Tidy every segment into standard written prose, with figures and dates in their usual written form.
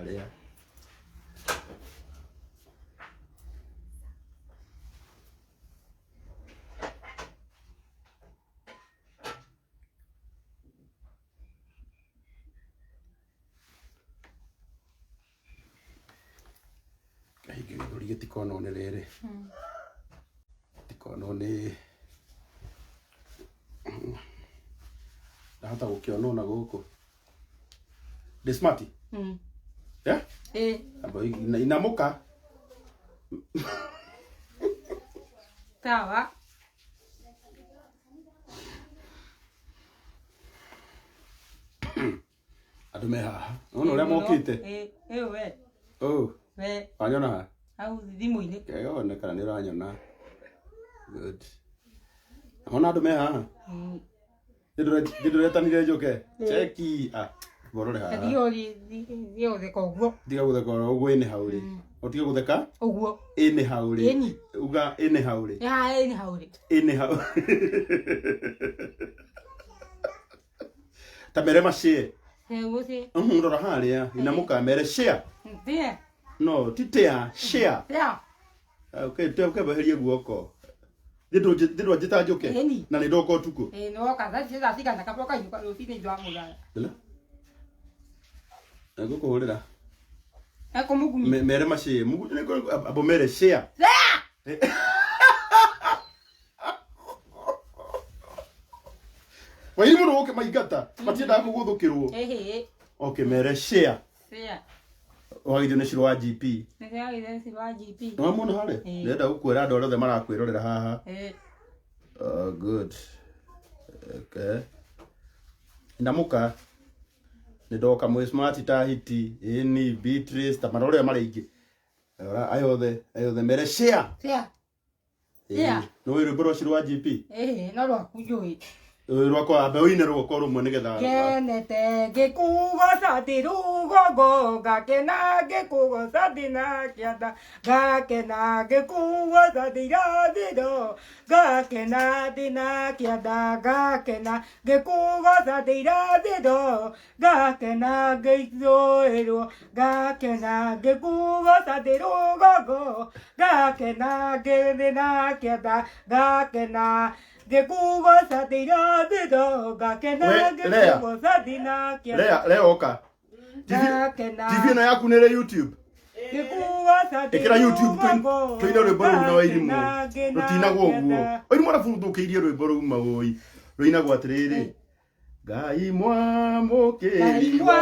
Harĩa. Kahinga gĩthũri gĩtikonwo nĩ rĩrĩ. Gĩtikonwo nĩ ndahota gũkĩonwo na gũkũ. Ndĩ smart? Yeah? Ĩĩ. Amba inamũka. Sawa. Andũ me haha. Nĩwona ũrĩa mokĩte? Ĩĩ, ĩĩ we. Oh, We wanyona ha? hau thimũ-inĩ. Keyone kana nĩ ũranyona. Good. Wona andũ me haha? Nĩ ndũretanire njũke? Cheki. Ah, borore haha. Thiĩ ũthiĩ ũtheka ũguo. Tiga gũtheka oro ũguo ĩnĩ hau rĩ. Ũtige gũtheka? Ũguo. Ĩnĩ hau rĩ. Ĩni. Uga ĩnĩ hau rĩ. Ĩ haha ĩnĩ hau rĩ. Ĩnĩ hau. Ta mere ma share. Gũthiĩ. Rora harĩa. Inamũka mere share. Thiĩ. No, ti tea, share. Tea. Okay, weherie guoko. Thĩ ndwanjĩta njũke Ĩni. na nĩ ndoka ũtukũ. Ĩĩ nĩwoka thaa ici thaa cigana kaba ũkainũka rũcinĩ ithaa mũraya. Ndĩna? Ngũkũhũrĩra. Ekũmũgumi. Mere ma share. Abo mere share. Tea. Wairi mũno gũkĩ maingata matiendaga kũgũthũkĩrwo. Ĩhĩ. Okay, mere share. Tea. Wagithio nĩ Shiro wa GP. Nĩndĩragithio nĩ wa GP. Nĩwamwona harĩa? Ĩĩ. Ndĩrenda gũkwĩra andũ arĩa othe marakwĩrorera haha. Ĩĩ. Oh, good. Okay. Inamũka. Nĩ ndoka mwĩ smart ta hiti, ĩni, Beatrice, ta marore marĩa aingĩ. Rora aya othe, aya othe mere share. Tea. Share. Nĩ rwĩmbo rwa Shiro wa GP? Ĩhĩ, no rwaku njũĩ. Rũĩ rwakwa ambe ũine rwakwa rũmwe nĩgetha Ngenete ngĩkũgoca ndĩ rũgongo ngakena ngĩkũgoca ndĩ na kĩanda ngakena ngĩkũgoca ndĩ irathĩro ngakena ndĩ na kĩanda ngakena ngĩkũgoca ndĩ irathĩro ngakena ngĩithũĩrwo ngakena ngĩkũgoca ndĩ rũgongo ngakena ngĩthĩ na kĩanda ngakena ngĩkũgoca ndĩ irathĩro ngakena We, Lea. ngĩkũgoca ndĩ na kĩanda Lea, Lea oka. TV ngakena TV ĩno yaku nĩ ĩrĩ YouTube. ngĩkũgoca ndĩ Ĩkĩra YouTube rũgongo tũine rwĩmbo rũu na Wairimũ. ngakena ngĩna Rũtinagwo ũguo. kĩanda. Wairimũ arabuthũkĩirie rwĩmbo rũu mawũi. Rũinagwo atĩrĩrĩ. Ngai mwamũkĩri wa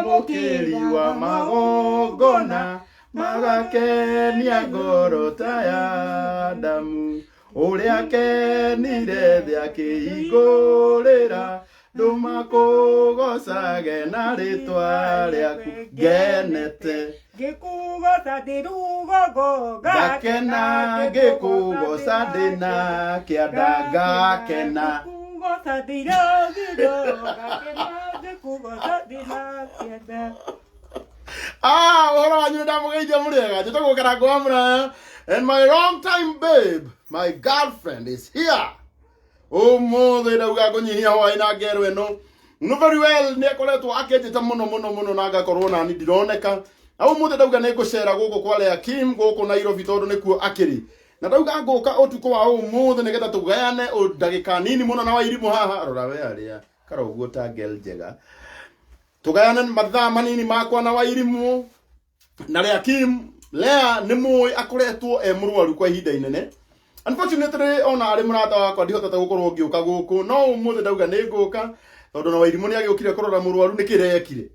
mũkĩri wa magongona magakenia ngoro ta ya Adamu ũrĩa kenire thĩ akĩhingũrĩra ndũma kũgocage na rĩtwa rĩaku ngenete ngĩkũgoca ndĩ rũgongo ngakena ngĩkũgoca ndĩ na kĩanda ngakena ngĩkũgoca ndĩ irathĩro ngakena ngĩkũgoca ndĩ na kĩanda. Ah, ũhoro wanyu nĩ ndamũgeithia mũrĩega njĩtagwo Karango wa Mũraya and my long time babe my girlfriend is here ũmũthĩ ndauga ngũnyihia hwaĩ na ngero ĩno no very well nĩ akoretwo akĩnjĩta mũno mũno mũno na ngakorwo nani ndironeka na ũmũthĩ ndauga nĩ ngũcera gũkũ kwa Lea Kim gũkũ Nairobi tondũ nĩkuo akĩrĩ na ndauga ngũka ũtukũ wa ũmũthĩ nĩgetha tũgayane ndagĩka nini mũno na Wairimũ haha rora we arĩa karoguo ta ngel njega tũgayane mathaa manini makwa na Wairimũ na Lea Kim. Lea nĩ mũĩ akoretwo e mũrwaru kwa ihinda inene unfortunately ona arĩ mũrata wakwa ndihotete gũkorwo ngĩũka gũkũ no ũmũthĩ ndauga nĩ ngũka tondũ na Wairimũ nĩ agĩũkire kũrora mũrwaru nĩ kĩrĩa ekire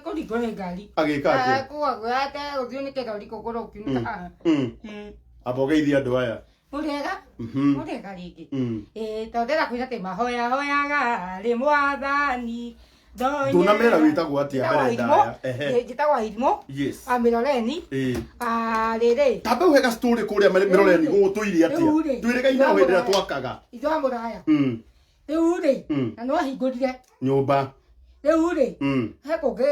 Kũringwo nĩ ngari. agĩka atĩa Kũgwate ũthiũ nĩ kĩrori kũgũrũ ũkiunĩka haha. Amba ũgeithie andũ aya. Mũrĩega? Mũrĩega rĩngĩ? Ĩĩ tondũ ndĩrenda kwĩra atĩ mahoya hoyaga rĩ mwathani. Ndũnamera wĩtagwo atĩa mbere ndaya. Ehe. Njĩtagwo Wairimũ. Yes. A Mĩroreni. Ĩĩ. A rĩrĩ. Tamba uhe ga story kũrĩa Mĩroreni gũgũtũire atĩa. Rĩu rĩ, Twĩrĩgaine o hĩndĩ ĩrĩa twakaga. Ithuĩ a mũraya. Rĩu rĩ, na nĩwahingũrire Nyũmba. Rĩu rĩ, he kũngĩ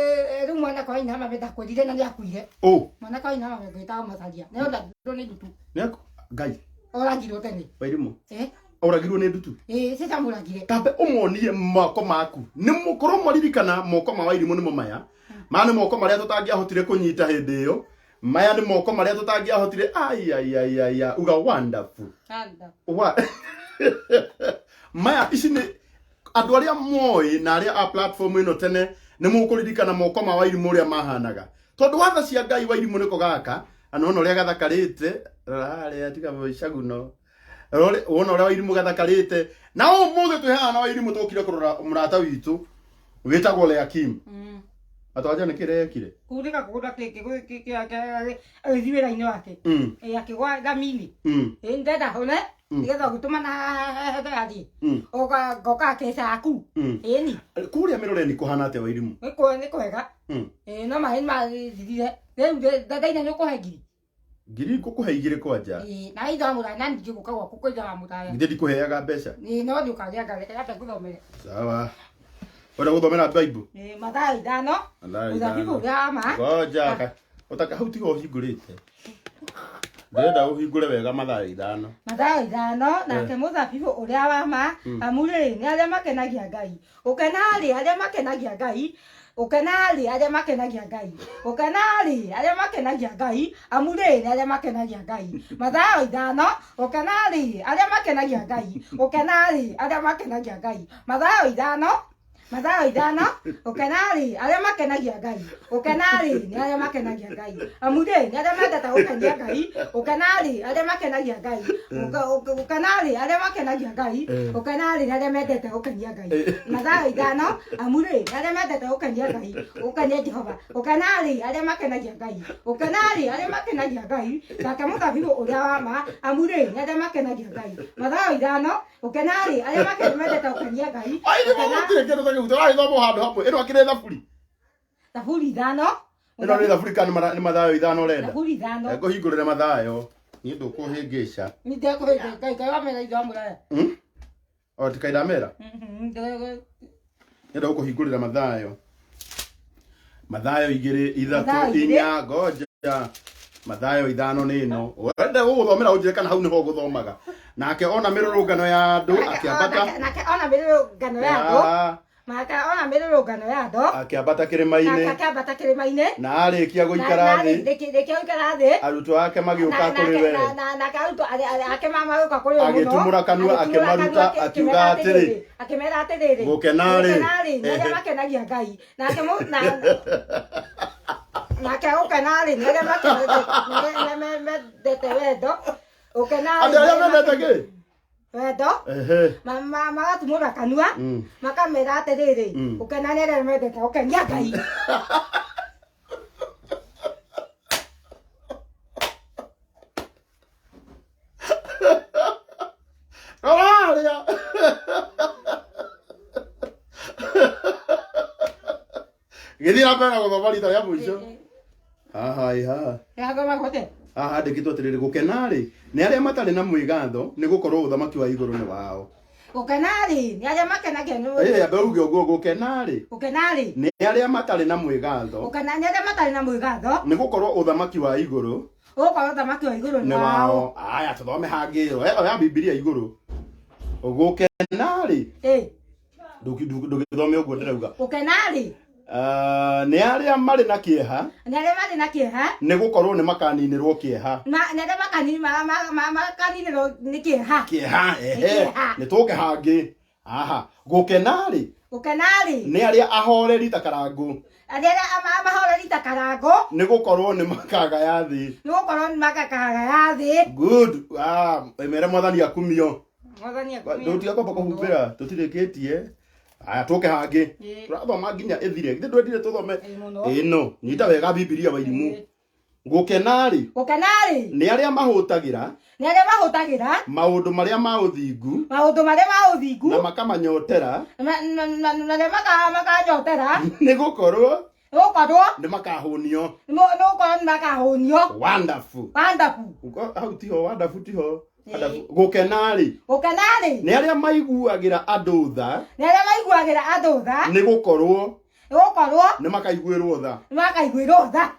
rĩu mwanake wa nyina mame ndakwĩrire na nĩakuire. Ũ. Mwanake wa nyina mame ngwĩtaga Macaria. Nĩoragirwo nĩ ndutu. Nĩaku Ngai. Oragirwo tene. Wairimũ. Eh? Oragirwo nĩ ndutu. Ĩĩ, cicamũragire. Tambe ũmonie moko maku nĩ mũkorwo mwaririkana moko ma Wairimũ nĩmo maya. Maya nĩ moko marĩa tũtangĩahotire kũnyita hĩndĩ ĩyo. Maya nĩ moko marĩa tũtangĩahotire. Ai ai ai ai ai, uga wonderful. Wa maya ici nĩ andũ arĩa moĩ na arĩa a platform ĩno tene nĩ mũkũririkana moko ma Wairimũ ũrĩa mahanaga, tondũ watha cia Ngai Wairimũ nĩko gaka na wona ũrĩa gathakarĩte. Rora harĩa, tiga icaguno. Rore wona ũrĩa Wairimũ gathakarĩte. Na ũmũthĩ twĩ haha na Wairimũ tũkire kũrora mũrata witũ wĩtagwo Leakim. Atwanja nĩ kĩrekire. Kunĩka kũgũra agĩthiĩ wĩra-inĩ wake. Ĩ, akĩgwa thamini. Ĩ, ndenda hone nĩgetha gũtũma na athiĩ. Oka ngoka akeca aku. Ĩni. Kũrĩa mĩroreni kũhana atĩa, Wairimũ? Nĩ kwega. Ĩ, no maĩ mathirire rĩu ndaina nĩ ũkũhe ngiri. Ngiri ngũkũhe igĩrĩ kwanja. Ĩ, na ithe wa mũraya na ningĩ gũka gwaku kwa ithe wa mũraya. Githĩ ndikũheaga mbeca? Ĩ, no nĩ ũkagĩa ngareke yambe ngũthomere. Sawa, ũrenda gũthomera Bible? Ĩ, Mathayo 5. Mathayo mũthabibũ 5. ũrĩa wa ma. Ngoja ũtaka hau tiga ũhingũrĩte, ndĩrenda ũhingũre wega Mathayo 5. Mathayo 5, nake mũthabibũ ũrĩa wa ma, amu rĩ nĩ arĩa makenagia Ngai. Ũkena-rĩ arĩa makenagia Ngai, ũkena-rĩ arĩa makenagia Ngai, ũkena-rĩ arĩa makenagia Ngai, amu rĩ nĩ arĩa makenagia Ngai. Mathayo 5, ũkena-rĩ arĩa makenagia Ngai, ũkena-rĩ arĩa makenagia Ngai. Mathayo 5, Mathayo 5, ũkena-rĩ arĩa makenagia Ngai, ũkena-rĩ nĩ arĩa makenagia Ngai, amu rĩ nĩ arĩa mendete gũkenia Ngai. Ũkena-rĩ arĩa makenagia Ngai, ũkena-rĩ arĩa makenagia Ngai, ũkena-rĩ nĩ arĩa mendete gũkenia Ngai. Mathayo 5, amu rĩ nĩ arĩa mendete gũkenia Ngai, gũkenia Jehova. Ũkena-rĩ arĩa makenagia Ngai, ũkena-rĩ arĩa makenagia Ngai, nake mũthabibũ ũrĩa wa ma, amu rĩ nĩ arĩa makenagia Ngai. Mathayo 5, ũkena-rĩ arĩa mendete gũkenia Ngai. Wairimũ, gũtirĩ kĩndũ ta kĩu tũragĩthoma handũ hamwe. Ĩno akĩrĩ thaburi. Thaburi 5. Ĩno nĩ thaburi kana nĩ Mathayo 5 ũrenda? Thaburi 5. Ngũhingũrĩre Mathayo, niĩ ndũkũhĩngĩca. Nĩ ndekũhĩngĩca Ngai Ngai wamera ithe wa mũraya. O tikaindamera. Ndĩrenda gũkũhingũrĩra Mathayo, Mathayo 2, 3. Mathayo 2. 4, ngoja, Mathayo 5 nĩ ĩno wenda gũgũthomera, ũnjĩre kana hau nĩho ũgũthomaga. Nake ona mĩrũrũngano ya andũ akĩambata. Nake ona mĩrũrũngano ya andũ. Nake ona mĩrũrũngano ya andũ. Akĩambata Nake kĩrĩma-inĩ. Akĩambata kĩrĩma-inĩ. Na arĩkia gũikara thĩ, rĩkia gũikara thĩ, arutwo ake magĩũka kũrĩ we. Nake arutwo ake magĩũka kũrĩ we mũno. Agĩtumũra kanua, Agĩtumũra akĩmaruta, kanua, akiuga atĩrĩ, akĩmera atĩrĩrĩ, gũkena-rĩ, gũkena-rĩ nĩ arĩa makenagia Ngai. Nake nake gũkena-rĩ nĩ arĩa mendete wendo. Gũkena-rĩ Andũ arĩa mendete kĩ? Wendo. Magatumũra kanua, makamera atĩrĩrĩ, gũkena nĩ arĩa mendete gũkenia Ngai. Rora harĩa. Gĩthiĩ na mbere na gũthoma rita rĩa mũico. Haha ĩ haha. Yathoma gũte. Haha handĩkĩtwo atĩrĩrĩ, gũkena-rĩ nĩ arĩa matarĩ na mwĩgatho, nĩ gũkorwo ũthamaki wa igũrũ nĩ wao. Gũkena-rĩ nĩ arĩa makenagia nĩ Ĩ, ambe uge ũguo, gũkena-rĩ Gũkena-rĩ nĩ arĩa matarĩ na mwĩgatho, gũkena nĩ arĩa matarĩ na mwĩgatho, nĩ gũkorwo ũthamaki wa igũrũ gũkorwo ũthamaki wa igũrũ nĩ wao. Aya, tũthome hangĩ ĩyo. Oya Bibilia igũrũ. Gũkena-rĩ, ndũgĩthome ũguo ndĩrauga. Gũkena-rĩ Ah, nĩ arĩa marĩ na kĩeha, nĩ arĩa marĩ na kĩeha, nĩ gũkorwo nĩ makaninĩrwo kĩeha. Nĩ arĩa makaninĩrwo nĩ kĩeha. Kĩeha, ehe. Kĩeha. Nĩ tũke hangĩ haha. Gũkena-rĩ Gũkena-rĩ nĩ arĩa ahoreri ta karangũ, arĩa mahoreri ta karangũ, nĩ gũkorwo nĩ makagaya thĩ. Nĩ gũkorwo nĩ makakagaya thĩ. Good. Ah, mere Mwathani akumio. Mwathani akumio. Ndũtiga kwamba kũhumbĩra, tũtirĩkĩtie. Aya, tũke hangĩ. Tũrathoma nginya ĩthire. Githĩ ndwendire tũthome? Ĩĩ, mũno. Ĩno nyita wega Bibilia, Wairimũ. Gũkena-rĩ Gũkena-rĩ nĩ arĩa mahũtagĩra nĩ arĩa mahũtagĩra maũndũ marĩa ma ũthingu, maũndũ marĩa ma ũthingu, na makamanyotera, na arĩa makanyotera, nĩ gũkorwo nĩ gũkorwo nĩ makahũnio. Nĩ gũkorwo nĩ makahũnio. Wonderful. Wonderful. Hau tiho wonderful, tiho wonderful. Gũkena-rĩ Gũkena-rĩ nĩ arĩa maiguagĩra andũ tha, nĩ arĩa maiguagĩra andũ tha, nĩ gũkorwo nĩ gũkorwo nĩ makaiguĩrwo tha. Nĩ makaiguĩrwo tha.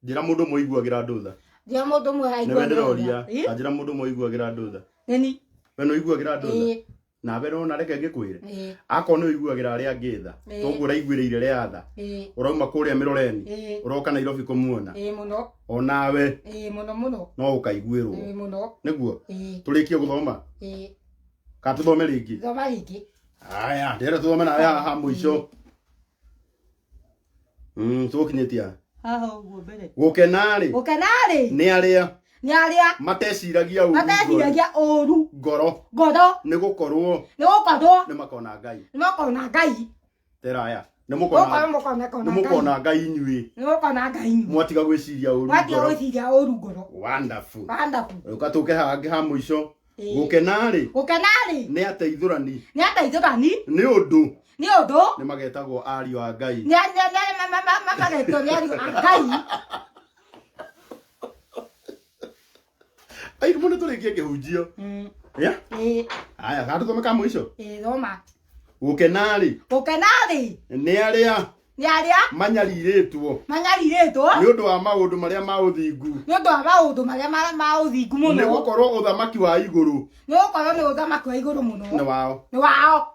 Njĩra mũndũ ũmwe ũiguagĩra andũ tha. Njĩra mũndũ ũmwe Nĩwe aiguagĩra ndĩroria. tha. Ĩ? Njĩra mũndũ ũmwe ũiguagĩra andũ tha. Nĩni. We nĩ ũiguagĩra andũ tha? Ĩĩ. Nawe nona reke ngĩkwĩre. Ĩĩ. Akorwo nĩ ũiguagĩra arĩa angĩ tha, Ĩĩ. toguo ũraiguĩrĩire rĩa tha, Ĩĩ. ũrauma kũrĩa mĩroreni, Ĩĩ. ũroka Nairobi kũmuona, Ĩĩ mũno. onawe Ĩĩ mũno mũno. no ũkaiguĩrwo. Ĩĩ mũno. Nĩguo Ĩĩ. tũrĩkie gũthoma Ĩĩ. kana tũthome rĩngĩ? Thoma rĩngĩ. Aya, ndĩrenda tũthome nawe haha mũico. Tũgũkinyĩtie ha? Haha ũguo mbere. Gũkena-rĩ Gũkena-rĩ nĩ arĩa nĩ arĩa mateciragia ũru ngoro, mateciragia ũru ngoro ngoro nĩ gũkorwo nĩ gũkorwo nĩ makona Ngai. nĩ makona Ngai. Teraya, nĩ Gũkorwo mũkona mũkona nĩ Ngai. mũkona Ngai inyuĩ Nĩ mũkona Ngai inyuĩ. mwatiga gwĩciria ũru Mwatiga ngoro. gwĩciria ũru ngoro. Wonderful. Wonderful. Ũka tũke hangĩ ha mũico. Ĩĩ. Gũkena-rĩ Gũkena-rĩ nĩ ateithũrani nĩ ateithũrani nĩ ũndũ nĩ ũndũ nĩ magetagwo ariũ a Ngai. nĩ magetwo nĩ ariũ a Ngai. Ai mũno tũrĩkie kĩhunjio. Yeah? Ĩĩ. Aya, kana tũthome ka mũico. Ĩĩ thoma. Gũkena-rĩ Gũkena-rĩ nĩ arĩa nĩ arĩa manyarirĩtwo manyarirĩtwo nĩ ũndũ wa maũndũ marĩa ma ũthingu, nĩ ũndũ wa maũndũ marĩa ma ũthingu nĩ mũno, gũkorwo ũthamaki wa igũrũ nĩ gũkorwo nĩ ũthamaki wa igũrũ mũno nĩ wao. nĩ wao.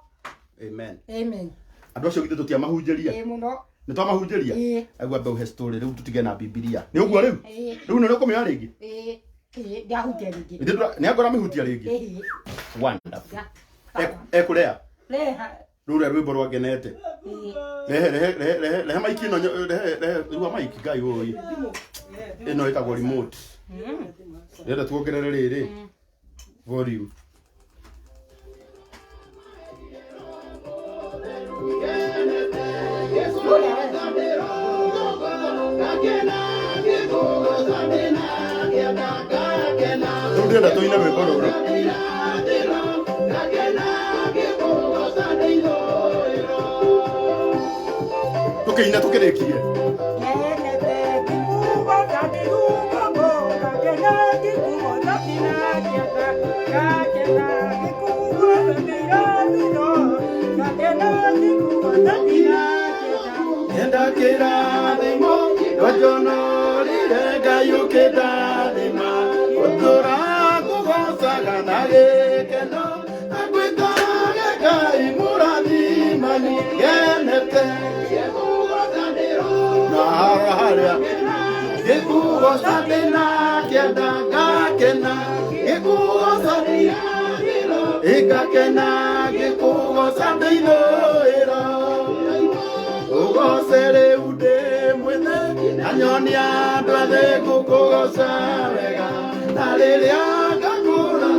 Amen. Amen. Andũ acio githĩ tũtiamahunjĩria? Ĩĩ mũno. Nĩ twamahunjĩria? Ĩĩ. Aigua mbeũ he story rĩu tũtige na Bibilia. Nĩ ũguo rĩu? Ĩĩ. Rĩu nĩ ũkũmĩoya rĩngĩ? Ĩĩ. Ĩĩ ndiahutia rĩngĩ. Ithuĩ nĩ angora mĩhutia rĩngĩ. Ĩĩ. Wonderful. Ya. Ekũrea Reha. rũrĩa rwĩmbo rwa ngenete. Ĩĩ. Rehe rehe rehe rehe rehe maiki ĩno rehe rehe rua maiki Ngai ũĩ. Ĩno ĩtagwo remote. Ndĩrenda tuongerere rĩrĩ volume. Rĩu ndĩrenda tũine rwĩmbo rũrũ. Tũkĩine tũkĩrĩkie. Enda kĩrathimo ndwajonorire Ngai ũkĩndathima ũtũra kũgocaga na gĩkeno na ngwĩtage Ngai mũrathimani ngenete na harĩa harĩa ngĩkũgoca ndĩna kĩenda ngakena ngĩkũgoca ingakena ngĩkũgoca ndĩithũĩro ugoce rĩu ndĩ mwĩthĩ na nyonia andũ ethĩ ngũkũgoca wega na rĩrĩa ngakũra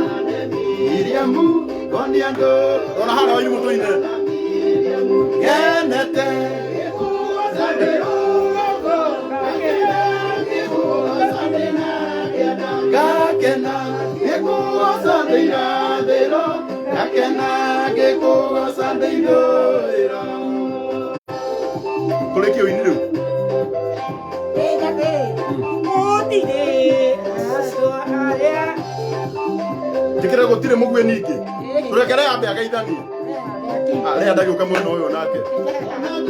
Miriamu ngonia andũ rora harĩa wairimũ tũine ngenete ngakena ngĩkũgoca ndĩ irathĩro ngakena ngĩkũgoca ndĩ ithũĩro tũrĩkie ũini rĩu. Gũtirĩ andũ arĩa Njĩkĩre gũtirĩ mũguĩ ningĩ tũrekere ambe ageithanie arĩa ndagĩũka mwena ũyũ nake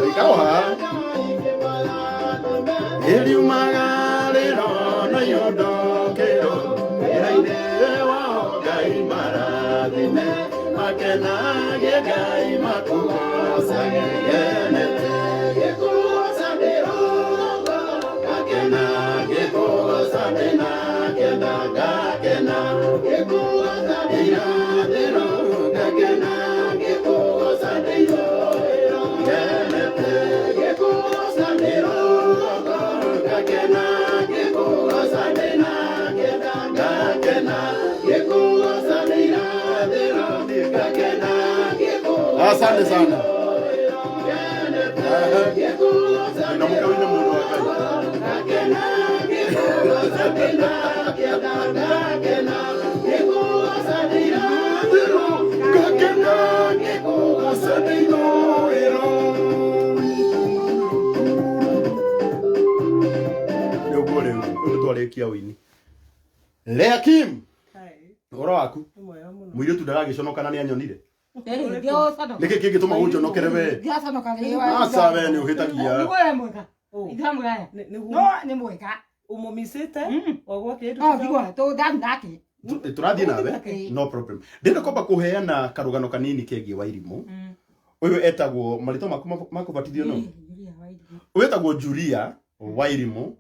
ikara o haha ĩriumaga rĩro na iondokĩro wĩra-inĩ wao Ngai marathime makenagie Ngai makũgocage ngenete ngakena ngĩkũgoca ndĩna kĩenda ngakena ngĩkũgoca ndĩirathĩro ngakena ngĩkũgoca ndĩithũĩro ngenete ngĩkũgoca ndĩrũgongo ngakena ngĩkũgoca ndĩna kĩenda ngakena ngĩkũgoca ndĩirathĩro ngakena ngĩkũgoca Asante sana. Inamũke ũine mũndũ wa Ngai. Ngakena ngĩkũgoca ndĩithũĩro. Nĩ ũguo rĩu, rĩu nĩtwarĩkia ũini. Lea Kim, ũhoro waku? Nĩ mwega mũno. Mũirĩtu ndaragĩconoka na nĩanyonire. Ndiaconoka. Nĩkĩ kĩngĩtũma ũnjonokere we? Ndiaconoka Aca we nĩ ũhĩtagia. Nĩguo mwega. Ũ. Ithamũraya. Nĩguo No nĩ mwega. ũmũmicĩte o gwake No thigua tũ ndathi nake. Tũrathiĩ nawe. Ĩĩ. No problem. Ndĩrenda kwamba kũheana karũgano kanini kegiĩ Wairimũ. Ũyũ etagwo marĩtwa maku makũbatithio no? Julia Wairimu. Ũyũ etagwo Julia Wairimũ.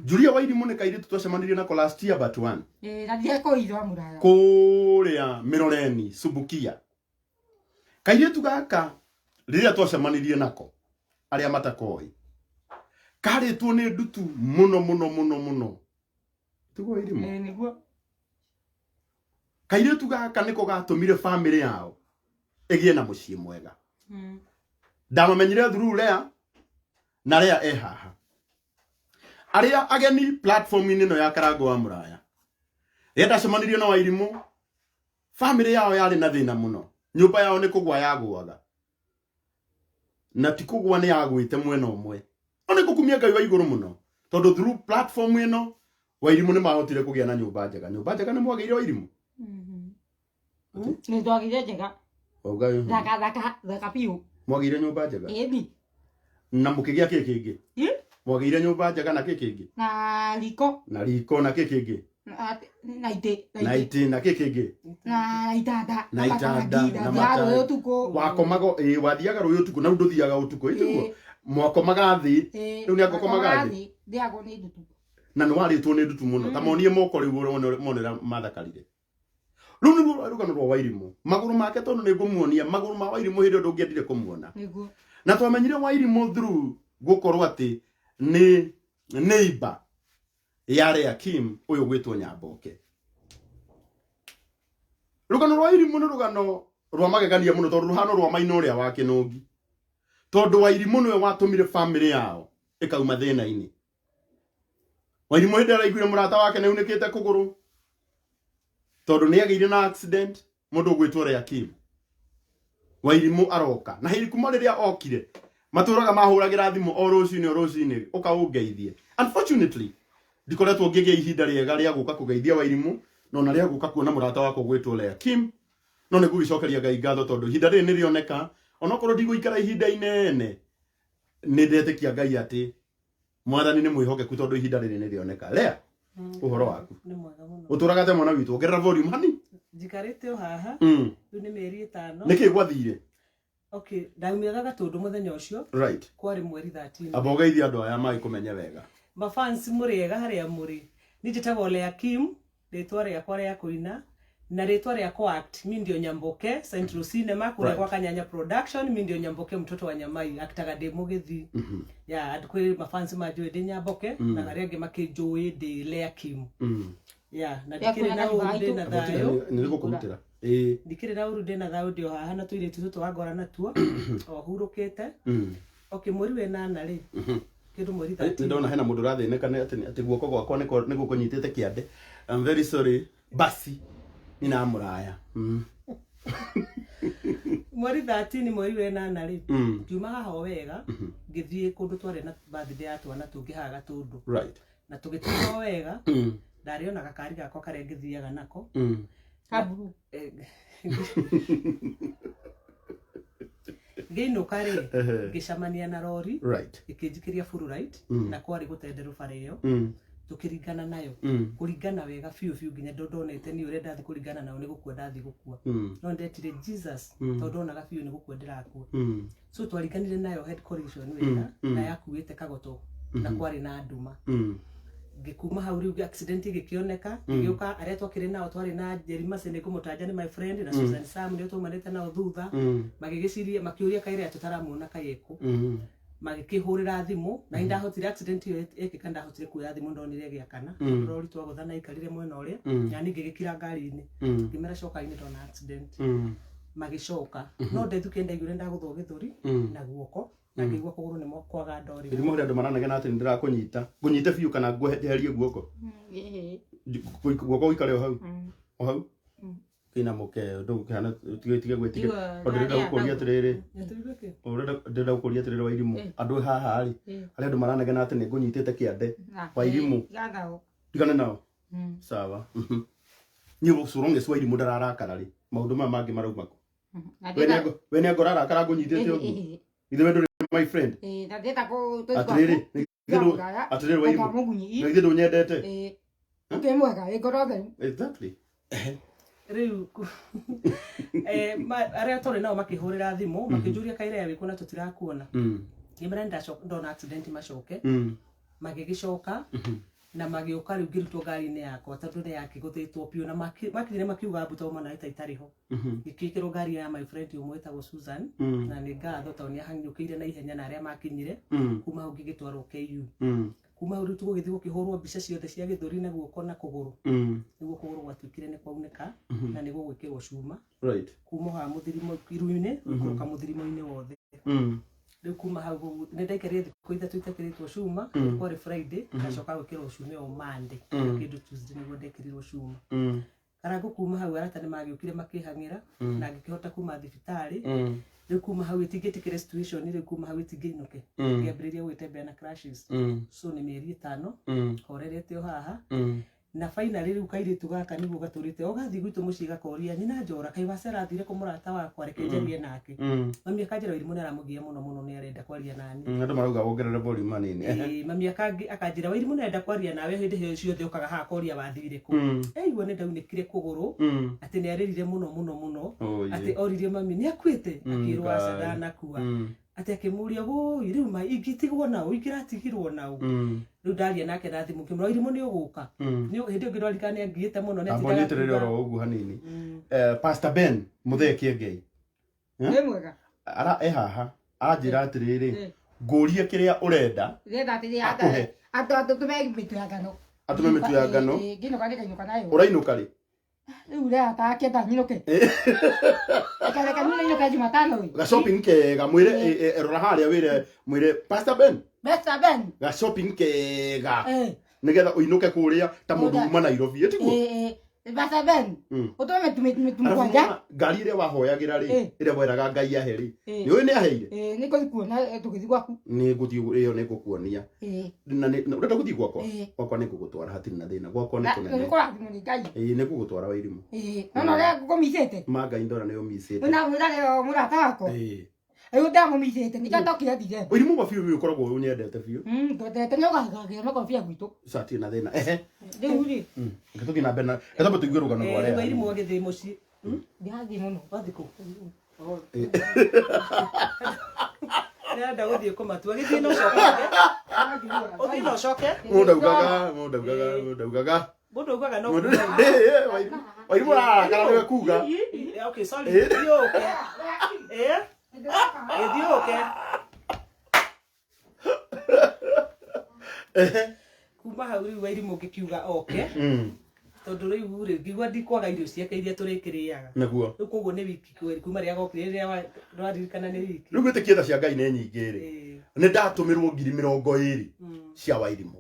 Julia Wairimũ nĩ kairĩtu twacemanirie nako last year but one. Ĩĩ, na ndiekũirwo mũraya. Kũrĩa Mĩroreni, Subukia. Kairĩtu gaka rĩrĩa twacemanirie nako, arĩa matakoĩ, karĩtwo nĩ ndutu mũno mũno mũno mũno. Tiguo Wairimũ? Ĩĩ, nĩguo. Kairĩtu gaka nĩko gatũmire famĩlĩ yao ĩgĩe na mũciĩ mwega. Ndamamenyire through Lea na Lea e haha. Arĩa ageni platform-inĩ ĩno ya Karango wa Mũraya, rĩrĩa ndacemanirie na Wairimũ, famĩlĩ yao yarĩ na thĩna mũno. Nyũmba yao nĩ kũgwa yagũaga, na ti kũgwa nĩ yagwĩte mwena ũmwe. No nĩ ngũkumia Ngai wa igũrũ mũno, tondũ through platform ĩno Wairimũ nĩ mahotire kũgĩa na nyũmba njega. Nyũmba njega nĩ mwagĩire Wairimũ? Nĩ twagĩire njega. Wauga ĩ. Thaka thaka thaka biũ. Mwagĩire nyũmba njega? Ĩni. Na mũkĩgĩa kĩ kĩngĩ? Ĩ? Mwagĩire nyũmba njega na kĩ kĩngĩ? Na riko. Na riko na kĩ kĩngĩ? Na itĩ. Na itĩ na kĩ kĩngĩ? Na itanda. Na itanda, matangi, na na mathiaga rũĩ matangi. ũtukũ. Wakomaga, ĩ, wathiaga rũĩ ũtukũ, na rĩu ndũthiaga ũtukũ, ĩ tiguo? Ĩ. Mwakomaga thĩ. Ĩ, Rĩu nĩ angũkomaga thĩ? thĩ. Ndĩagwo nĩ ndutu. Na nĩ warĩtwo nĩ ndutu mũno. Ta monie moko rĩu mone ũrĩa mathakarire. Rĩu nĩruo rũgano rwa Wairimũ. Magũrũ make tondũ nĩ ngũmuonia, magũrũ ma Wairimũ hĩndĩ ĩyo ndũngĩendire kũmuona. Nĩguo. Na twamenyire Wairimũ through gũkorwo atĩ nĩ neighbor ya Lea Kim ũyũ gwĩtwo Nyamboke. Rũgano rwa Wairimũ nĩ rũgano rwa magegania mũno tondũ rũhano rwa maina ũrĩa wa Kĩnũngi. Tondũ Wairimũ nĩwe watũmire famĩlĩ yao ĩkauma thĩna-inĩ. Wairimũ hĩndĩ araiguire mũrata wake nĩ aunĩkĩte kũgũrũ tondũ nĩ agĩire na accident mũndũ ũgwĩtwo Lea Kim. Wairimũ aroka na hĩndĩ kuma rĩrĩa okire matũraga mahũragĩra thimũ o rũcinĩ o rũcinĩ ũka ũngeithie. Unfortunately ndikoretwo ngĩgĩa ihinda rĩega rĩa gũka kũgeithia Wairimũ no na rĩa gũka kuona mũrata wakwa ũgwĩtwo Lea Kim, no nĩ ngũgĩcokeria Ngai ngatho tondũ ihinda rĩrĩ nĩ rĩoneka onokorwo ndigũikara ihinda inene nĩ ndetĩkia Ngai atĩ Mwathani nĩ mwĩhokeku tondũ ihinda rĩrĩ nĩ rĩoneka. Lea, ũhoro waku. Nĩ mwega mũno. Ũtũraga atĩa mwana witũ? Ongerera volume hani. Njikarĩte o haha. Rĩu nĩ mĩeri 5. Nĩkĩ gwathire? Okay, ndaumĩraga Gatũndũ mũthenya ũcio. Right. Kwarĩ mweri 13. Amba ũgeithie andũ aya magĩkũmenye wega. Mafans mũrĩ ega harĩa mũrĩ. Niĩ njĩtagwo Lea Kim, rĩtwa rĩakwa rĩa kũina na rĩtwa rĩa co-act mi ndio Nyamboke Central Cinema kũrĩa Right. kwa Kanyanya Production, mi ndio Nyamboke mtoto wa Nyamai akitaga ndĩ mũgĩthi. Ya andũ kwĩ mafans manjũĩ ndĩ Nyamboke na arĩa angĩ makĩnjũĩ ndĩ Lea Kim. Ya na Ya ndikĩrĩ kwĩna na ũru kahiũ ndĩ na thayũ. Nĩ gũkũrutĩra. Ĩĩ. Ndikĩrĩ na ũru ndĩ na thayũ ndĩ o haha na tũirĩtu tũtũ wangora natuo o hurũkĩte. Okay, mweri wa ĩnana rĩ, kĩndũ mweri Nĩ 13. ndona hena mũndũ ũrathĩnĩka nĩ atĩ guoko gwakwa nĩ gũkũnyitĩte kĩande. I'm very sorry. Basi nina mũraya. Mweri 13 mweri wa ĩnana rĩ, ngiuma haha o wega ngĩthiĩ kũndũ twarĩ na birthday ya twana tũngĩ haha Gatũndũ. Right. Na tũgĩtiga o wega, ndarĩ ona gakari gakwa karĩa ngĩthiaga nako. Kaburu. Ngĩinũka rĩ, ngĩcemania na rori. Right. Ĩkĩnjikĩria full right, na kwarĩ gũtenderũ bara ĩyo. Tũkĩringana nayo. Kũringana wega biũ biũ nginya ndonete niĩ ũrĩa ndathiĩ kũringana nayo nĩ gũkua ndathiĩ gũkua. No ndetire Jesus tondũ ndonaga biũ nĩ gũkua ndĩrakua. So twaringanire nayo head collision wega na yakuĩte kagoto na kwarĩ na nduma. Ngĩkuma hau rĩu accident ĩgĩkĩoneka, ĩgĩũka arĩa twakĩrĩ nao twarĩ na Jerry Massey nĩ ngũmũtanja nĩ my friend na Susan Sam nĩo twaumanĩte nao thutha. Magĩgĩciria makĩũria kaĩ tũtaramuona kaĩ ekũ. Magĩkĩhũrĩra thimũ na nĩ ndahotire accident ĩyo ĩkĩka ndahotire kuoya thimũ ndonire ĩgĩakana. Rori twagũthana aikarire mwena ũrĩa na niĩ ngĩgĩkira ngari-inĩ. Ngĩmera cokai nĩ ndona accident. Magĩcoka no ndethukia ndaiguire ndagũthwo gĩthũri na guoko na ngĩigua kũgũrũ nĩ kwaga ndori. Mĩrimũ harĩ andũ maranegena atĩ nĩ ndĩrakũnyita. Ngũnyite biũ kana ngweherie guoko? Guoko gũikare o hau. O hau? Kĩinamũke ndũkĩhana tige gwĩtigĩra. Tondũ ndĩrenda gũkũria atĩrĩrĩ. Ndĩrenda gũkũria atĩrĩrĩ Wairimũ. Andũ haha rĩ, harĩ andũ maranegena atĩ nĩ ngũnyitĩte kĩande. Wairimũ. Tigane nao. Sawa. Niĩ so long as Wairimũ ndararakara rĩ, maũndũ maya mangĩ marauma kũ? We nĩ angora arakara ngũnyitĩte ũguo. Ithe we ndũrĩ my friend. Atĩrĩrĩ, atĩrĩrĩ Wairimũ. Na ithe ndũnyendete. Ũkĩ mwega, wĩ ngoro theru. Exactly. Rĩu arĩa tũrĩ nao makĩhũrĩra thimũ makĩnjũria kaĩra wĩkũ na tũtirakuona. Ngĩmera ndona accident macoke. Magĩgĩcoka na magĩũka rĩu ngĩrutwo ngari-inĩ yakwa tondũ nĩ yakĩgũthĩtwo biũ na makinyire makiuga mbu tondũ mona ta itarĩ ho. Ngĩkĩrwo ngari ya my friend ũmwe wĩtagwo Susan na nĩ ngatho tondũ nĩ ahanyũkĩire na ihenya na arĩa makinyire. Kuma hau ngĩgĩtwarwo KU. Kuma hau rĩu tũgũgĩthiĩ gũkĩhũrwo mbica ciothe cia gĩthũri na guoko na kũgũrũ. Nĩguo kũgũrũ gwatuĩkire nĩ kwaunĩka na nĩ gũgwĩkĩrwo cuma. Kuma haha mũthirimo iru-inĩ gũikũrũka mũthirimo-inĩ wothe. Rĩu kuma hau nĩ ndaikarire thikũ 3 itekĩrĩtwo cuma. Kwarĩ Friday ngacoka gwĩkĩrwo cuma ĩyo Monday kĩndũ Tuesday nĩguo ndekĩrirwo cuma. Karangũ kuma hau arata nĩ magĩũkire makĩhang'ĩra na ngĩkĩhota kuma thibitarĩ. Rĩu kuma hau itingĩtĩkĩre situation rĩu kuma hau itingĩinũke. Ngĩambĩrĩria gwĩtembea na crashes. So nĩ mĩeri 5 horerete o haha. Na finally rĩu kairĩtu gaka nĩguo gatũrĩte o gathiĩ gwitũ mũciĩ gakoria nyina Njora kaĩ wacera athire kũ mũrata wakwa reke njarie nake. Mami akanjĩra Wairimũ nĩ aramũgia mũno mũno nĩ arenda kwaria nani. Andũ marauga wongerere volume hanini. Mami akanjĩra Wairimũ nĩ arenda kwaria nawe hĩndĩ ĩyo ciothe ũkaga haha koria wathire kũ. Aigua nĩ ndaunĩkire kũgũrũ atĩ nĩ arĩrire mũno mũno mũno atĩ oririe mami nĩ akuĩte akĩrwo aca ndanakua. Atĩ akĩmũria woi rĩu ma ingĩtigwo nao ingĩratigirwo nao. Rĩu ndaria nake na thimũ ngĩmwĩra Wairimũ nĩ ũgũka. Nĩ hĩndĩ ĩyo ngĩrwarikana nĩ angiĩte mũno nĩ Amba nyitĩrĩre oro ũguo hanini. Pastor Ben Mũthee Kĩengei. Nĩ mwega. Ara e haha anjĩra atĩrĩrĩ ngũrie kĩrĩa ũrenda. Ndĩrenda atĩrĩ Akũhe. andũ atũme mĩtu ya ngano. Atũme mĩtu ya ngano. Ngĩinũka nĩngainũka nayo. Ũrainũka rĩ? Rĩu ũrera ta kenda nyinũke. Reke niĩ nyinũke Jumatano ĩ. Ga shopping kega mwĩre rora harĩa wĩre mwĩre Pastor Ben. Pastor Ben. Ga shopping kega. Nĩgetha ũinũke kũrĩa ta mũndũ uma Nairobi ĩtiguo? Pastor Ben. Ũtũme mĩtu mũgwanja. Ngari ĩrĩa wahoyagĩra rĩ, ĩrĩa weraga Ngai ahe rĩ. Nĩ ũĩ nĩ aheire? Nĩ ngũthiĩ kuona tũgĩthiĩ gwaku. Nĩ ngũthiĩ ĩyo nĩ ngũkuonia. Na ũrenda gũthiĩ gwakwa? Gwakwa nĩ ngũgũtwara hatirĩ na thĩna. Gwakwa nĩ kũnene. Nĩ kũrathimwo nĩ Ngai. Nĩ ngũgũtwara Wairimũ. No no ũrĩa ngũmicĩte. Ma Ngai ndora nĩ ũmicĩte. Mũna mũrata wakwa. Rĩu ndamũmicĩte nĩkĩo ndokire thire. Wairimũ wa biũ biũ ũkoragwo ũnyendete biũ. Ndendete nĩ ũgagagĩra makorobia gwitũ. Hatirĩ na thĩna. Rĩu rĩ. Reke tũthiĩ na mbere na reke twambe tũigue rũgano rwa Lea. Wairimũ agĩthiĩ mũciĩ. Ndĩrathiĩ mũno. Wathiĩ kũ? Nĩarenda gũthiĩ kũmatua. Gĩthiĩ na ũcoke. Ũthiĩ na ũcoke. Mũndũ augaga, mũndũ augaga, mũndũ augaga. Mũndũ augaga no Mũndũ kuga. Wairimũ ararakara nĩwe kuga. Okay, sorry. Thiĩ ũke. Thiĩ ũke. Kuma hau rĩu Wairimũ ngĩkiuga oke. Tondũ rĩu rĩ ngĩigua ndikwaga irio ciake iria tũrĩkĩrĩaga. Nĩguo. Rĩu koguo nĩ wiki kuma rĩrĩa gokire rĩrĩa ndwaririkana nĩ wiki. Rĩu gwĩtĩkia tha cia Ngai nĩ nyingĩ rĩ. Nĩ ndatũmĩrwo 20,000 cia Wairimũ.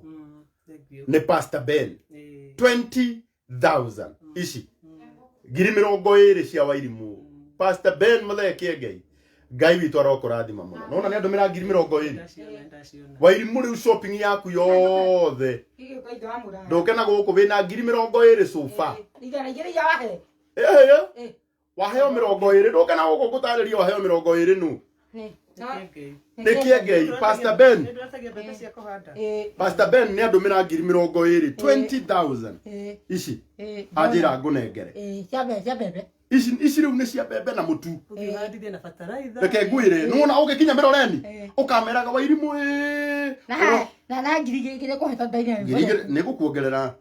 Nĩ Pastor Ben. 20,000 ici. 20,000 cia Wairimũ. Pastor Ben Mũthee Kĩengei. Ngai witũ arokũrathima mũno. Nona nĩ andũmĩra 20,000. Wairimũ rĩu shopping yaku yothe. Ndũke na gũkũ wĩna 20,000 sofa. Waheo 20 ndũke na gũkũ ngũtarĩrie waheo 20 nũ. Nĩ Kĩengei Pastor Ben. Pastor Ben nĩ andũmĩra 20,000 20,000 ici. Anjĩra ngũnengere. Cia mbembe. Ici rĩu nĩ cia mbembe na mũtu. Ũthiĩ na bataraitha. Reke ngwĩre, nĩwona ũgĩkinya Mĩroreni ũkameraga Wairimũ Na 2,000 kũhe tondũ ndaigana. 2,000 nĩ ngũkuongerera.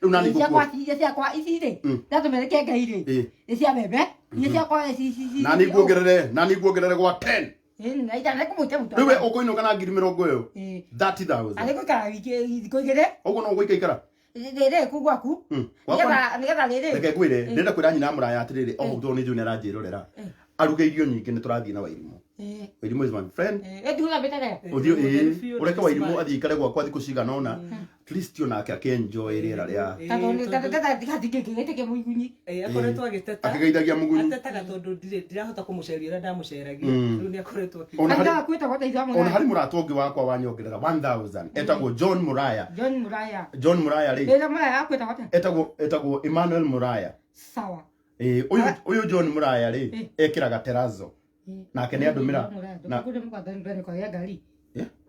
Rĩu nani ngũkuongerera. Iria ciakwa ici rĩ, ndatũmĩra Kĩengei rĩ, nĩ cia mbembe, iria ciakwa ici. Nani nguongerere, nani nguongerere gwa 10. Na itana kũmũte mũtu. Rĩu we ũkũinũka na 20,000 ĩyo. 30,000. Arĩ gũikara wiki thikũ igĩrĩ. Ũguo no ũgũikaikara. Rĩrĩ kũ gwaku. Nĩgetha rĩrĩ. Reke ngwĩre, ndĩrenda kwĩra nyina mũraya atĩrĩrĩ, o hau tondũ nĩ njũĩ nĩ aranjĩrorera. Aruge irio nyingĩ nĩ tũrathiĩ na Wairimũ. Wairimũ is my friend. Ũthiĩ ũreke Wairimũ athiĩ aikare gwakwa thikũ cigana ũna. At least onake akĩenjoy rĩera rĩa. Akoretwo agĩteta. Akĩgeithagia mũgunyi. Atetaga tondũ ndirahota kũmũceria ũrĩa ndamũceragia. Rĩu nĩ akoretwo akĩ. Ona harĩ mũrata ũngĩ wakwa wanyongerera 1000 etagwo John Muraya. John Muraya. John Muraya rĩ. Ĩra Muraya akwĩtagwo atĩa? Etagwo Emmanuel Muraya. Sawa. Ũyũ John Muraya rĩ ekĩraga terazo. Nake nĩ andũmĩra na ngari.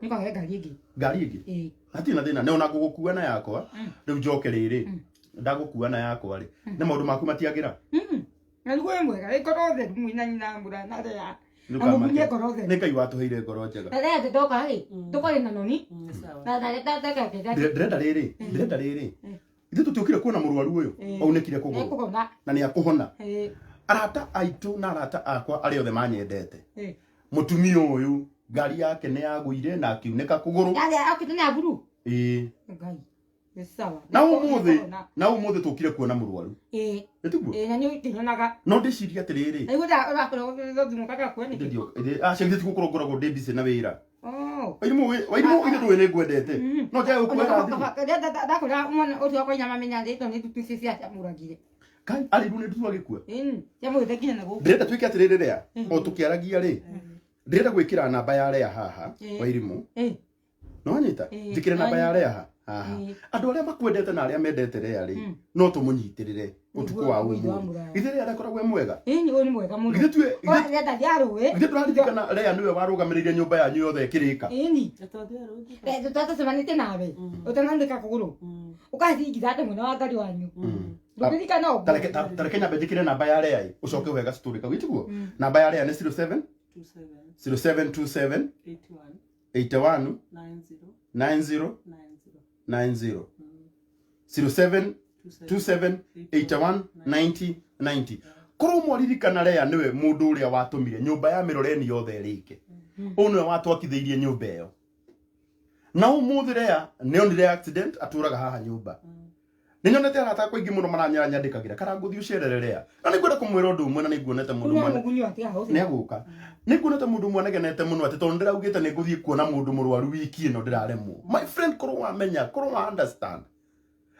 Nĩ ngari ĩngĩ. Ngari ĩngĩ? Hatirĩ na thĩna, nĩ ona ngũgũkua na yakwa. Rĩu njoke rĩrĩ. Ndagũkua na yakwa rĩ, na maũndũ maku matiagĩra. Na nĩguo wĩ mwega, wĩ ngoro theru mwĩna nyina mbura na rĩa. Na mũgunye ngoro theru. Nĩ Ngai watũheire ngoro njega. Na rĩa ndoka rĩ, tũkorĩ na noni. Sawa. Na na ndeka Ndĩrenda rĩrĩ, ndĩrenda rĩrĩ. Ithuĩ tũtiũkire kuona mũrwaru ũyũ aunĩkire kũgũrũ Nĩkũhona. na nĩ akũhona. Ĩĩ. Arata aitũ na arata akwa arĩa othe manyendete. Ĩĩ. Mũtumia ũyũ ngari yake nĩ yagũire na akiunĩka kũgũrũ. Yarĩa okĩte nĩ aburu. Ĩĩ. Ngai. Nĩ sawa. Na ũmũthĩ, na ũmũthĩ tũkire kuona mũrwaru. Ĩĩ. Nĩtiguo? Ĩĩ na nĩ ndĩnyonaga. No ndĩcirie atĩrĩrĩ. Na igũrũ ũrakorwo thimũ kaka kuo nĩkĩ? Aca githĩ ti gũkorwo ngoragwo ndĩ busy na wĩra. Oh. Wairimũ Wairimũ ithe ndũĩ nĩ ngwendete. No njage gũkuoera thimũ. Ndakũra mwana ũcio wakwa inya mamenya rĩtwa nĩ ndutu icio ciacamũragire. Kai arĩirwo nĩ ndutu agĩkua. Ĩni, ciamũgĩte nginya na gũkũ. Ndĩrenda twĩke atĩrĩrĩ rĩa o tũkĩaragia rĩ. Ndĩrenda gwĩkĩra namba ya Lea haha Wairimũ. Ĩĩ. Nĩwanyita? Njĩkĩre namba ya Lea haha. Andũ arĩa makwendete na arĩa mendete Lea rĩ, no tũmũnyitĩrĩre ũtukũ wa ũmũthĩ. Githĩ Lea ndakoragwo e mwega? Ĩni, ũyũ nĩ mwega mũno. Githĩ tuĩ Ũrenda thiarũĩ. githĩ ndũraririkana Lea nĩwe warũgamĩrĩire nyũmba yanyu yothe ĩkĩrĩka? Ĩni. Tũthiĩ rũĩ. Tũtacemanitie nawe. Ũtanandĩka kũgũrũ. Ũkathingitha atĩ mwena wa ngari wanyu. Ndũngĩririkana ũguo. Tareke nyambe njĩkĩre namba ya Lea ĩ, ũcoke ũhe gastory kau ĩtiguo? Namba ya Lea nĩ 07 27 0727 81 81 90 90 90 07 27 81 90 90. Korwo mwaririkana Lea nĩwe mũndũ ũrĩa watũmire nyũmba ya Mĩroreni yothe ĩrĩke. Ũyũ nĩwe watwakithĩirie nyũmba ĩyo. Na ũmũthĩ Lea nĩ onire accident atũraga haha nyũmba. Nĩ nyonete arata akwa aingĩ mũno maranyara nyandĩkagĩra karangũthiĩ ũcerere Lea. Na nĩ ngwenda kũmwĩra ũndũ ũmwe na nĩ nguonete mũndũ Ũyũ ũmwe mũgunyo atiga hau. nĩ agũka. Nĩ nguonete mũndũ ũmwe anegenete mũno atĩ tondũ ndĩraugĩte nĩ ngũthiĩ kuona mũndũ mũrwaru wiki ĩno ndĩraremwo. My friend, korwo wamenya, korwo wa understand.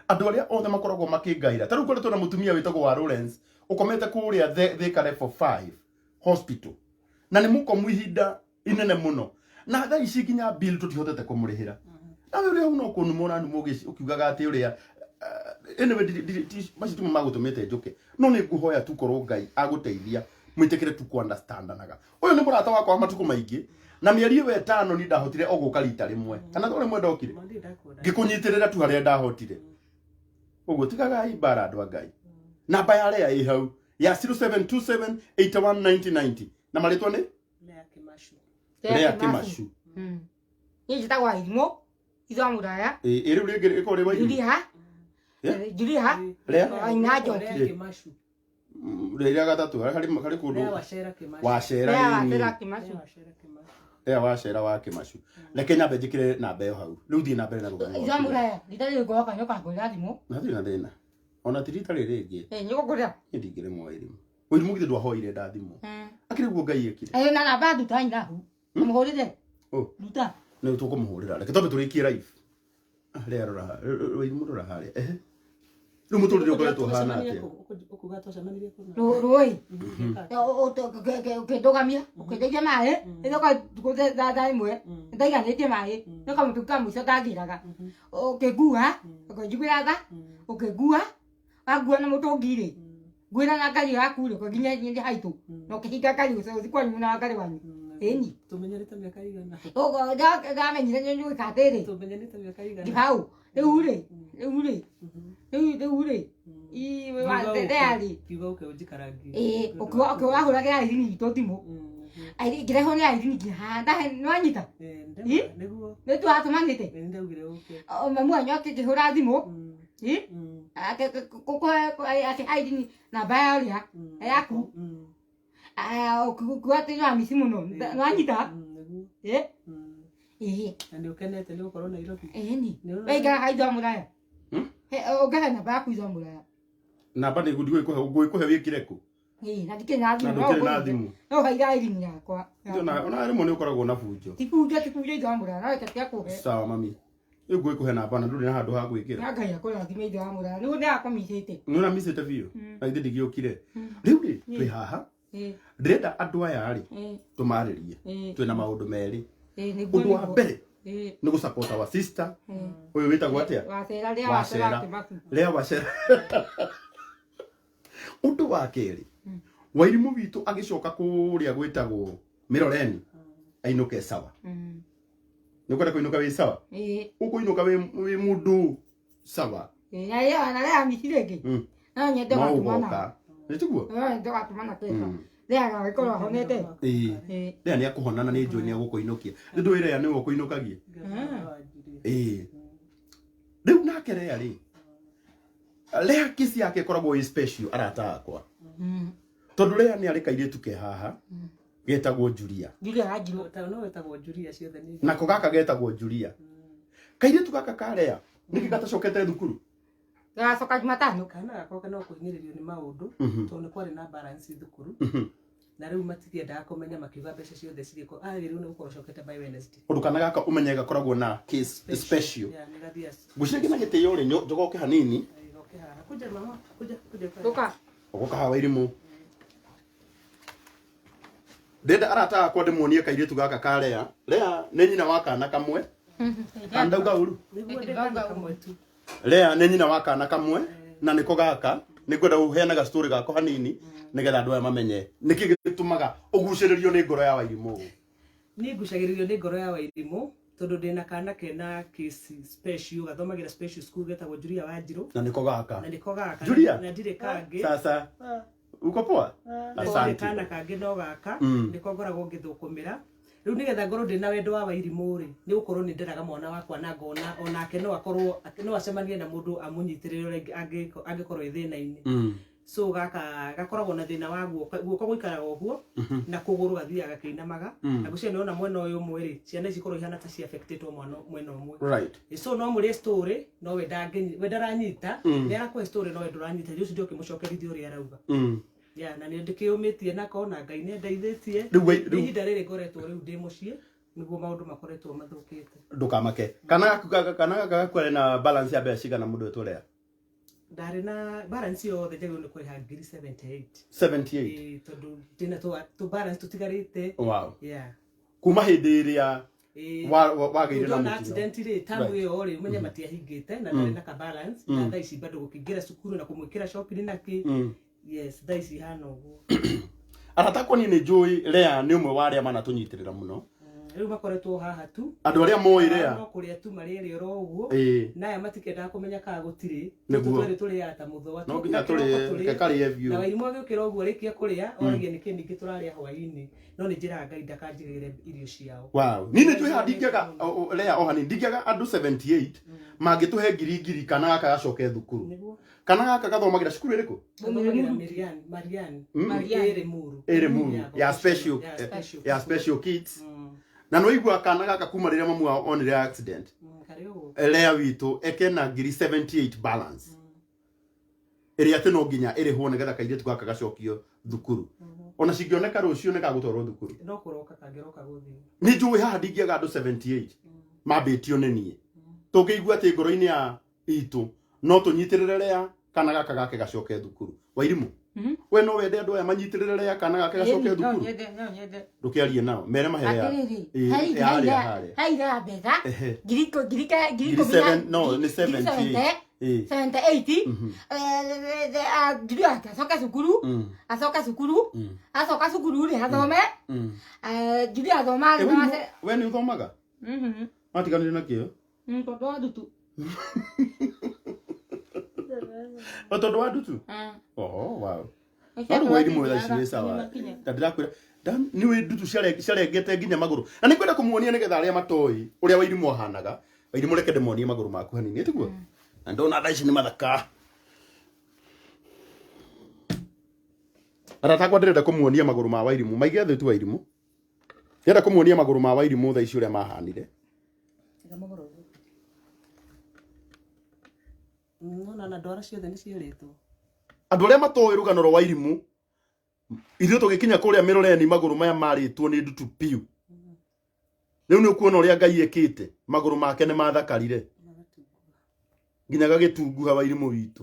Andũ arĩa othe makoragwo makĩngaĩra. Ta rĩu ngoretwo na mũtumia wĩtagwo wa Lawrence ũkomete kũrĩa Thika level 5 hospital. Na nĩ mũkomu ihinda inene mũno. Na thaa ici nginya bill tũtihotete kũmũrĩhĩra. Nawe ũrĩa hau no kũnuma ũranuma ũkiugaga atĩ ũrĩa anyway macio timo magũtũmĩte njũke. No nĩ ngũhoya tu korwo Ngai agũteithia mwĩtĩkĩre tu kũ understandanaga. Ũyũ nĩ mũrata wakwa wa matukũ maingĩ na mĩeri ĩyo ĩtano niĩ ndahotire o gũka rita rĩmwe. Kana to rĩmwe ndokire. Ngĩkũnyitĩrĩra tu harĩa ndahotire. Ũguo tigagai mbara andũ a Ngai. Namba ya Lea ĩ hau ya 0727 81 90 90. Na marĩtwa nĩ Lea Kĩmacu. Lea Kĩmacu. Niĩ njĩtagwo Irimũ, ithe wa Mũraya. Ĩ rĩu rĩngĩ ĩkorwo rĩ Wairimũ. Julia. Julia. Lea? Aina Njoki. Lea Kĩmacu. Rĩrĩa gatatũ harĩ kũndũ Lea Wacera Kĩmacu. Wacera Lea ĩni. Wacera Kĩmacu. Lea Wacera Kĩmacu. Lea Wacera wa Kĩmacu. Reke nyambe njĩkĩre namba ĩyo hau. Rĩu thiĩ na mbere na rũgano Ithe wa rwaku. Mũraya, rita rĩrĩ ngoka nĩũkangũrĩra thimũ. Na hatirĩ na thĩna. Ona ti rita rĩrĩ rĩngĩ. Ĩ nĩũkũngũrĩra. Niĩ ndingĩremwo Wairimũ. Wairimũ githĩ ndwahoire ndathimwo. Akĩrĩ guo Ngai ekire. Ĩ na namba nduta nyina hau. Mũhũrĩre. Oh. Nduta. Nĩ tũkũmũhũrĩra. Reke twambe tũrĩkie live. Lea rora. Wairimũ rora harĩa. Ehe. Rĩu mũtũrĩre ũkoretwo ũhana atĩa? Ũkuga twacemanirie kũ? Rũĩ. Ũkĩndũgamia, ũkĩndeithia maĩ, ĩthoka tukũ thaa ĩmwe, ndaiganĩtie maĩ, nĩ kamũtũ ka mũico ndangĩraga. Ũkĩngua, ũkĩnjiguĩra tha, ũkĩngua, wangua na mũtũngi rĩ, ngwĩra na ngari yaku rĩ, ũkĩnginya nginya haitũ, na ũkĩhinga ngari ũcio kwanyu na ngari wanyu. Ĩni. Tũmenyanĩte mĩaka igana. Ndamenyire nĩ gwĩka atĩrĩ, Tũmenyanĩte mĩaka igana. ngĩhau, rĩu rĩ, rĩu rĩ, rĩu rĩ, Lea rĩ, Kiuga ũke ũnjikarangie. ĩĩ, ũkĩwahũragĩra Irene witũ thimũ. Ngĩrehwo nĩ Irene nginya haha, nĩwanyita? Ĩ? Nĩguo. Nĩ twatũmanĩte. Nĩ ndaugire ũke. Mamu wanyu akĩhũra thimũ, ĩ? Akĩha Irene namba ya ũrĩa, yaku. Ũkiuga atĩ nĩwamici mũno, nĩwanyita? Nĩguo. Ĩ? Ĩĩ. Na nĩ ũkenete nĩ gũkorwo Nairobi. Ĩni. Waikaraga ithe wa Mũraya? Ũngĩhe namba yaku ithe wa Mũraya. Namba nĩ ngũĩkũhe wĩkĩre kũ? Ĩĩ, na ndikĩrĩ na Na thimũ. ndũkĩrĩ na thimũ. No ũheire Irene yakwa. Ona rĩmwe nĩ ũkoragwo na bunjo. Ti bunjo, ti bunjo ithe wa Mũraya, no reke tiga kũhe. Sawa mami. Rĩu ngũĩkũhe namba na ndũrĩ na handũ ha gwĩkĩra. Na Ngai akũrathime ithe wa Mũraya. Nĩguo ndĩrakũmicĩte. Nĩ ũramicĩte biũ. Na ithe ndigĩũkire. Rĩu rĩ, twĩ haha. Ndĩrenda andũ aya rĩ, tũmarĩrie. Twĩna maũndũ merĩ. Ũndũ wa mbere nĩ gũ support our sister. Ũyũ wĩtagwo atĩa? Wacera, Lea Wacera Kĩmacu. Lea Wacera. Ũndũ wa kerĩ, Wairimũ witũ agĩcoka kũrĩa gwĩtagwo Mĩroreni ainũke sawa. Nĩ ũkwenda kũinũka wĩ sawa? Ũkũinũka wĩ mũndũ sawa. Na na rĩa misi rĩngĩ. No nyende No gũgatũmana. ũgoka. Nĩ tiguo? No nyende gũgatũmana kĩka. Rĩa agagĩkorwo ahonete. Ĩĩ. Ĩĩ. Lea nĩ akũhonana nĩ njũĩ nĩ agũkũinũkia. Nĩ ndũĩ Lea nĩwe ũkũinũkagia. Ĩĩ. Rĩu nake Lea rĩ. Lea kesi yake ĩkoragwo ĩ special arata akwa. Tondũ Lea nĩ arĩ kairĩtu ke haha getagwo Julia. Julia Wanjirũ. Ta no wetagwo Julia ciothe nĩ. Nako gaka getagwo Julia. Kairĩtu gaka ka Lea nĩkĩ gatacokete thukuru? Gagacoka Jumatano. Kana gakwa no kũhinyĩrĩrio nĩ maũndũ tondũ nĩ kwarĩ na balance thukuru na rĩu matikĩendaga kũmenya makiuga mbeca ciothe cirĩkũ agĩrĩirwo nĩ gũkorwo cokete by Wednesday. Ũndũ kana gaka ũmenye gakoragwo na case special. Yeah, nĩ gathiĩ Ngwĩciria nginya gĩtĩo rĩ njogoke hanini. goke haha. Kuja mama, kuja kuja. Gũka. Ũgũka haha Wairimũ. Ndĩrenda arata akwa ndĩmuonie kairĩtu gaka ka Lea. Lea nĩ nyina wa kana kamwe. Kana ndauga ũru? Nĩguo ndĩkana kamwe tu. Lea nĩ nyina wa kana kamwe na nĩko gaka nĩngwenda ũheanaga story gako hanini nĩgetha andũ aya mamenye nĩkĩ gĩtũmaga ũgucĩrĩrio nĩ ngoro ya Wairimũ ũũ. Niĩ ngucagĩrĩrio nĩ ngoro ya Wairimũ tondũ ndĩna kana kena case special gathomagĩra special school getagwo Julia Wanjirũ Na nĩko gaka. na nĩko gaka Julia? na ndirĩ kangĩ. Sasa uko poa? Asante. Asante. Kana kangĩ no gaka nĩko ngoragwo ngĩthũkũmĩra rĩu nĩgetha ngorwo ndĩna wendo wa Wairimũ rĩ nĩ gũkorwo nĩ nderaga mwana wakwa na ngona onake no akorwo no acemanie na mũndũ amũnyitĩrĩre ũrĩa angĩkorwo ĩ thĩna-inĩ. So gaka gakoragwo na thĩna wa guoko guoko gũikaraga ũguo na kũgũrũ gathiaga gakĩinamaga na ngwĩciria nĩwona mwena ũyũ ũmwe rĩ ciana ici ikorwo ihana ta ci affectĩtwo mwena ũmwe. Right. So no mũrĩe story no we we ndaranyita nĩ arakũhe story no we ndũranyita rĩu ũcio ndĩũkĩmũcokerithia ũrĩa arauga. Ya na nĩ ndĩkĩũmĩtie nako na Ngai nĩ andeithĩtie. Rĩu Nĩ ihinda rĩrĩ ngoretwo rĩu ndĩ mũciĩ nĩguo maũndũ makoretwo mathũkĩte. Ndũkamake. Kana gaku kana gaka gaku arĩ na balance ya mbeca cigana mũndũ wetwo Lea? Ndarĩ na balance yothe njagĩrĩirwo nĩ kũrĩha ngiri 78. 78. Ĩĩ, tondũ ndĩna tũ balance tũtigarĩte. Wow. Yeah. Kuma hĩndĩ ĩrĩa wagĩire na Ndona mũtino. accident rĩ tamu ĩyo rĩ ũmenye matiahingĩte na ndarĩ na ka balance na thaa ici bado gũkĩingĩra cukuru na kũmwĩkĩra shopping na kĩ. Yes, thaa ici ihana ũguo. Arata akwa niĩ nĩ njũĩ Lea nĩ ũmwe wa arĩa manatũnyitĩrĩra mũno. Rĩu makoretwo haha tu. Andũ arĩa moĩ Lea. No kũrĩa tu marĩrĩ oro ũguo. Ĩĩ. Na aya matikĩendaga kũmenya kana gũtirĩ. Nĩguo. Tũtũ tũrĩaga ta mũthũa. No nginya tũrĩe, reke karĩe biũ. Na Wairimũ agĩũkĩra ũguo rĩkia kũrĩa, oragia nĩkĩ ningĩ tũrarĩa hwaĩ-inĩ. No nĩ njĩraga Ngai ndakanjigĩre irio ciao. Wow. Niĩ nĩ njũĩ haha ndingĩaga Lea o hanini ndingĩaga andũ 78 mangĩtũhe ngiri ngiri kana gaka gacoke thukuru. Nĩguo. Kana gaka gathomagĩra cukuru ĩrĩkũ? Gathomagĩra Marian, Marian. Ĩrĩ Muru. Ĩrĩ Muru. Ya special ya special kids. Na no igua kana gaka kuma rĩrĩa mamu wao onire accident. Karĩ ũguo. Lea witũ ekena ngiri 78 balance. Ĩrĩa atĩ no nginya ĩrĩhwo nĩgetha kairĩtu gaka gacokio thukuru. Ona cingĩoneka rũciũ nĩ gagũtwarwo thukuru. No kũroka kangĩroka gũthiĩ. Nĩ njũĩ haha ndingĩaga andũ 78 mambĩtio nĩ niĩ. Tũngĩigua atĩ ngoro-inĩ ya itũ no tũnyitĩrĩre Lea kana gaka gake gacoke thukuru. Wairimũ we no wende andũ aya manyitĩrĩre Lea kana gake gacoke No thukuru? nyende, no nyende. Ndũkĩarie nao mere maherea. Atĩrĩrĩ, Ĩĩ, harĩa harĩa. he ira mbeca Ehe. ngiri ngiri ngiri Ngiri ikũmi na seven- no, nĩ 78. Ĩĩ. 78 ngiri yake acoke cukuru acoke cukuru acoka cukuru rĩ athome ngiri athoma Eh, we nĩ ũthomaga? Watiganire na kĩo? Tondũ wa ndutu. O tondũ wa ndutu? Oh, wow. No rĩu Wairimũ thaa ici wĩ sawa. Na ndĩrakwĩra nĩ wĩ ndutu ciarengete nginya magũrũ. Na nĩ ngwenda kũmuonia nĩgetha arĩa matoĩ ũrĩa Wairimũ ahanaga. Wairimũ reke ndĩmuonie magũrũ maku hanini, tiguo? Na ndona thaa ici nĩ mathaka. Arata akwa ndĩrenda kũmuonia magũrũ ma Wairimũ. Maige thĩ tu Wairimũ. Ndĩrenda kũmuonia magũrũ ma Wairimũ thaa ici ũrĩa mahanire. Tiga magũrũ ũguo. Nona na ndwara ciothe nĩ ciarĩtwo. Andũ arĩa matoĩ rũgano rwa Wairimũ, ithuĩ tũgĩkinya kũrĩa Mĩroreni magũrũ maya marĩtwo nĩ ndutu piũ. Rĩu nĩ ũkuona ũrĩa Ngai ekĩte, magũrũ make nĩ mathakarire. Nginya gagĩtunguha Wairimũ witũ.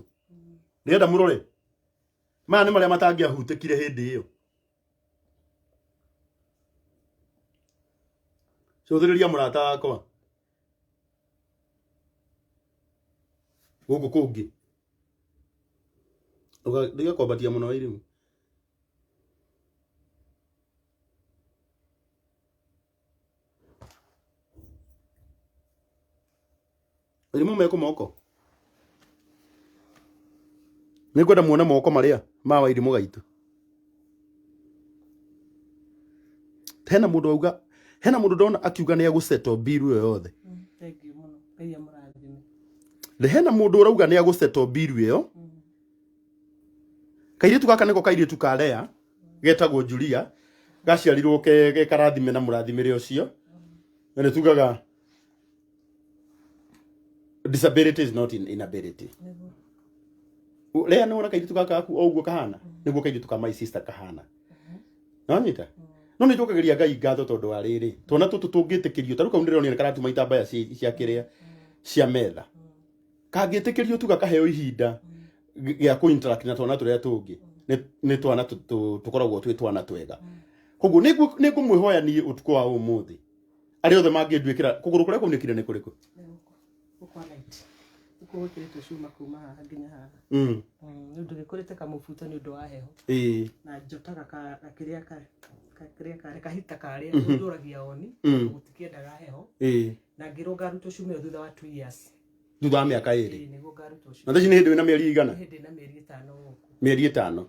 Ndĩrenda mũrore. Maya nĩ marĩa matangĩahutĩkire hĩndĩ ĩyo. Cũthĩrĩria mũrata wakwa. Gũkũ kũngĩ. Ndiga kwambatia mũno Wairimũ. Wairimũ mekũ moko? Nĩngwenda muone moko marĩa ma Wairimũ gaitũ. Hena mũndũ auga, hena mũndũ ndona akiuga nĩ egũsettle bill ĩyo yothe. Thank you mũno. Ngai amũrathime. Na hena mũndũ ũrauga nĩ egũsettle bill ĩyo. Kairĩtu gaka nĩko kairĩtu ka Lea getagwo Julia, gaciarirwo ke karathime na mũrathimĩre ũcio. Na nĩ tugaga disability is not inability. Lea nĩ wona kairĩtu gaka gaku o ũguo kahana, nĩguo kairĩtu ka my sister kahana. Nonyita? No nĩ njokagĩria Ngai ngatho tondũ wa rĩrĩ, twana tũtũ tũngĩtĩkĩrio, ta rĩu kau ndĩronire nĩ karatuma itambaya cia kĩrĩa, cia metha. Kangĩtĩkĩrio tu gakaheo ihinda gĩa kũ interact na twana tũrĩa tũngĩ, nĩ twana tũkoragwo twĩ twana twega. Koguo nĩ ngũmwĩhoya niĩ ũtukũ wa ũmũthĩ, arĩa othe mangĩnduĩkĩra, kũgũrũ kũrĩa kwaunĩkire nĩ kũrĩkũ? Nĩ gũkũ kwa right. Gũkũ gwĩkĩrĩtwo cuma kuma haha nginya haha. Nĩ ũndũ gĩkũrĩte kamũbuto nĩ ũndũ wa heho. Na njotaga gakĩrĩa kĩrĩa karĩa, kahita karĩa, ndũragia oni, gũtikĩendaga heho. Na ngĩrwo ngarutwo cuma ĩyo thutha wa 2 years. Thutha wa mĩaka ĩrĩ. Ĩĩ, nĩguo ngarutwo cuma. Na thaa ici nĩ hĩndĩ wĩna mĩeri igana? Nĩ hĩndĩ na mĩeri 5 gũkũ. Mĩeri 5.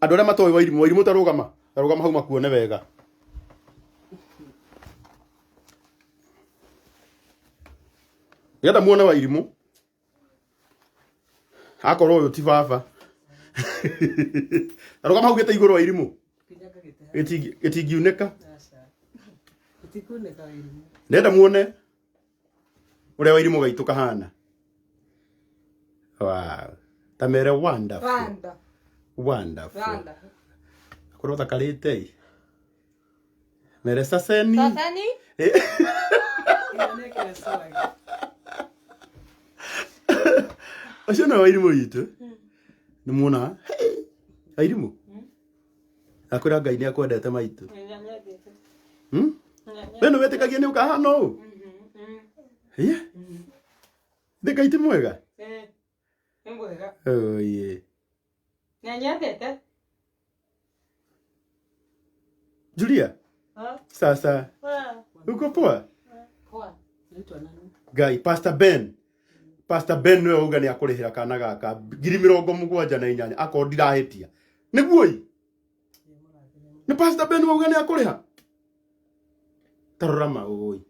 Andũ arĩa matoĩ Wairimũ, Wairimũ ta rũgama, ta rũgama hau makuone wega. Nĩgetha muone Wairimũ. Akorwo ũyũ ti baba. Ta rũgama hau gĩte igũrũ Wairimũ. Gĩtingiunĩka. Nĩenda muone ũrĩa Wairimũ gaitũ kahana. Wow. Ta mere wonderful. Wonderful. Wonderful. Wonderful. Akorwo thakarĩte ĩ. Mere saseni. Saseni? Ũcio nĩwe Wairimũ witũ. Nĩ muona? Hey, Wairimũ. Akwĩra Ngai nĩ akwendete maitũ. We nĩ wĩtĩkagia nĩ ũkahana ũũ? Yeah. Nĩ Ngai ti mwega? Nĩ mwega. Oh, yeah. Nĩ anyendete. Julia. Ha? Sasa. Poa. Uko poa? Poa. Ngai, Pastor Ben. Pastor Ben nĩwe auga nĩ akũrĩhĩra kana gaka ngiri mĩrongo mũgwanja na inyanya akorwo ndirahĩtia. Nĩguo ĩ? Nĩ Pastor Ben wauga nĩ akũrĩha? Ta rora maũĩ.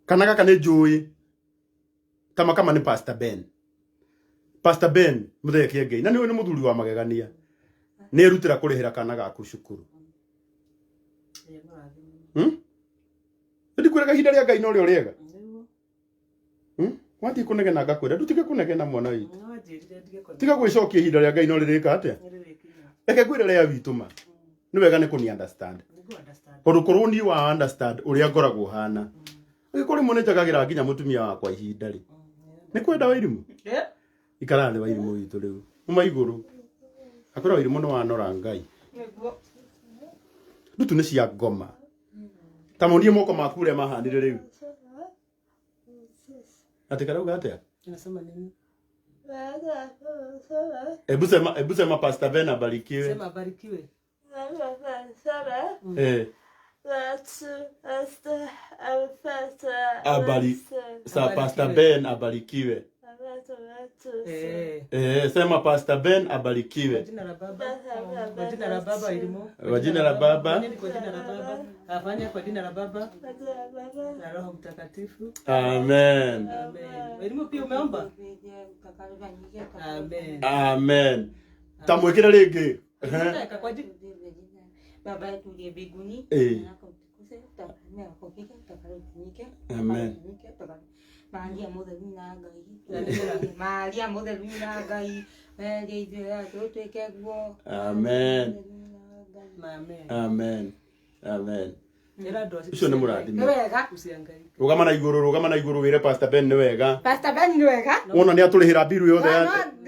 Kana gaka nĩ njũĩ. Kama kama nĩ Pastor Ben. Pastor Ben mũthee Kĩengei. Na nĩũĩ nĩ mũthuri wa magegania. Nĩ erutĩra kũrĩhĩra kana gaku cukuru. Ndikwĩra kahinda rĩa Ngai no rĩo rĩega. Wathiĩ kũnegena ngakwĩra ndũtige kũnegena mwana witũ. Tiga gwĩcokia ihinda rĩa Ngai no rĩrĩka atĩa? Reke ngwĩre rĩa witũ ma. Nĩ wega nĩ kũni understand. Tondũ korwo niĩ wa understand ũrĩa ngoragwo hana. Angĩkorwo rĩmwe nĩ njagagĩra nginya mũtumia wakwa ihinda rĩ. Nĩ kwenda Wairimũ? Ikara thĩ Wairimũ witũ rĩu. Uma igũrũ. Akwĩra Wairimũ nĩ wanora Ngai. Ndutu nĩ cia ngoma. Ta monie moko maku ũrĩa mahanire rĩu. Ati karauga atĩa? Unasema nini? Hebu sema Pastor Ben abarikiwe. Sema abarikiwe. Sa Pastor Ben abarikiwe. Sema Pastor Ben abarikiwe. Kwa jina la Baba. Kwa jina la Baba Wairimũ. Kwa jina la Baba. Kwa jina la Baba. Afanya kwa jina la Baba. Na Roho Mtakatifu. Amen. Amen. Wairimũ pia umeomba? Amen. Amen. Tamwĩkĩre rĩngĩ. Kwa jina Baba yetu uliye mbinguni, Amen. Maria mũtheru na Ngai. Maria mũtheru na Ngai. Werie ithuĩ tũtuĩke guo. Amen. Amen. Amen. Amen. Ũcio nĩ mũrathime. Nĩ wega. Rũgama na igũrũ, rũgama na igũrũ wĩre Pastor Ben nĩ wega. Pastor Ben nĩ wega. Wona nĩ atũrĩhĩra mbiru yothe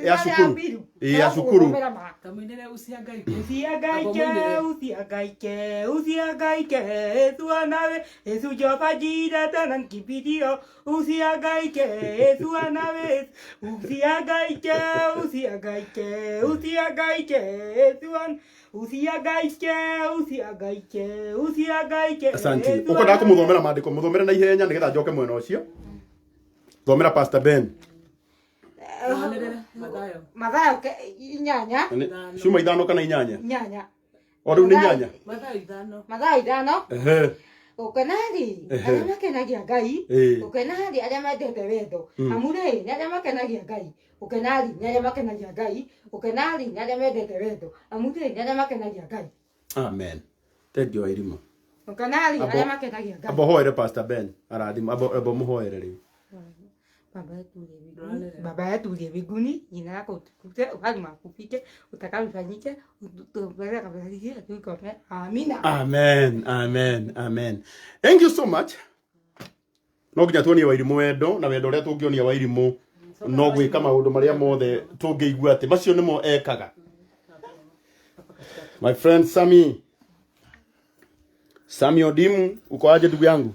ya cukuru. Ĩ ya cukuru. Kamũinĩre uciangaike. Usihangaike, usihangaike, usihangaike, Yesu anawe, Yesu Jehova Jireh tena nkimbilio. Usihangaike, Yesu anawe, usihangaike, usihangaike, usihangaike, Yesu anawe. Usihangaike, usihangaike, usihangaike. Asante. Ũkwendaga kũmũthomera maandĩko, mũthomere na ihenya nĩgetha njoke mwena ũcio. Thomera Pastor Ben. Wanĩrĩre Mathayo. Mathayo 8. Ciuma 5 kana 8? 8. O rĩu nĩ 8. Mathayo 5. Mathayo 5. Ehe. Gũkena-rĩ, arĩa makenagia Ngai, gũkena-rĩ, arĩa mendete wendo, amu rĩ, nĩ arĩa makenagia Ngai, gũkena-rĩ, nĩ arĩa makenagia Ngai, gũkena-rĩ, nĩ arĩa mendete wendo, amu rĩ, nĩ arĩa makenagia Ngai. Amen. Thank you Wairimu. Gũkena-rĩ, arĩa makenagia Ngai. Amba hoere Pastor Ben arathimo, amba mũhoere rĩu. Baba yetu uliye mbinguni, Baba yetu uliye mbinguni, jina lako utukuzwe, ufalme wako ufike, utakalo ufanyike, utupeleke kabisa tuikome. Amina. Amen, amen, amen. Thank you so much. No nginya tuonie Wairimu wendo, na wendo ũrĩa tũngĩonia Wairimu no gwĩka maũndũ marĩa mothe tũngĩigua atĩ macio nĩmo ekaga. My friend Sami. Sami Odimu, uko aje ndugu yangu?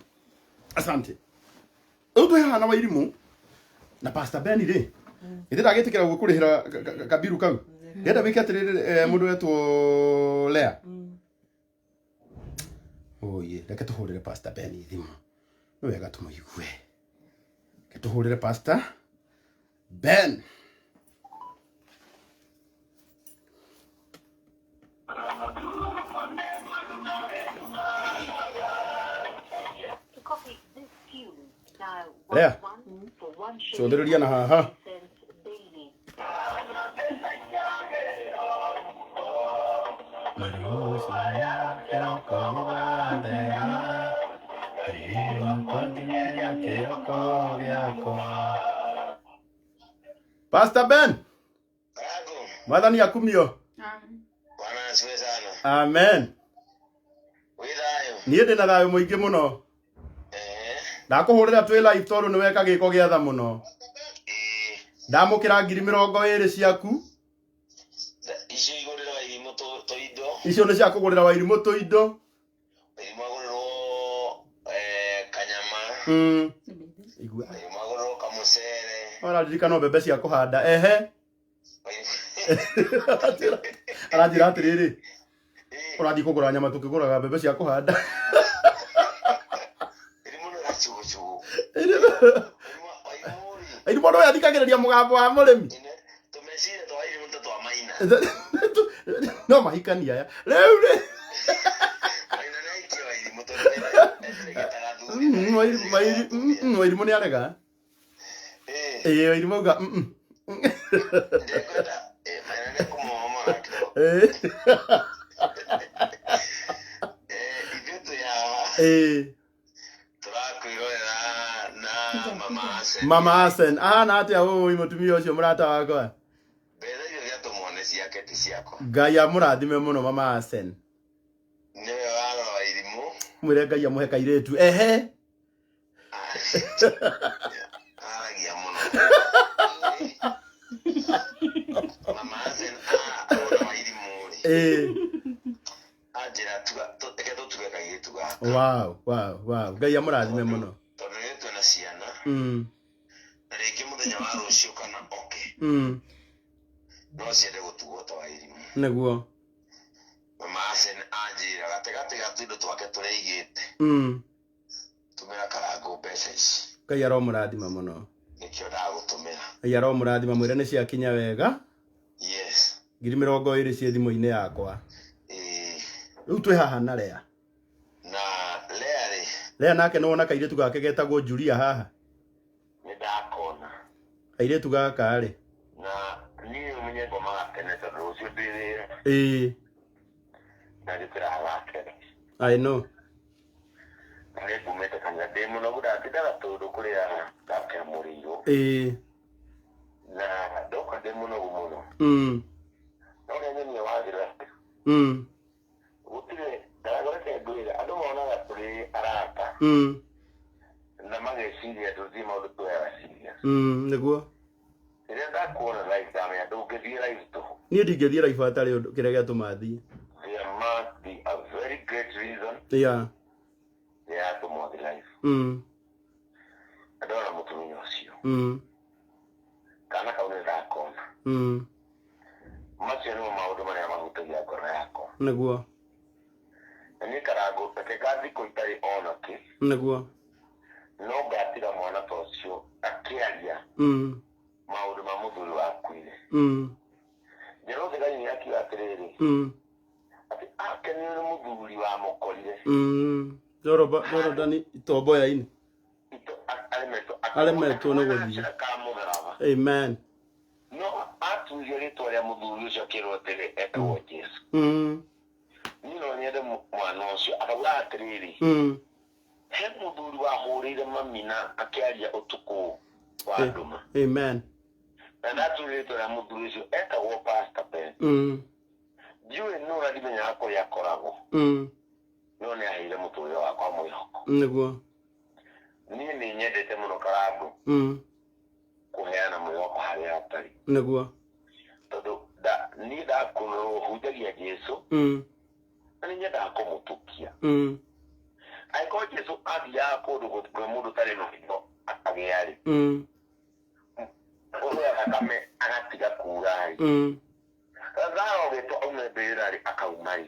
Asante. Rĩu twĩ haha na Wairimu na Pastor Ben rĩ, githĩ ndagĩtĩkĩra gũkũrĩhĩra kabiru kau? Ndĩrenda wĩke atĩrĩrĩ, mũndũ wetwo Lea. Oye, reke tũhũrĩre Pastor Ben thimũ. Nĩ wega tũmũigue. Reke tũhũrĩre Pastor Ben. Lea, cũthĩrĩria na haha. Pastor Ben. Mwathani akumio. Bwana asifiwe sana. Amen. Wĩ thayũ? Niĩ ndĩ na thayũ mũingĩ mũno. Ndakũhũrĩra twĩ live tondũ nĩ weka gĩko gĩa tha mũno. Ndamũkĩra 20,000 ciaku. Icio igũrĩra Wairimu tũindo. Icio nĩ cia kũgũrĩra Wairimu tũindo. Wairimu agũrĩrwo kanyama. Igua. Wairimu agũrĩrwo kamũcere. Ũraririkana mbembe cia kũhanda. Ehe. Aranjĩra atĩrĩrĩ, ũrathiĩ kũgũra nyama tũkĩgũraga mbembe cia kũhanda. Wairimu no athikagĩrĩria mũgambo wa mũrĩmi. Tũmeciria twa Wairimu ta twa Maina. No mahikania aya. Rĩu rĩ. Maina nĩ aikie Wairimu tondũ Maina Wairimu nĩ arega. Ĩĩ Wairimu auga Ndekwenda Maina nĩ kũmomora kidogo. Ithuĩ twĩ haha. Tũrakwĩrorera na Mama Asen. Mama Asen. Ahana atĩa ũĩ mũtumia ũcio mũrata wakwa? Mbeca icio ciatũmwo nĩ ciake ti ciakwa. Ngai amũrathime mũno Mama Asen. Nĩwe warora Wairimu. Mwĩre Ngai amũhe kairĩtu. Ehe. Aragia mũno. Mama Asen arora Wairimu rĩ. Anjĩra reke tũtuge kairĩtu gaka. Wow, wow, wow. Ngai amũrathime mũno. Tondũ rĩrĩ twĩna ciana. Na rĩngĩ mũthenya wa rũciũ kana oke. No ciende gũtugwo ta Wairimu. Nĩguo. Mama Asen anjĩra gatagatĩ ga tũindo twake tũrĩa aigĩte. Tũmĩra Karangũ mbeca ici. Ngai aromũrathima mũno. Nĩkĩo ndagũtũmĩra. Ngai aromũrathima mwĩre nĩ ciakinya wega. Yes. 20,000 ciĩ thimũ-inĩ yakwa. Rĩu twĩ haha na Lea. Na Lea rĩ. Lea nake nĩ wona kairĩtu gake getagwo Julia haha. Nĩ ndakona. Kairĩtu gaka rĩ. Na niĩ ũmenye ngomaga tene tondũ rũciũ ndĩ wĩra. Na njũkĩraga gatene. I know. Na nĩ ngumĩte kanitha ndĩ mũnogu ndatindaga tũndũ kũrĩa ndakĩamũrĩirwo. Na ndoka ndĩ mũnogu mũno. No ũrĩa nyonia wathira. Gũtirĩ ndaragorete ngwĩra andũ monaga tũrĩ arata. Na mageciria tũthiĩ maũndũ tũheaga serious. Nĩguo. Rĩrĩa ndakuona live ndamenya ndũngĩthiĩ live tũhũ. Niĩ ndingĩthiĩ live hatarĩ ũndũ kĩrĩa gĩatũma thiĩ. There must be a very great reason. Yeah. Yatũmwo thiĩ live. Na ndona mũtumia ũcio. Kana kau nĩ ndakona. Macio nĩmo maũndũ marĩa mahutagia ngoro yakwa. Nĩguo. Na niĩ Karangũ reke ngathikũ itarĩ ona kĩ. Nĩguo. No ngatiga mwana ta ũcio akĩaria maũndũ ma mũthuri wakuire. Njerũthĩ Kanyunya akiuga atĩrĩrĩ, atĩ akenio nĩ mũthuri wamũkorire. Jorodani itomboya-inĩ. Aremetwo. Aremetwo nĩ gũthiĩ. Ka mũtharaba. Amen. No atuire rĩtwa rĩa mũthuri ũcio akĩrwo atĩrĩ etagwo Jesu. Niĩ no nyende mwana ũcio akauga atĩrĩrĩ, he mũthuri wahũrĩire mami na akĩaria ũtukũ wa nduma. Amen. Na ndatuire rĩtwa rĩa mũthuri ũcio etagwo Pastor Ben. Ndiũĩ nũ na ndimenyaga kũrĩa akoragwo. No nĩ aheire mũtũrĩre wakwa mwĩhoko. Nĩguo. Niĩ nĩ nyendete mũno Karangũ kũheana mwĩhoko harĩa hatarĩ. Nĩguo. Tondũ niĩ ndakunũrwo hunjagia Jesu na nĩ nyendaga kũmũtũkia. Angĩkorwo Jesu athiaga kũndũ kwĩ mũndũ ũtarĩ na hitho akagĩa rĩ, ũrĩa thakame agatiga kuura rĩ, Lazaro agĩtwo aume mbĩrĩra rĩ, akauma rĩ.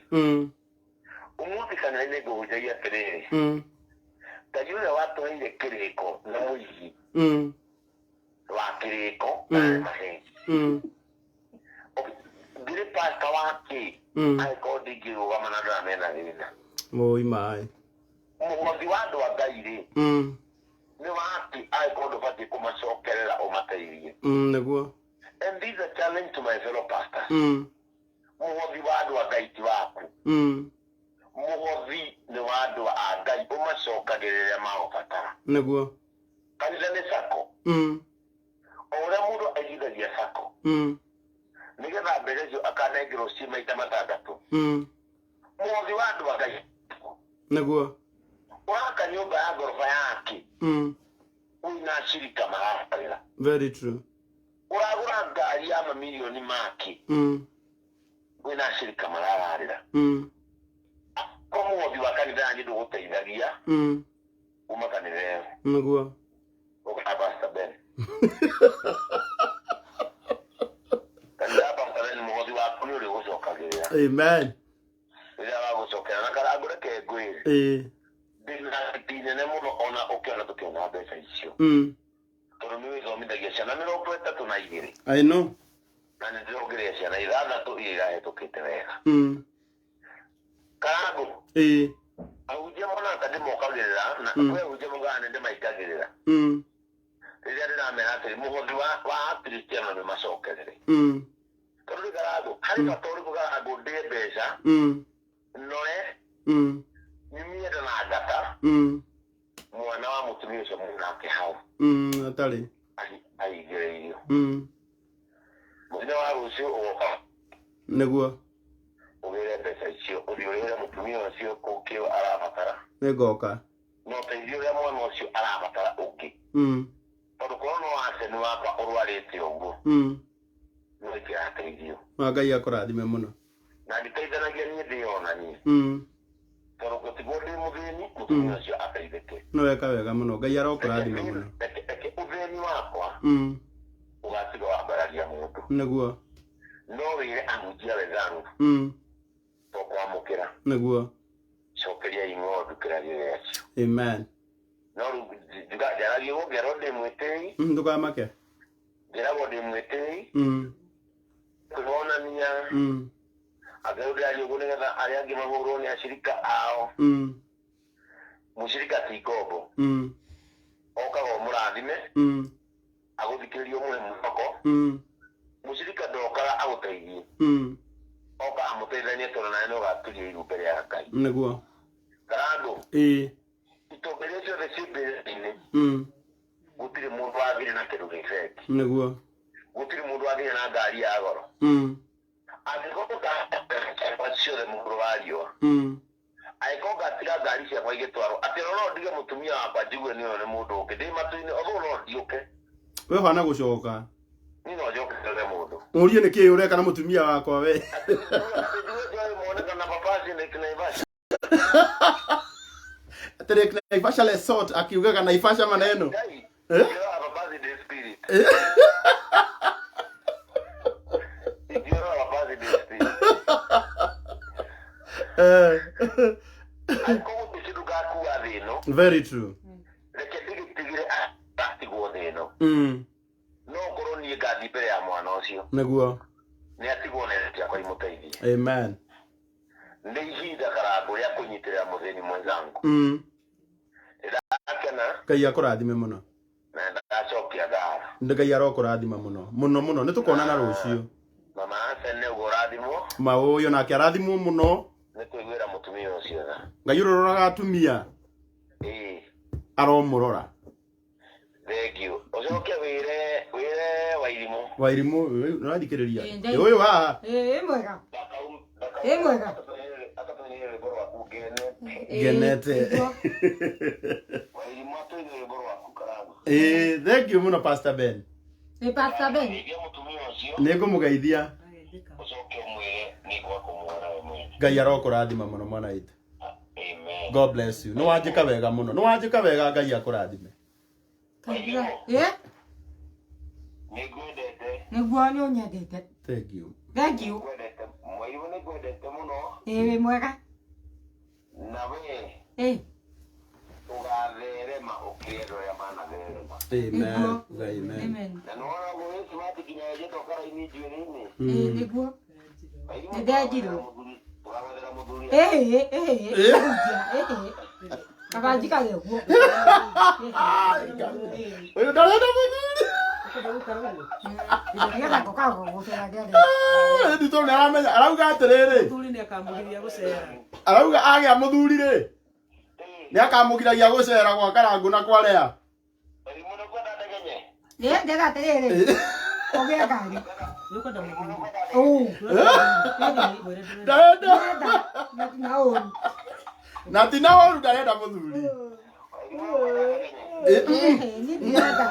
Ũmũthĩ kanitha-inĩ ngũhunjagia atĩrĩrĩ, Ngai ũrĩa watũheire kĩrĩko na mũigi wa kĩrĩko na maheni. Ngĩrĩ pastor wa kĩ angĩkorwo ndingĩrũgama na andũ arĩa mena thĩna. Oi maĩ. Mũhothi wa andũ a Ngai rĩ, nĩ wa atĩ angĩkorwo ndũbatiĩ kũmacokerera ũmateithie. Nĩguo. And this is a challenge to my fellow pastors. Mũhothi wa andũ a Ngai ti waku. Mũhothi nĩ wa andũ a Ngai ũmacokagĩrĩra maũbatara. Nĩguo. Kanitha nĩ sacco. O ũrĩa mũndũ aigithagia sacco, nĩgetha mbeca icio akanengerwo ci maita matandatũ. Mũhothi wa andũ a Ngai. Nĩguo. Ũraka nyũmba ya ngoroba yake, wĩna acirika marabarĩra. Very true. Ũragũra ngari ya mamirioni make, wĩna acirika marararĩra. Ko mũhothi wa kanitha yanyu ndũgũteithagia, uma kanitha ĩyo. Nĩguo. Ũkana Pastor Ben. Kanitha ya Pastor Ben mũhothi waku nĩ ũrĩgũcokagĩrĩra. Amen. Rĩrĩa wagũcokera na Karangũ reke ngwĩre. Ndĩna thiti nene mũno ona ũkĩona tũkĩona mbeca icio. Tondũ nĩ wĩthomithagia ciana 32. I know. Na nĩ ndĩrongereire ciana 6 iria irahĩtũkĩte wega. Karangũ. Ahunjia monaga ta ndĩmokagĩrĩra na kwĩ ahunjia maugaga nĩ ndĩmaingagĩrĩra. Rĩrĩa ndĩramera atĩrĩ mũhothi wa Akristiano nĩ macokerere. Tondũ rĩ Karangũ, harĩ bata ũrĩkũ Karangũ ndĩe mbeca, noe, nyumie nda na ngata, mwana wa mũtumia ũcio mũnake hau. Atarĩ. Aigĩrĩirio. Mũthenya wa rũciũ ũgoka. Nĩguo. Ũgĩre mbeca icio, ũthiĩ ũrĩhĩre mũtumia ũcio kĩo arabatara. Nĩngoka. Na ũteithio ũrĩa mwana ũcio arabatara ũngĩ. Tondũ korwo no aceni wakwa ũrwarĩte ũguo. No ĩkĩrateithio. Na Ngai akũrathime mũno. Na nditeithanagia niĩ ndĩyonanie. Tondũ ngũtigwo ndĩ mũthĩni, mũtumia ũcio ateithĩke. No weka wega mũno. Ngai arokũrathima mũno. Reke ũthĩni wakwa ũgatiga wambararia mũndũ. Nĩguo. No wĩre ahunjia wenzangu. Tũkwamũkĩra. Nĩguo. Cokeria ing'ondu kĩrĩa gĩacio. Amen. No rĩu njaragia ũguo ngerwo ndĩ mwĩtĩi. Ndũkamake. Njĩragwo ndĩ mwĩtĩi. Kwĩonania. Angĩkorwo ndĩraria ũguo nĩgetha arĩa angĩ mahũrwo nĩ acirika ao. Mũcirika ti ngombo. Okaga ũmũrathime. Agũthikĩrĩrie ũmũhe mwĩhoko. Mũcirika ndokaga agũteithie. Oka amũteithanie tondũ nawe no ũgaturia iru mbere ya Ngai. Nĩguo. Karangũ. Itonga iria ciothe ciĩ mbĩrĩra-inĩ. Gũtirĩ mũndũ wathire na kĩndũ gĩ bengi. Nĩguo. Gũtirĩ mũndũ wathire na ngari ya goro. Angĩkorwo ngari ciothe mũhuro wa riũa. Angĩkorwo ngatiga ngari ciakwa igĩtwarwo, atĩ ona no ndige mũtumia wakwa njigue nĩ ũyũ nĩ mũndũ ũngĩ. Ndĩ matu-inĩ, although no ndiũke. We ũhana gũcoka. Niĩ no njoke ndore mũndũ. Ũrie nĩ kĩĩ ũreka na mũtumia wakwa we. Atĩ njigue njoe moneka na papa Lake Naivasha. Atĩ Lake Naivasha Resort akiugaga Naivasha maneno. Ngai, ingĩrora papa the spirit. Ingĩrora papa the spirit. Angĩkorwo gũtirĩ kĩndũ ngakua thĩ ĩno. Very true. Reke ndige ĩno. No ũkorwo niĩ ngathiĩ mbere ya mwana ũcio. Nĩguo. Nĩ atigwo na indo ciakwa imũteithie. Amen. Nĩ ihinda Karangũ rĩa kũnyitĩrĩra mũthĩni mwenzangu. Ndakena. Ngai akũrathime mũno. Na ndacokia ngatho. Ngai arokũrathima mũno mũno mũno. Nĩ tũkonana rũciũ. Mama Hassan nĩ ũguo ũrathimwo. Maũyũ nake arathimwo mũno. Nĩ kũiguĩra mũtumia ũcio tha. Ngai ũrororaga atumia. Ĩĩ. Aromũrora. Thank you. Ũcoke wĩre Wairimũ. Wairimũ ũrathikĩrĩria. Ũyũ haha. Ĩĩ mwega. Ĩĩ mwega. Akatũinĩre rwĩmbo rwaku ngenete. Ngenete. Wairimũ atũinĩre rwĩmbo rwaku Karangũ. Ĩĩ, thank you mũno Pastor Ben. Nĩ Pastor Ben. Geithia mũtumia ũcio. Nĩ ngũmũgeithia. Ũcoke ũmwĩre nĩ ngwakũmuona we mwene. Ngai arokũrathima mũno mwana witũ. Amen. God bless you. Nĩ wanjĩka wega mũno. Nĩ wanjĩka wega Ngai akũrathime. Ĩĩ. Nĩ ngwendete. Nĩguo nĩ ũnyendete. Thank you. Thank you. Mwairimũ nĩ ngwendete mũno. Ĩĩ wĩ mwega. Na we Ĩĩ. ũgatherema ũkĩre andũ arĩa manatherema. Amen. Amen. Amen. Na nĩwona ũguo wĩ smart nginya wenjetwo karaini njuĩrĩ-inĩ. Ĩĩ nĩguo. Wairimũ Nĩ ndenjirwo. ũgathera mũthuri. Ĩĩ ĩĩ. Ĩĩ. Kaba njikare ũguo. Ũyũ ndarenda mũthuri. Nĩgetha ngokaga gũcera ngere. Ĩĩ tondũ nĩaramenya arauga atĩrĩrĩ. Mũthuri nĩ akamũgiria gũcera. Arauga agĩa mũthuri rĩ. Nĩ akamũgiragia gũcera gwa Karangũ na kwa Lea. Wairimũ nĩ ũkwenda ndegenye? Ĩĩ ndĩra atĩrĩrĩ. Ũgĩe ngari. Nĩ ũkwenda mũthuri. Ũũ. Ndarenda. Na ũru. Na ti na ũru ndarenda mũthuri. Ĩĩ niĩ ndirenda.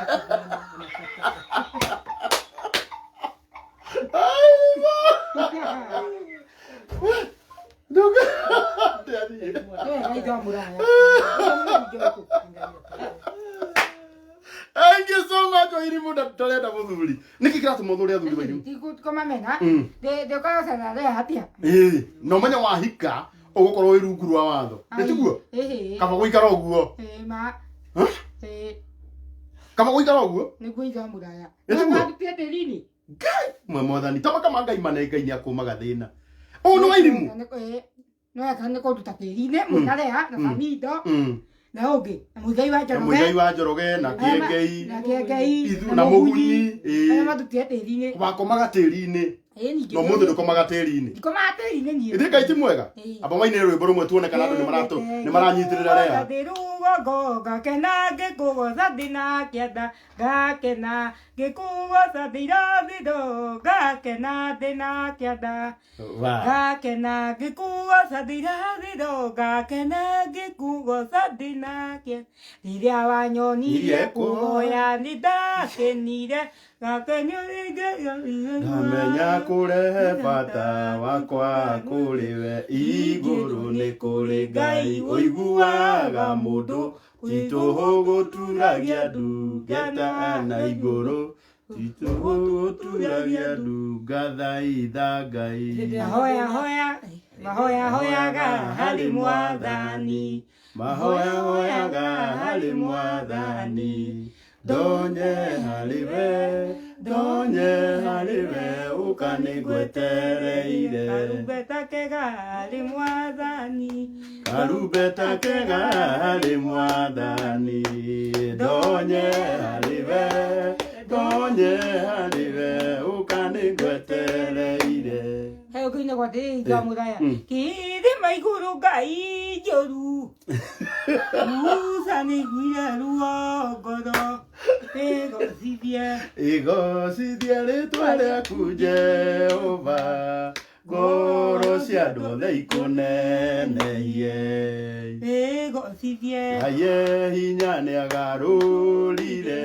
Thank you so much Wairimu ndarenda mũthuri. Nĩkĩ kĩratũma ũthũre athuri Wairimu? Tikũmamena. Ndĩkoracera rĩa hatia. Ĩĩ, na ũmenye wahika ũgũkorwo wĩ rungu rwa watho. Nĩ tiguo? Ĩĩ. Kaba gũikara ũguo. Ĩĩ ma. Ĩĩ. Kaba gũikara ũguo? Nĩguo ithe mũraya. Nĩ tiguo? Nĩguo tĩri-inĩ. Ngai mwe mwathani ta makama Ngai mane Ngai nĩ akũmaga thĩna. Ũũ nĩ Wairimu. Ĩĩ. No eka nĩ kũnduta tĩri-inĩ mũtarea na Samido na ũngĩ na Mũigai wa Na Njoroge. Mũigai wa Njoroge na Kĩengei. Na Kĩengei Ithu na Mũgunyi. Arĩa mandutire tĩri-inĩ. Wakomaga tĩri-inĩ. Ĩĩ ningĩ. No mũthĩ ndũkomaga tĩri-inĩ. Ndikomaga tĩri-inĩ niĩ. Ithĩ Ngai ti mwega? Amba wainĩre rwĩmbo rũmwe tuone kana andũ nĩ maranyitĩrĩra Lea. Ndĩ rũgongo ngakena ngĩkũgoca ndĩ na kĩanda ngakena ngĩkũgoca ndĩ irathĩro ngakena ndĩ na kĩanda ngakena ngĩkũgoca ndĩ irathĩro ngakena ngĩkũgoca ndĩ na kĩanda rĩrĩa wanyonirie kũhoya nĩ ndakenire Ndamenya kũrehe bata wakwa kũrĩ we igũrũ nĩ kũrĩ Ngai ũiguaga mũndũ titũhũgũturagia ndungata na igũrũ titũhũgũturagia ndungathaitha Ngai. Mahoya hoya mahoya hoyaga harĩ mwathani mahoya hoyaga harĩ mwathani ndonye harĩ we ndonye harĩ we ũka nĩngwetereire. Karumbeta kega harĩ mwathani. Karumbeta kega harĩ mwathani ndonye harĩ we ndonye harĩ we ũka nĩngwetereire. He ũkĩina gwa atĩrĩrĩ ithe wa mũraya. Kĩrĩma igũrũ Ngai njũru. Musa nĩaiguire ruo ngoro. Ĩgocithie. Igocithie rĩtwa rĩaku Jehova. Ngoro cia andũ othe ikũnenehie. Ĩgocithie. Ngai e hinya nĩagarũrire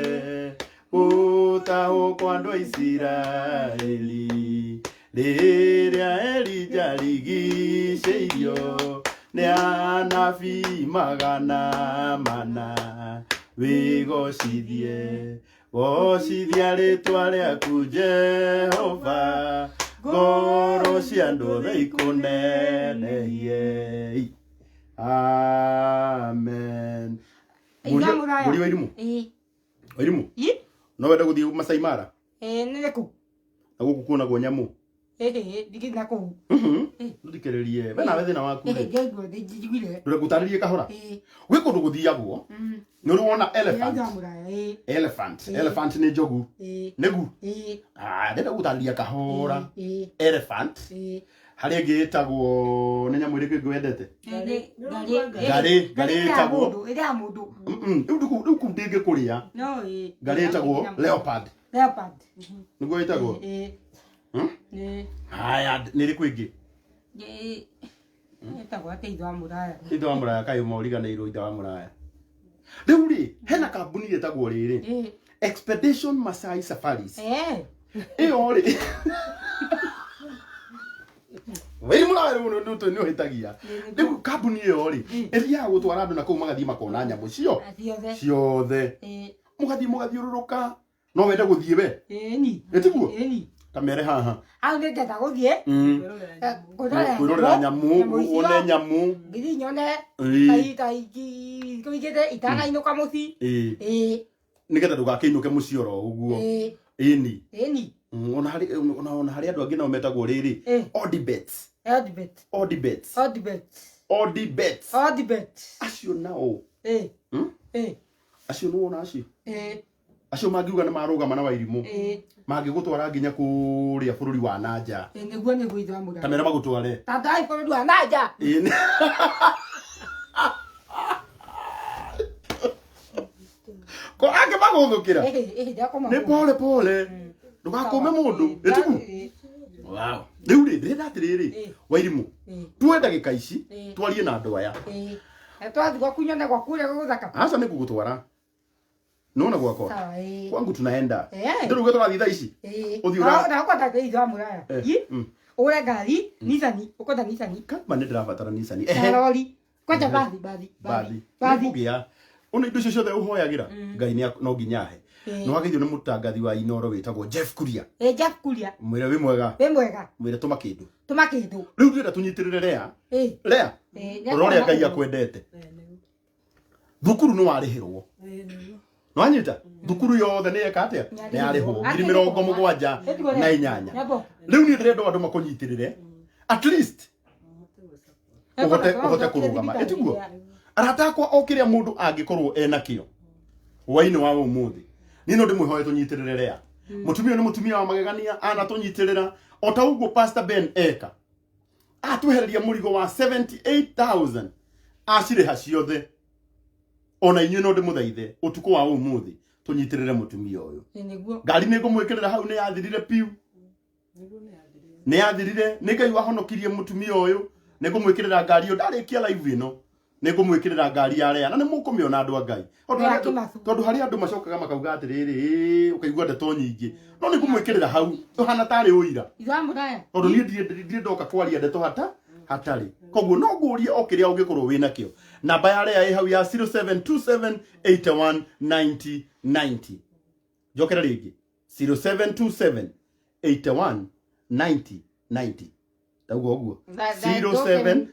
gũtahwo kwa andũ a Isiraeli. Rĩrĩa Elija arigicĩirio nĩ anabii 400. Wĩgocithie, gocithia rĩtwa rĩaku Jehova. Ngoro cia andũ othe ikũnenehie. Amen. Ithe wa mũraya. Mũri Wairimu. Ĩĩ. Wairimu. Ĩ. No wende gũthiĩ Masai Mara? Ĩĩ, nĩ kũ? Na gũkũ kuonagwo nyamũ. Ĩĩ, ndigĩ na kũu. Ndũthikĩrĩrie. We nawe thĩna waku Ĩĩ, rĩ. ndaigua, njiguire. Ndũrenda ngũtarĩrie kahora. Ĩĩ. Gwĩ kũndũ gũthiagwo. Nĩ ũrĩ wona elephant? Ithe wa mũraya, ĩĩ. Elephant. Elephant nĩ njogu. Ĩĩ. Nĩgu? Ĩĩ. Ah, ndĩrenda gũtarĩria kahora. Ĩĩ. Elephant. Ĩĩ. Harĩa ĩngĩ ĩtagwo nĩ nyamũ ĩrĩkũ ĩngĩ wendete? Ngarĩ. Ngarĩ, ngarĩ ĩtagwo. Ĩrĩa ya mũndũ. Rĩu ndũkũ- rĩu kũu ndĩngĩkũrĩa. No, ĩĩ. Ngarĩ ĩtagwo leopard. Leopard. Nĩguo ĩtagwo? Ĩĩ. Ĩĩ. Haya, nĩ ĩrĩkũ ĩngĩ? Ĩĩ. Ĩtagwo atĩa ithe wa mũraya? Ithe wa mũraya kaĩ ũriganĩirwo ithe wa mũraya. Rĩu rĩ, hena kambuni ĩtagwo rĩrĩ. Ĩĩ. Expedition Masai Safaris. Ĩĩ. Ĩyo rĩ. Wĩ mũraya rĩu nĩ nĩ ũhĩtagia. Rĩu kambuni ĩyo rĩ, ĩthiaga gũtwara andũ na kũu magathiĩ makona nyamũ cio Ciothe. ciothe. Ĩĩ. Mũgathiĩ mũgathiũrũrũka. No wende gũthiĩ we? Ĩĩ ni. Ĩtiguo? Ĩĩ ni. Ta mere haha. Hau nĩ ngenda gũthiĩ. Kwĩrorera nyamũ, wone nyamũ. Ngĩthiĩ nyone Ĩĩ. ta thikũ igĩrĩ itanainũka mũciĩ. Ĩĩ. Ĩĩ. Nĩgetha ndũgakĩinũke mũciĩ oro ũguo. Ĩĩ. Ĩni. Ĩĩ ni. Ona harĩ ona ona harĩ andũ angĩ nao metagwo rĩrĩ. Ĩĩ. Odibets. Odibet. Odibets. Odibet. Odibets. Odibet. Acio nao. Ĩĩ. Ĩĩ. Acio nĩ wona acio. Ĩĩ. Acio mangiuga nĩ marũgama na Wairimũ. Ĩĩ. Mangĩgũtwara nginya kũrĩa bũrũri wa nanja. Ĩĩ nĩguo nĩguo ithe wa mũraya. Ta mera magũtware. Ta ndai bũrũri wa nanja. Ĩĩ. Ko angĩ magũthũkĩra. Ĩĩ ĩĩ ndakoma. Nĩ pole pole. Ndũgakũme mũndũ. Ĩtigu. Wow. Rĩu rĩ ndĩrenda atĩrĩrĩ Wairimũ. Tuoe ndagĩka ici twarie na andũ aya. Ĩĩ. Twathiĩ gwaku nyone gwaku ũrĩa gũgũthaka. Aca nĩ ngũgũtwara. Nĩwona gwakwa? Sawa ĩĩ. Kwangu tunaenda. Ĩĩ. Ndĩrauga tũrathiĩ thaa ici. Ĩĩ. Ũthiĩ ũra- Na ũkwenda ithe wa mũraya. Eh, Ũgũre ngari Nissan, ũkwenda Nissan. Kama nĩ ndĩrabatara Nissan. Na rori. Kwanja bathi bathi Bathi. bathi. Nĩngũgĩa. Ona indo icio ciothe ũhoyagĩra Ngai nĩ no nginya ahe. Nĩ wageithio nĩ mũtangathi wa Inoro wĩtagwo Jeff Kuria. Ĩĩ Jeff Kuria. Mwĩre wĩ mwega. Wĩ mwega. Mwĩre tũma kĩndũ. Tũma kĩndũ. Rĩu ndĩrenda tũnyitĩrĩre Lea. Ĩĩ. Lea. Ĩĩ. Rora ũrĩa Ngai akwendete. Thukuru nĩ warĩhĩrwo. Nĩwanyita? Thukuru yothe nĩ yeka atĩa? Nĩ yarĩhwo. 78,000. Rĩu niĩ ndĩrenda andũ makũnyitĩrĩre. At least ũhote ũhote kũrũgama. Ĩtiguo? Arata akwa o kĩrĩa mũndũ angĩkorwo enakĩo hwainĩ wa ũmũthĩ niĩ no ndĩmwĩhoe tũnyitĩrĩre Lea. Mũtumia ũyũ nĩ mũtumia wa magegania anatũnyitĩrĩra o ta ũguo Pastor Ben eka. Atwehereria mũrigo wa 78,000 acirĩha ciothe. Ona inyuĩ no ndĩmũthaithe ũtukũ wa ũmũthĩ tũnyitĩrĩre mũtumia ũyũ. Nĩguo. Ngari nĩ ngũmwĩkĩrĩra hau nĩ yathirire piu. Nĩ yathirire nĩ Ngai wahonokirie mũtumia ũyũ. Nĩ ngũmwĩkĩrĩra ngari ĩyo ndarĩkia live ĩno. Nĩ ngũmwĩkĩrĩra ngari ya Lea na nĩ mũkũmĩona andũ a Ngai. Tondũ harĩ andũ macokaga makauga atĩrĩrĩ, ĩĩ, ũkaigua ndeto nyingĩ. No nĩ ngũmwĩkĩrĩra hau ũhana tarĩ ũira. Ithe wa mũraya. Tondũ niĩ ndirĩ ndoka kwaria ndeto hata hatarĩ. Koguo no ngũrie o kĩrĩa ũngĩkorwo wĩ nakĩo. Namba ya Lea ĩ hau ya 0727819090. Njokera rĩngĩ. 0727819090. Ndauga ũguo. 072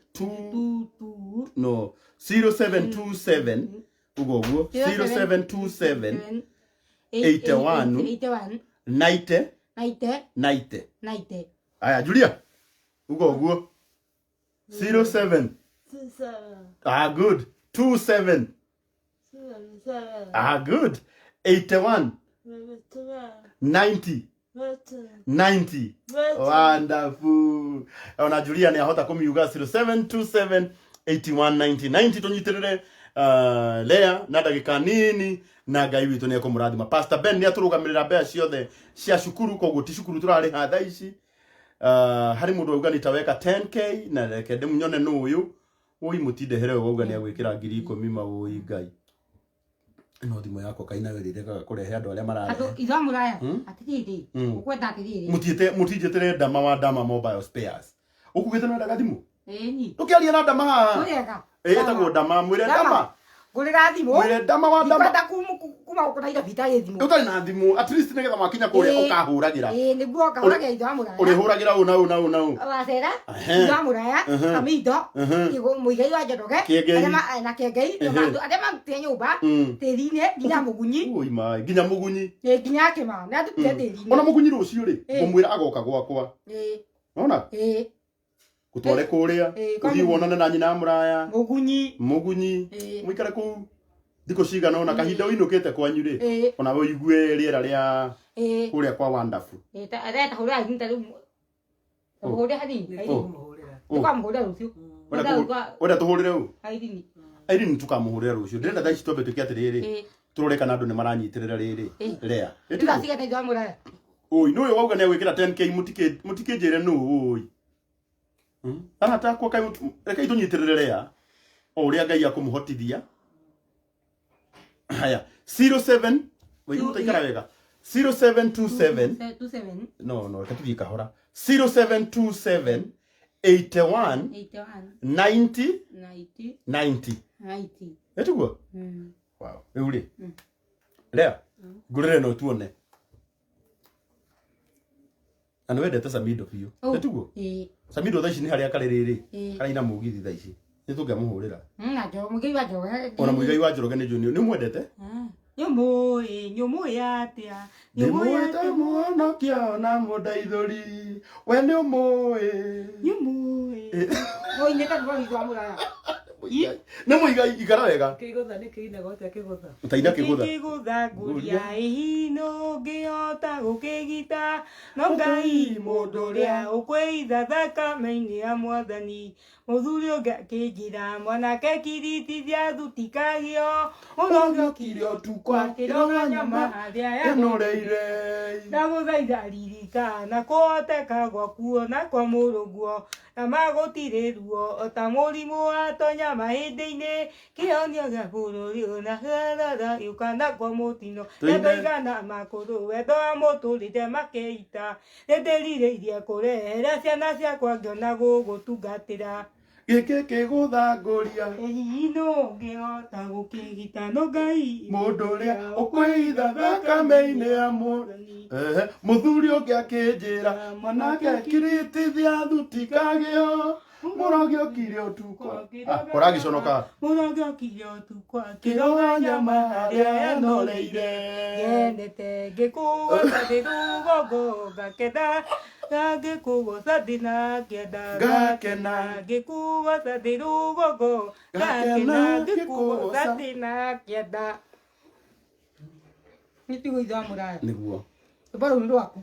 no 0727 uguo ũguo 0727 81 81 90 90 90. 90. Aya Julia uguo ũguo 07 ah good 27 ah good 81 90 90. Wonderful. Ona Julia nĩ ahota kũmiuga 0727 81 90 tũnyitĩrĩre Lea na ndagĩka nini na Ngai witũ nĩ ekũmũrathima. Pastor Ben nĩ atũrũgamĩrĩra mbeca ciothe cia cukuru koguo ti cukuru tũrarĩha thaa ici. Harĩ mũndũ wauga nĩ taweka 10k na reke ndĩmunyone nũ ũyũ. Woi mũtindehere ũyũ wauga nĩ agwĩkĩra 10,000 mawoi Ngai. No thimũ yakwa kaina wĩrĩ ĩrekaga kũrehe andũ arĩa mararehe. Andũ ithe wa mũraya. Atĩrĩrĩ. Ũkwenda atĩrĩrĩ. Mũtiĩte mũtinjĩtĩre Ndama wa Ndama Mobile Spares. Ũkugĩte nĩ wendaga thimũ? Ĩĩ ni. Ndũkĩarie na Ndama haha. Ũrĩega. Ĩĩ ĩtagwo Ndama, mwĩre Ndama. Ngũrĩra thimũ. Mwĩre Dama wa Dama. Ndikwenda kuma gũkũ Nairobi itarĩ thimũ. Ũtarĩ na thimũ, at least nĩgetha mwakinya kũrĩa ũkahũragĩra. Ĩĩ, nĩguo ngahũragĩra ithe wa mũraya. Ũrĩhũragĩra ũũ na ũũ na ũũ na ũũ. Wacera, Ehe. ithe wa mũraya, Kamindo, Mũigai wa Njoroge, Kĩengei. arĩa na Kĩengei, arĩa marutire nyũmba, tĩri-inĩ, nginya Mũgunyi. Oi mai, nginya Mũgunyi. Ĩĩ, nginya Kĩmao, nĩ andutire tĩri-inĩ. Ona Mũgunyi rũciũ rĩ, Ĩĩ. ngũmwĩra agoka gwakwa. Ĩĩ. Nona? Ĩĩ. Gũtware kũrĩa, Ĩĩ, kwa ũthiĩ Mũgunyi. wonane na nyina wa mũraya. Mũgunyi. Mũgunyi. Ĩĩ. Mũikare kũu thikũ cigana ũna, kahinda ũinũkĩte kwanyu rĩ, Ĩĩ. ona ũigue rĩera rĩa Ĩĩ. kũrĩa kwa Wonderful. Ĩĩ, ta areta hũrĩra Irene ta rĩu. Ta mũhũrĩre hanini, Nĩ Irene. tũkũmũhũrĩra. Tũkamũhũrĩra rũciũ. Ũrenda Ũrenda gũka- tũhũrĩre ũ? Irene. Irene tũkamũhũrĩra rũciũ. Ndĩrenda thaa ici twambe twĩke atĩrĩrĩ. Ĩĩ. Tũrore kana andũ nĩ maranyitĩrĩra rĩrĩ. Ĩĩ. Rea. Rĩu thaa cigana ithe wa mũraya? Oi, nũ ũyũ wauga nĩ agwĩkĩra 10K mũtikĩnjĩre nũ oi. Arata akwa kaĩ rekei tũnyitĩrĩre Rea o ũrĩa Ngai akũmũhotithia. Haya, 07 waigua ũtaikara wega. 0727 27. No, reke tũthiĩ kahora. 0727 81 81 90 90 90. 90. Ĩtiguo? Wow. Rĩu rĩ. Rea, ngũrĩre no tuone. Na nĩ wendete Samido biũ. Oh. Ĩtiguo? Ĩĩ. Samido thaa ici nĩ harĩa karĩ rĩrĩ. Ĩĩ. Karaina mũgithi thaa ici. Nĩ tũngĩamũhũrĩra. Na Njoroge, Mũigai wa Njoroge. Ona Mũigai wa Njoroge nĩ njũĩ nĩ ũmwendete? Nyũmũĩ, nyũmũĩ atĩa? Nyũmũĩ Ndĩmũĩ ta atĩa? mũhonokia na mũndeithũri. We nĩ ũmũĩ. Nyũmũĩ. Ũinĩte rwĩmbo rwitũ wa mũraya. Nĩ Mũigai, ikara wega. Kĩgũtha nĩ kĩinagwo atĩa kĩgũtha? Ũtaina kĩgũtha. Kĩgũtha ngũria ĩhino ngĩhota gũkĩgita no Ngai mũndũ ũrĩa ũkwĩitha thakame-inĩ ya mwathani mũthuri ũngĩ akĩnjĩra mwanake kiritithia thutikagio mũrogi Ũrogĩokire ũtukũ akĩroga nyama harĩa yanoreire. Ndagũthaitha ririkana kũhoteka gwakuo na kwa mũrũguo na magũtirĩ ruo o ta mũrimũ watonya mahĩndĩ-inĩ kĩhonia gĩa bũrũri ona harara yũkana kwa mũtino Tũine. nĩtwaigana makũrũ wendo wa mũtũrĩre makeita nĩndĩrirĩirie kũrehera ciana ciakwa ngĩona gũgũtungatĩra Gĩkĩ kĩgũtha ngũria. ĩhino ngĩhota gũkĩgita no Ngai Mũndũ ũrĩa ũkwĩitha thakame-inĩ ya mwathani. Ehe, mũthuri ũngĩ akĩnjĩra mwanake kiritithia thutikagio mũrogi okire ũtukũ. Ah, ũragĩconoka. Mũrogi okire ũtukũ Kĩroga nyama harĩa yanoreire. Nyendete ngĩkũgoca ndĩ rũgongo ngakena ngĩkũgoca ndĩ na kĩenda Ngakena. ngĩkũgoca ndĩ rũgongo Ngakena, ngakena ngĩkũgoca ngĩkũgoca. ndĩ na kĩenda. Nĩ tiguo ithe wa mũraya. Nĩguo. Rwĩmbo rũu nĩ rwaku.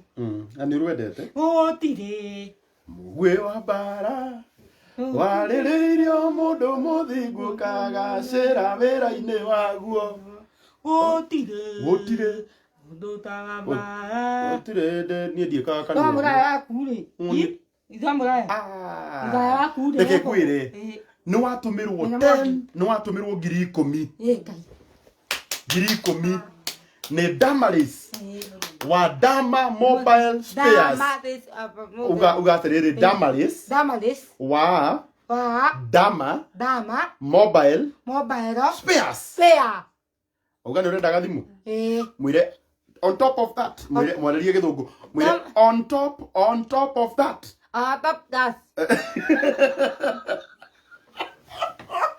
Na nĩ ũrwendete. Gũtirĩ Mũguĩ wa mbara warĩrĩirio mũndũ mũthingu kagacĩra wĩra-inĩ waguo. Gũtirĩ Gũtirĩ. mũndũ ta wa mbara. Gũtirĩ niĩ ndiĩkaga Ithe wa mũraya kanitha. waku rĩ. Ithe wa mũraya. Mũraya waku rĩ. Reke ngwĩre. Ĩĩ. Nĩ watũmĩrwo Nĩ 10, nĩ watũmĩrwo 10,000. Ĩĩ, Ngai. 10,000 nĩ Damaris Ĩĩ. wa Dama Mobile Spares. Damaris, Uga atĩrĩrĩ Damaris Damaris wa wa Dama Dama Mobile Mobile Spares. Spare. Uga nĩ ũrendaga thimũ? Ĩĩ. Mwĩre on top of that, mwĩre mwarĩrie gĩthũngũ. Mwĩre on top of that. Top that.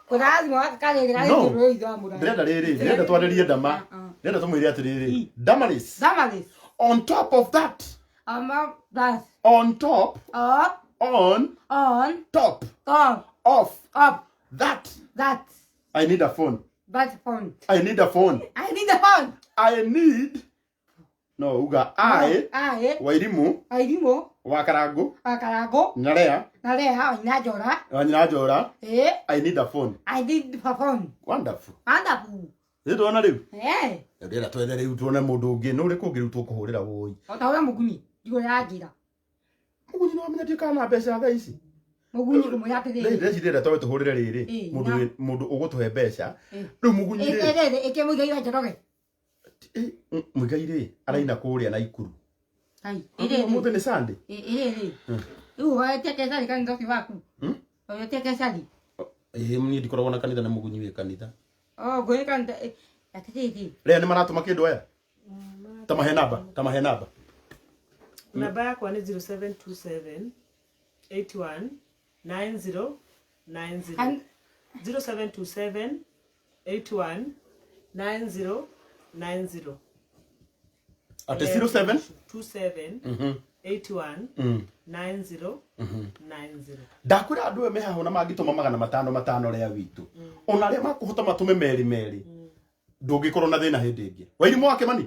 Kũraya thimũ gaka karĩrĩ No. karĩrĩ rwĩmbo ithe wa mũraya. Ndĩrenda rĩrĩ, ndĩrenda twarĩrie Dama. Ndĩrenda tũmwĩre atĩrĩrĩ, Damaris Damaris. on top of that, That. on top, Up, on on, top top, of up, that. that. I need a phone. That phone. I need a phone. I need a phone. I need no uga I I Wairimu Wairimu wa Karangu wa Karangu na Lea na Lea wa Nyina Njora. wa Nyina Njora. Eh. I need a phone. I need a phone. Wonderful. Wonderful. Rĩu tuona rĩu. Eh. Ndĩrenda twethe rĩu tuone mũndũ ũngĩ nũ ũrĩkũ ũngĩ rĩu tũkũhũrĩra wũi. O ta ũrĩa Mũgunyi igũrũ ya njĩra. Mũgunyi nĩ wamenya ndiũkaga na mbeca thaa ici. Mũgunyi ngũmwĩra atĩrĩrĩ. Ndĩreci ndĩrenda twambe tũhũrĩre rĩrĩ Ĩĩ, mũndũ mũndũ ũgũtũhe mbeca. Ĩĩ. Rĩu Mũgunyi rĩ. Ĩĩ, ĩĩ, ĩkĩ Mũigai wa Njoroge. Mũigai rĩ araina kũrĩa Naikuru. Ai, ĩrĩ Ũmũthĩ nĩ Sunday. Ĩĩ, ĩrĩ. Rĩu ũgetia Kesari kanitha ũcio waku. Hmm? Ũgetia Kesari. Ĩĩ niĩ ndikoragwo na kanitha na Mũgunyi wĩ kanitha. Oh, ngwĩka atĩrĩrĩ. Rĩa nĩ maratũma kĩndũ aya. Ta mahe namba, ta mahe namba. Namba yakwa nĩ 0727 81 90 90. 0727 81 90 90. Atĩ 07 27 81 90 90. Ndakwĩra andũ aya me haha ona mangĩtũma 500 500 rĩa witũ. Ona arĩa makũhota matũme merĩ merĩ. Ndũngĩkorwo na thĩna hĩndĩ ĩngĩ. Wairimũ wa Kĩmani?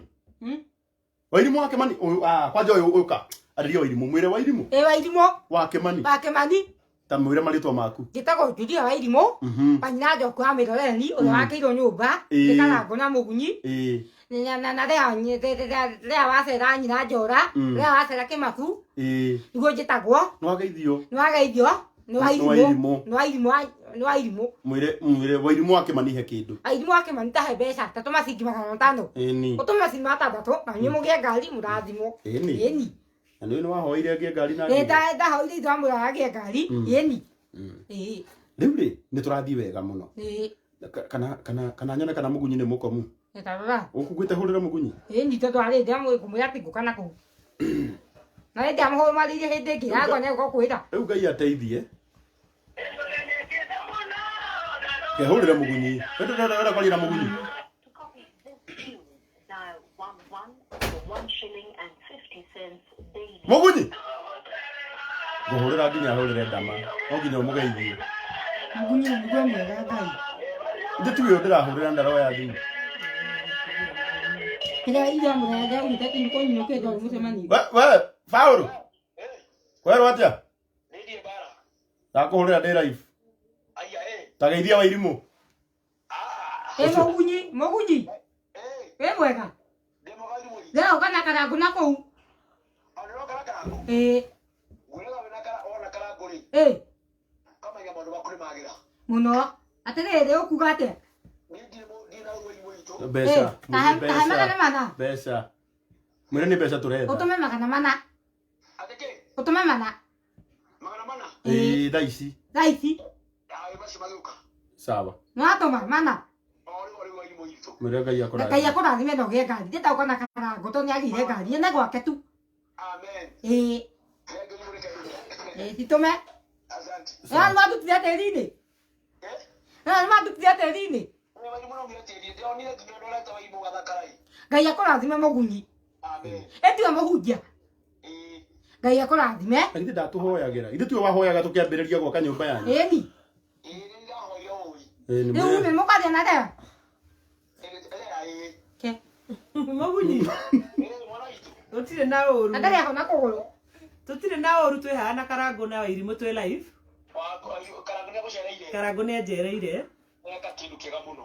Wairimũ wa Kĩmani? Ũyũ, ah, kwanja ũyũ ũka. Arĩria Wairimũ, mwĩre Wairimũ. Ĩ Wairimũ. Wa Kĩmani. Wa Kĩmani. Ta mwĩre marĩtwa maku. Njĩtagwo Julia Wairimũ. Wanyina Njoku wa Mĩroreni, ũrĩa wakĩirwo nyũmba, Gĩkarangũ na Mũgunyi. Na na Lea wacera nyina Njora, Lea wacera Kĩmaku. Nĩguo njĩtagwo. Nĩwageithio. Nĩwageithio. Nĩ Wairimũ. Nĩ Wairimũ. Nĩ Wairimũ. Mwĩre mwĩre Wairimũ wa Kĩmani he kĩndũ. Wairimũ wa Kĩmani tahe mbeca, ta tũma ciringi 500. Ĩni. Ũtũme ciringi 600, na inyuĩ mũgĩe ngari mũrathimwo. Ĩni. Ĩni. Na nĩ nĩwahoire ngĩe ngari na Ĩ ngĩgĩa. ndahoire ithe wa mũraya agĩe ngari. Ĩni. Ĩ. Rĩu rĩ, nĩ tũrathiĩ wega mũno. Ĩ. Kana kana kana nyone kana mũgunyi nĩ mũkomu. Ĩ tarora. Ũkuguĩte hũrĩre mũgunyi? Ĩni tondũ arĩ ndĩramwĩra atĩ ngũka na kũu. Na nĩ ndamũhũmarĩirie hĩndĩ ĩngĩ yakwa nĩ gũkwĩra. Rĩu Ngai ateithie. Kehũrĩre mũgunyi. Ndĩrenda kwaria na mũgunyi. Mũgunyi. Ngũhũrĩra nginya hũrĩre ndama. No nginya ũmũgeithie. Mũgunyi nĩguo mwega Ngai. Ithe tiwe ũyũ ndĩrahũrĩra ndaroya thimũ. Kĩrĩa ithe mũraya ndĩraugĩte atĩ nĩ kũnyinũkĩte ũrĩ mũcemanio. We we Paũlũ. Kwerwo atĩa? Ndakũhũrĩra ndĩ live. Ta geithia Wairimũ. Ĩ mũgunyi, mũgunyi. Wĩ mwega? Ndĩroka na karangũ na kũu. Ĩ. Ĩ. Mũno. Atĩrĩrĩ ũkuga atĩa? Mbeca. Tahe 400. Mbeca. Mwĩre nĩ mbeca tũretha. Ũtũme 400. Ũtũme mana. Ĩ thaa ici. Thaa ici. Sawa. Nĩwatũma mana. Mwĩre Ngai akũrathime. Ngai akũrathime na ũgĩe ngari. Ndĩtauka na karangũ tondũ nĩagĩire ngari. Ene gwake tu. Ĩ. Ĩ titũme. Na nĩmandutire tĩri-inĩ. Na nĩmandutire tĩri-inĩ. Ngai akũrathime mũgunyi. Ĩtiwe mũhunjia. Ngai akũrathime. Na githĩ ndatũhoyagĩra. Githĩ tiwe wahoyaga tũkĩambĩrĩria gwaka nyũmba yanyu? Ĩni. Ĩni. Rĩu nĩ mũkaria na Lea? Ke. Mũgunyi. Tũtirĩ na ũru. Na ndarĩ ahona kũgũrũ. Tũtirĩ na ũru twĩ haha na Karangũ na Wairimũ twĩ live. Karangũ nĩ anjereire.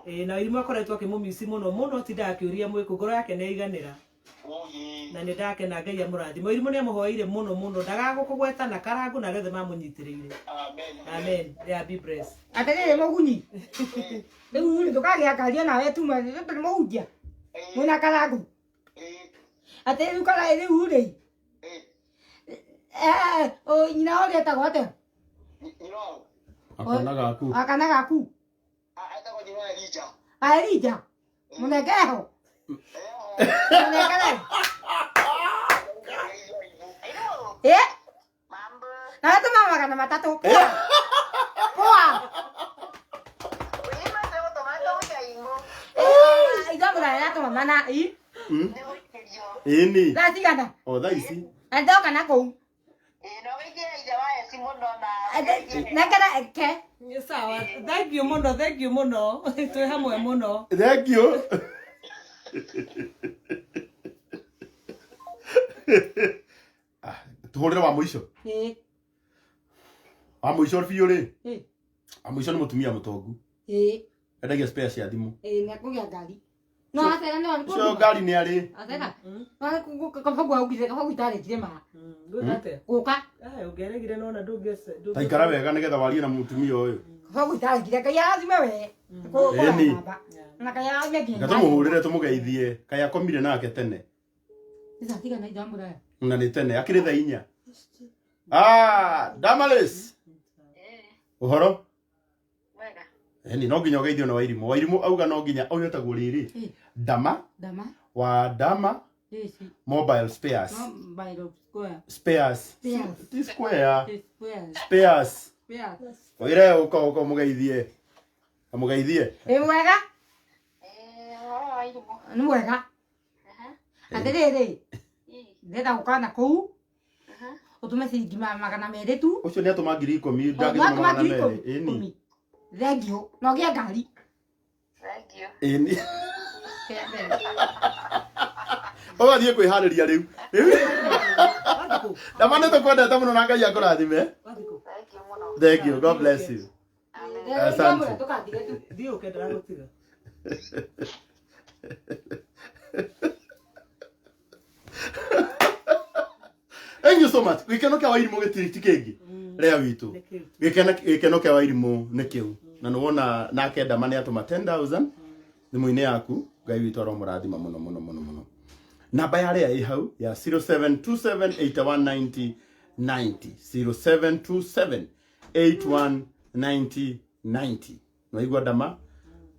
Ĩ na Wairimũ akoretwo akĩmũmici mũno mũno atindaga akĩũria mwĩkũ ngoro yake nĩ aiganĩra. Na nĩ ndakena Ngai amũrathime. Wairimũ nĩ amũhoeire mũno mũno ndagagũkũgweta na Karangũ na arĩa othe mamũnyitĩrĩire. Amen. Yeah, be blessed. Atĩrĩrĩ mũgunyi. Rĩu rĩ ndũkagĩa ngari onawe tuma tondũ nĩ mũhunjia. Mwĩna Karangũ. Atĩ rĩu kara rĩu rĩ. Nyina ũrĩa etagwo atĩa? Akana gaku. Akana gaku. Elija. Mũnengeho. Mũnengere. Ĩ? Na tũma 300. Poa. Poa. Ithe mũraya atũma mana. Ĩ? Ĩni. Thaa cigana? O thaa ici. Na ndoka na kũu. Nengera ke. Sawa. Thank you mũno, thank you mũno. Twĩ hamwe mũno. Thank you. Tũhũrĩre wa mũico. Ĩ. Wa mũico biũ rĩ. Ĩ. Wa mũico nĩ mũtumia mũtongu. Ĩ. Endagia spare cia thimũ. Ĩ nĩ akũgĩa ngari. No acera no arĩ Ũcio ngari nĩ arĩ. Acera. No kaba gwaugire kaba gwitarĩkire ma. Gwĩka atĩa? Gũka. Ai ũngĩaregire nona ndũngĩ Ta ikara wega nĩgetha warie na mũtumia ũyũ. Kaba gwitarĩkire Ngai arathime we. Ĩni. Na Ngai arathime nginya. Nga tũmũhũrĩre tũmũgeithie. Kaĩ akomire nake tene. Thaa cigana ithe wa mũraya? Na nĩ tene akĩrĩ thaa inya. Ah, Damaris. Ũhoro? Eni no nginya ũgeithio na Wairimũ. Wairimũ auga no nginya ũyũ etagwo rĩrĩ. Dama. Dama. Wa Dama. Yes. Mobile spares. Mobile square. Spares. Spares. Ti square. Spares. Spares. Spares. Wĩre ũka ũka ũmũgeithie. Amũgeithie. Ĩ mwega? Nĩ mwega. Atĩrĩrĩ, ndĩrenda gũka na kũu ũtũme ciringi 200 tu. Ũcio nĩ atũma 10,000 ndangĩtũma Watũma magana ngiri merĩ. ikũmi. Ĩni. Ikũmi. Thengiũ. Na ũgĩe ngari. Ĩni. Ũgathiĩ kwĩharĩria rĩu. Rĩu. Dama nĩ tũkwendete mũno na Ngai akũrathime. Thank you. God bless you. Asante. Thiĩ ũke ndaragũtiga. Thank you so much. Gĩkeno kĩa Wairimũ gĩtirĩ ti kĩngĩ. Rĩa witũ. Nĩ kĩu. Gĩkeno kĩa Wairimũ nĩ kĩu. Na nĩ wona nake Dama nĩ atũma 10,000 thimũ-inĩ yaku. Ngai witũ aromũrathima mũno mũno mũno mũno. Namba ya rĩa ĩ hau ya 0727819090 0727819090. Nĩwaigua Dama?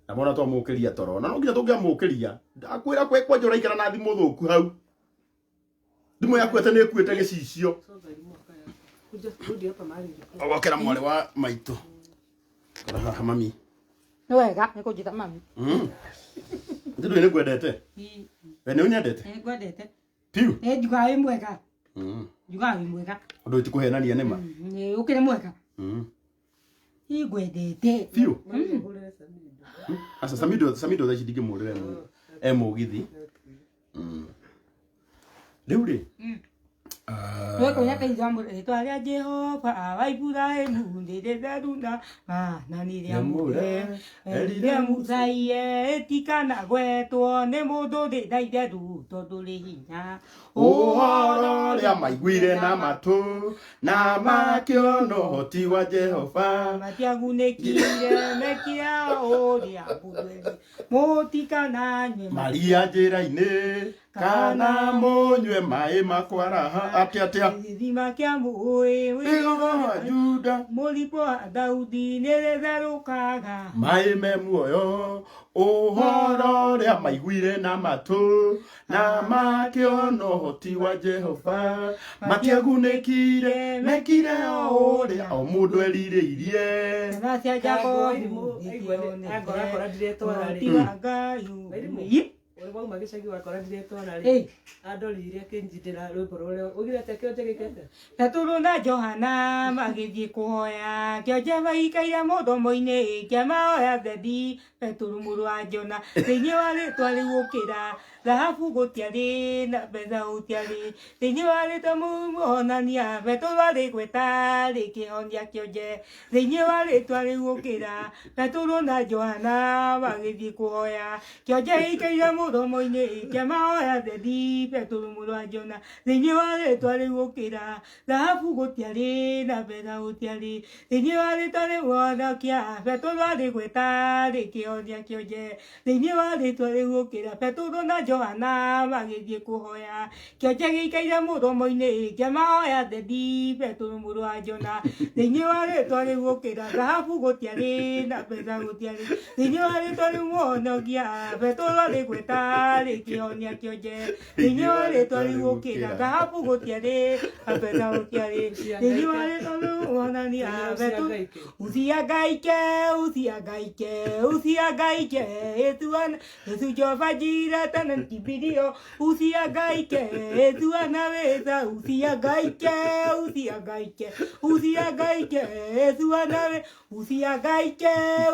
Dama ona twamũkĩria toro. Na no nginya tũngĩamũkĩria. Ndakwĩra kwĩ kwanja ũraikara na thimũ thũku hau. Thimũ yaku atĩ nĩ ĩkuĩte gĩcicio. Songa irimũ akaya. Kuja rudi hapa mahali nilikuwa. Ogokera mwarĩ wa maitũ. Kora haha mami. Nĩ wega nĩ kũnjĩta mami. Ndĩ nĩ ngwendete. We nĩ ũnyendete? Nĩ ngwendete. Piu. Nĩ njugaga wĩ mwega. Njugaga wĩ mwega. Ũndũ itikũhenania nĩ ma. Nĩ ũkĩrĩ mwega. Ingwendete. Piu. Mami, ũhũrĩre Samido. Aca Samido, Samido thaa ici ndingĩmũhũrĩra e mũgithi. Rĩu rĩ. Nĩkũnya kĩithamũ rĩtwa rĩa Jehova wa Iburahĩmu nĩ rĩtheru na na nĩ rĩamũre. Erire Musa iye ĩtikanagwetwo nĩ mũndũ rĩ na itheru tondũ rĩ hinya. Ũhoro ũrĩa maiguire na matũ na makĩona ũhoti wa Jehova. Matiagunĩkire mekire ũrĩa mũndũ mũtikananyue Maria njĩra-inĩ kana mũnyue maĩ makwaraha atĩa atĩa. Gĩthima kĩa mũũĩ Igũrũ wa Juda mũribũ wa Daudi nĩrĩtherũkaga. maĩ me muoyo. Ũhoro ũrĩa maiguire na matũ na makĩona ũhoti wa Jehova. Matiagunĩkire mekire o ũrĩa o mũndũ erirĩirie. Ciana cia Wairimũ, Jakobu aigua akora akora ndiretwara rĩ. ũhoti wa Ngai. Wairimũ. Ũrĩ wauma gĩcagi wakora ndiretwara rĩ. Ĩ. Andorire akĩnjindĩra rwĩmbo rũrĩa. Ugire atĩa kĩonje gĩkĩte? Petero na Johana magĩthiĩ kũhoya kĩonje maikaire mũromo-inĩ kĩamahoya thendi Petero mũrũ wa Jona thĩinĩ wa rĩtwa rĩu ũkĩra thahabu gũtiarĩ na betha gũtiarĩ thĩinĩ wa rĩtwa mũhonania Petero arĩ gweta rĩkĩhonia kĩonje thĩinĩ wa rĩtwa rĩu ũkĩra Petero na Johana magĩthiĩ kũhoya kĩonje gĩikaire mũromo-inĩ kĩamahoya thendi Petero mũrũ wa Jona thĩinĩ wa rĩtwa rĩu ũkĩra thahabu gũtiarĩ na betha gũtiarĩ thĩinĩ wa rĩtwa rĩu honokia Petero arĩ gweta rĩkĩhonia kĩonje thĩinĩ wa rĩtwa rĩu ũkĩra Petero na Johana magĩthiĩ kũhoya kĩonje gĩikaire mũromo-inĩ kĩamahoya thendi Petero mũrũ wa Jona thĩinĩ wa rĩtwa rĩu ũkĩra thahabu gũtiarĩ na betha gũtiarĩ thĩinĩ wa rĩtwa rĩu mũhonokia Petero arĩ gweta rĩkĩhonia kĩonje thĩinĩ wa rĩtwa rĩu ũkĩra thahabu gũtiarĩ na betha gũtiarĩ thĩinĩ wa rĩtwa rĩu mũhonokia Petero Usihangaike, usihangaike, usihangaike, Yesu ana, Yesu Jehova Jireh tena kimbilio. Usihangaike, Yesu anaweza. Usihangaike, usihangaike, usihangaike, Yesu anaweza. Usihangaike,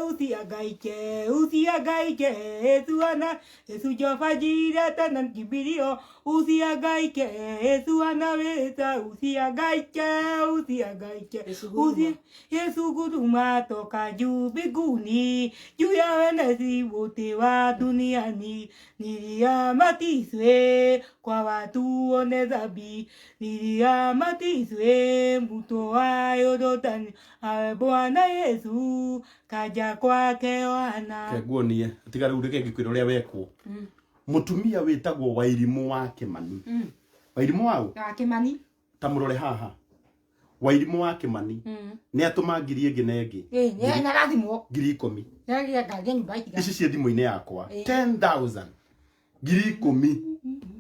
usihangaike, usihangaike, Yesu ana, Yesu Jehova Jireh tena kimbilio. Usihangaike, Yesu anaweza. Usihangaike, usihangaike, usi Yesu guruma toka juu mbinguni, juu ya wenezi wote wa duniani. Niliamatizwe kwa watu one dhambi, niliamatizwe mto wa Yordani. Awe Bwana Yesu kaja kwake Yohana. Ke nguonie tiga rĩu reke ngĩkwĩra ũrĩa wekwo. Mũtumia wĩtagwo Wairimũ wa Kĩmani. Wairimũ waũ? Wa Kĩmani. Ta mũrore haha. Wairimũ wa Kĩmani nĩ atũma ngiri ĩngĩ na ĩngĩ. Ĩ, nĩ nĩarathimwo. 10,000. Nĩagĩa ngari ya nyũmba itiga. Ici ciĩ thimũ-inĩ yakwa. Ĩ. 10,000. 10,000.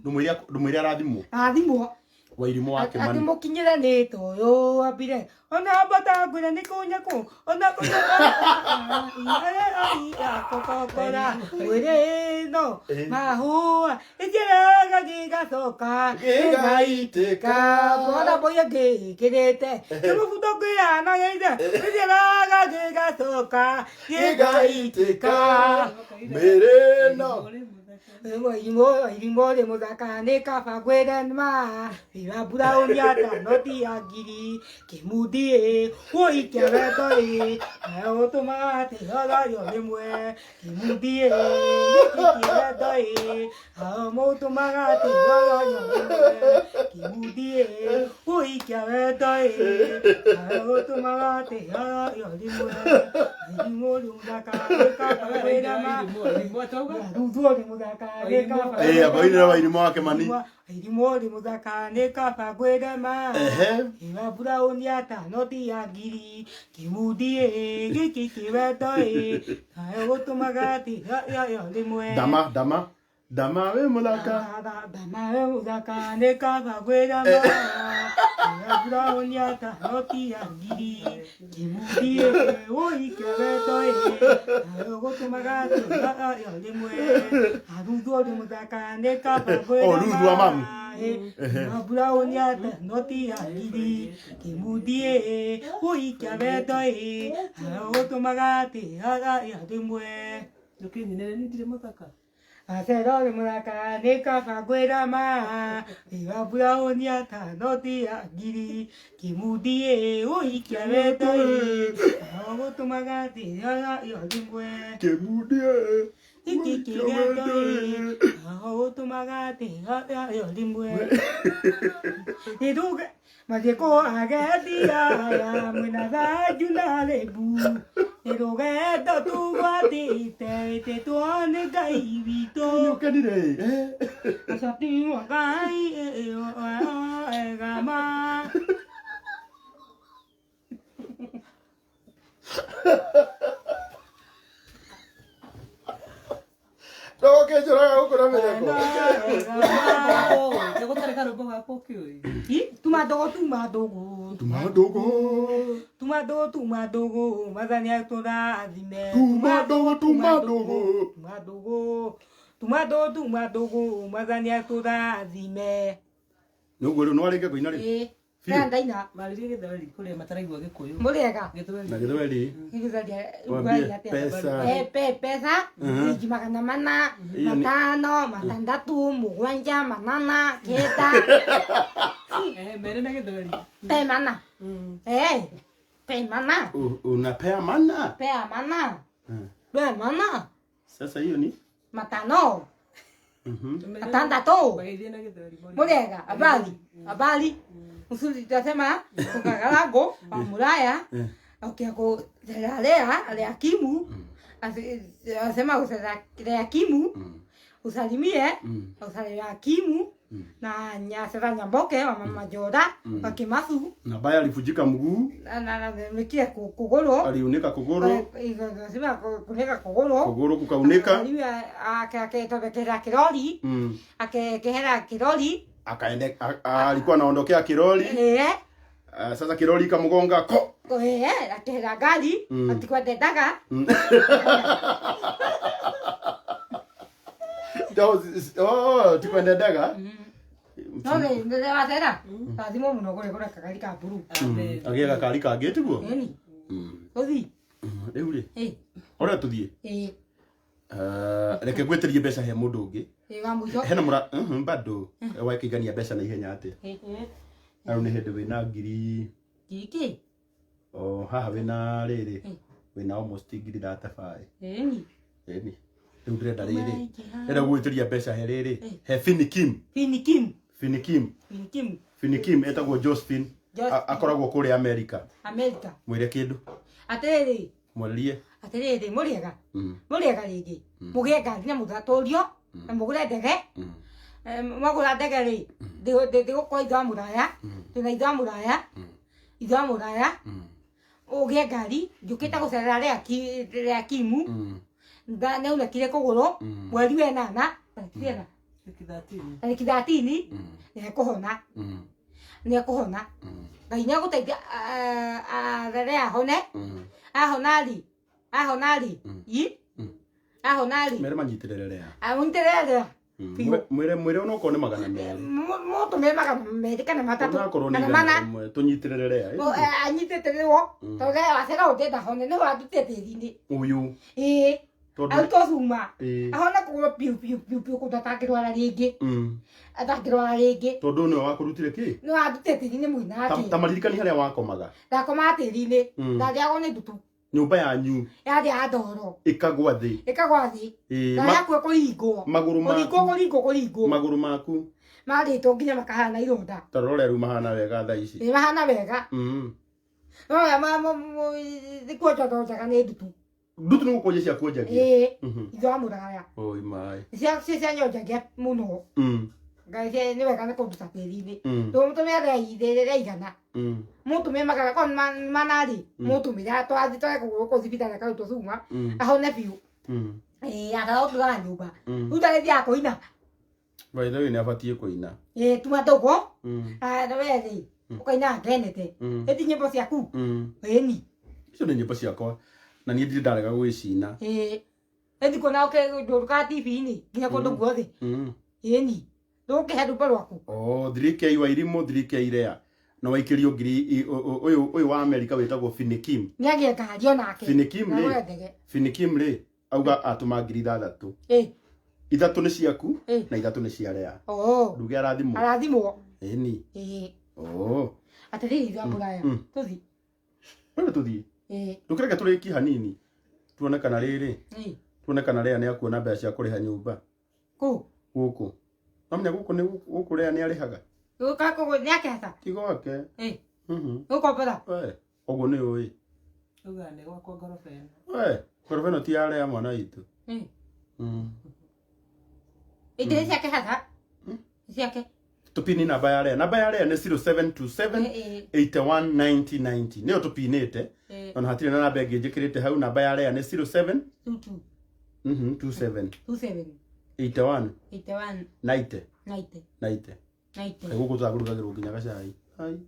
Ndũmwĩre arathimwo. Arathimwo. Wairimũ wa Kĩmani. Akĩmũkinyĩra nĩ ta ũyũ ambire ona ambata ngwĩra nĩ kũ nyakũ ona kũkokora mwĩrĩ no mahũa ĩnjĩraga gĩgacoka Gĩgaitĩka. Bona boya gĩkĩrĩte kĩmũbuto kĩanagĩire ĩnjĩraga gĩgacoka Gĩgaitĩka. Mĩrĩ no. Irimũ rĩ mũthaka nĩ kaba ngwĩre ma Viva buraũni atano ti ya ngiri kĩmundi ĩ ũikia wendo ĩ nayo gũtũmaga atĩ ororio rĩmwe kĩmundi ĩ gĩkĩ wendo ĩ nayo mũtũmaga atĩ ororio rĩmwe kĩmundi ĩ ũikia wendo ĩ nayo gũtũmaga atĩ ororio rĩmwe Irimũ rĩ mũthaka nĩ kaba ngwĩre ma Ruthu rĩ mũthaka nĩ kaba Ĩ, amba ũinĩre Wairimũ wa Kĩmani. Irimũ rĩ mũthaka nĩ kaba ngwĩre ma Ehe. Ĩra buraũni atano ti ya ngiri kĩmundi ĩ gĩkĩ kĩwendo ĩ nayo gũtũmaga atĩ yo rĩmwe Dama, dama. Dama wĩ mũthaka. Dama wĩ mũthaka nĩ kaba ngwĩre ma Ĩra buraũni atano ti ya ngiri kĩmundi ĩ ũike wendo ĩ nayo gũtũmaga atĩ yo rĩmwe Aruthu rĩ mũthaka nĩ kaba ngwĩre Oh, Ruthu wa mamu. Maburaũni atano ti ya ngiri kĩmundi ĩ ũikia wendo ĩ nayo gũtũmaga atĩ yo rĩmwe Ndũkĩnyinĩre niĩ ndirĩ mũthaka. Acero rĩ mũthaka nĩ kaba ngwĩra ma Ĩra buraũni atano ti ya ngiri kĩmundi ĩ ũikia wendo ĩ nayo gũtũmaga atĩ yo rĩmwe Kĩmundi ĩ. Gĩkĩ kĩwendo ĩ nayo gũtũmaga atĩ yo rĩmwe Nĩruge mathiĩ agendi aya mwĩna thanju na rĩmbu nĩ rũgendo tũgwatĩte wĩtĩtwo nĩ Ngai witũ Nĩũkenire ĩ. Acati wa Ngai ega ma Ndũgũkĩnjũraga gũkũ na mĩtheko. Nĩ gũtarĩ karwĩmbo gakwa ũkĩũĩ. Tuma ndũgũ tuma ndũgũ Tuma ndũgũ. tuma ndũgũ tuma ndũgũ Mwathani atũrathime Tuma ndũgũ, tuma ndũgũ. tuma ndũgũ tuma ndũgũ tuma ndũgũ Mwathani atũrathime. Nĩũguo rĩu nĩwarĩkia kũina rĩu? Ĩ, Biũ. na ndaina Marĩrie gĩthweri kũrĩa mataraigua gĩkũyũ. mũrĩega Gĩthweri. Na gĩthweri. Gĩthweri Wambie pesa. Pesa ciringi magana mana Hiyo ni- matano matandatu mũgwanja manana kenda Mere na gĩthweri. pe mana pe mana Unapea mana. pe mana pe mana Sasa hiyo ni? matano matandatu Mageithie na gĩthweri. mũrĩega habari habari msuri tutasema kukagarango wa muraya ukiakuseralea aleakimu asema useraleakimu usalimie usaleleakimu na nyasera Nyamboke wa mama Joda wa Kimathu Na baya alivunjika mguu, na nikie kuguru aliunika kuguru, sema kunika kuguru kuguru kukaunika. Aketobekera kirori akekehera kirori Akaende alikuwa anaondokea kiroli. Sasa kiroli ikamgonga ko. Akehera ngari atikwendendaga. Oh, tikwendendaga. No nĩ wathera rathimwo mũno kũrĩ kagari ka mburu. Agĩe gakari kangĩ tiguo? Ĩni. Ũthi. Rĩu rĩ. Ũrĩa tũthiĩ? Ĩ. Reke ngwĩtĩrie mbeca he mũndũ ũngĩ. Ĩ wa mũico. Hena mũra bado wakĩigania mbeca na ihenya atĩa? Rĩu nĩ hĩndĩ wĩna ngiri. Ngiri kĩ? O haha wĩna rĩrĩ. Wĩna almost ngiri 35. Ĩni. Ĩni. Rĩu ndĩrenda rĩrĩ. Ndĩrenda gũgwĩtĩria mbeca he rĩrĩ. He Finikim. Finikim. Finikim. Finikim. Finikim etagwo Josephine. Akoragwo kũrĩa America. America. Mwĩre kĩndũ. Atĩrĩrĩ. Mwarĩrie. Atĩrĩrĩ mũrĩega. Mũrĩega rĩngĩ. Mũgĩe ngari na mũthatũrio na mũgũre ndege. Mwagũra ndege rĩ, ndĩgũkorwo itho wa mũraya. Twĩna itho wa mũraya. Ithe wa mũraya ũgĩe ngari njũkĩte gũcerera rĩa Kimu nĩaunĩkire kũgũrũ mweri wa ĩnana tarĩki tarĩki 13 nĩekũhona nĩekũhona Ngai nĩegũteithia arere ahone ahona rĩ ahona rĩ i ahona rĩ Mere manyitĩrĩre rĩa. Amũnyitĩrĩre rĩa. Mwĩre mwĩre onokorwo nĩ 200. Mũtũmĩre 200 kana 3 Onakorwo nĩ kana igana 4. rĩmwe tũnyitĩrĩre rĩa. Anyitĩrĩrwo tondũ wacera ũndĩenda hone nĩ wandutire tĩri-inĩ. Ũyũ. Ĩĩ. Tondũ Arutwo cuma. Ĩĩ. Ahone kũgũrũ piũ piũ piũ piũ kũndũ atangĩrwara rĩngĩ. Atangĩrwara rĩngĩ. Tondũ nĩwe wakũrutire kĩ? Nĩwe wandutire tĩri-inĩ mwĩna Ta atĩ. ta maririkani harĩa wakomaga. Ndakomaga tĩri-inĩ. Ndarĩagwo nĩ ndutu. Nyũmba yanyu. Yarĩ ya ndoro. Ĩkagwa thĩ. Ĩkagwa thĩ. Ĩĩ. Ndarĩ hakuhĩ kũringwo. Magũrũ maku. Kũringwo kũringwo kũringwo. Magũrũ maku. Marĩtwo nginya makahana ironda. Ta rora rĩu mahana wega thaa ici. Ĩĩ mahana wega. No nĩ kuonjwo ndonjaga nĩ ndutu. Ndutu nĩ gũkũnja ciakũnjagia. Ĩĩ. Ithe wa mũraya. Oi maĩ. Cia cianyonjagia mũno. Ngai nĩ wega nĩ kũnduta tĩri-inĩ. Ndũmũtũmĩre rĩa igana. Mũtũmĩre magana korwo nĩ 400 rĩ, mũtũmĩre atwathi tware kũgũrũ kũu thibitarĩ akarutwo cuma ahone biũ. Ĩĩ akaga gũturaga nyũmba. Rĩu ndarĩthiaga kũina. By the way nĩ abatiĩ kũina. Ĩĩ tuma ndũgũ. Na we rĩ ũkaina ngenete. Ĩti nyĩmbo ciaku. Ĩni. Icio nĩ nyĩmbo ciakwa na niĩ ndirĩ ndarega gwĩcina. Ĩĩ. Ĩthi kuona ũkĩndũrũkaga TV-inĩ nginya kũndũ guothe. Ĩni. Ndũkĩhe rwĩmbo rwaku. Oh, 3K wa irimũ 3K rea. Na waikĩrio ngiri ũyũ ũyũ wa Amerika wĩtagwo Finikim. Nĩagĩe ngari onake. Finikim rĩ. Na ndege. Finikim rĩ auga atũma ngiri 6. Ĩĩ. 3 nĩ ciaku na 3 nĩ cia Rea. Oh. Nduge arathimwo. Arathimwo. Ĩni. Ĩĩ. Oh. Atĩrĩrĩ ithe wa mũraya. Tũthiĩ. Wewe tũthiĩ. Ĩĩ. Ndũkĩreke tũrĩkie hanini. Tuone kana rĩrĩ. Ĩĩ. Tuone kana Rea nĩ akuona mbeca cia kũrĩha nyũmba. Kũ? Gũkũ. Namenya gũkũ nĩ gũkũ Rea nĩ arĩhaga. Gũka kũgũ nĩ akehata. Ti gwake. Ĩĩ. Ũkombora. We. Ũguo nĩ ũĩ. Uga nĩ gwakwa ngoroba ĩno. We, ngoroba ĩno ti ya Rea mwana witũ. Ĩĩ. Ĩndĩ nĩ ciake hatha. Ciake. Tũpini namba ya Rea. Namba ya Rea nĩ 0727 81 90 90. Nĩyo tũpinĩte. Ona hatirĩ na namba ĩngĩ njĩkĩrĩte hau. Namba ya Rea nĩ 07 22 27 27 81 81 90 90 90. 90. Gũkũ tũtakũrugagĩrwo nginya gacai. Ai.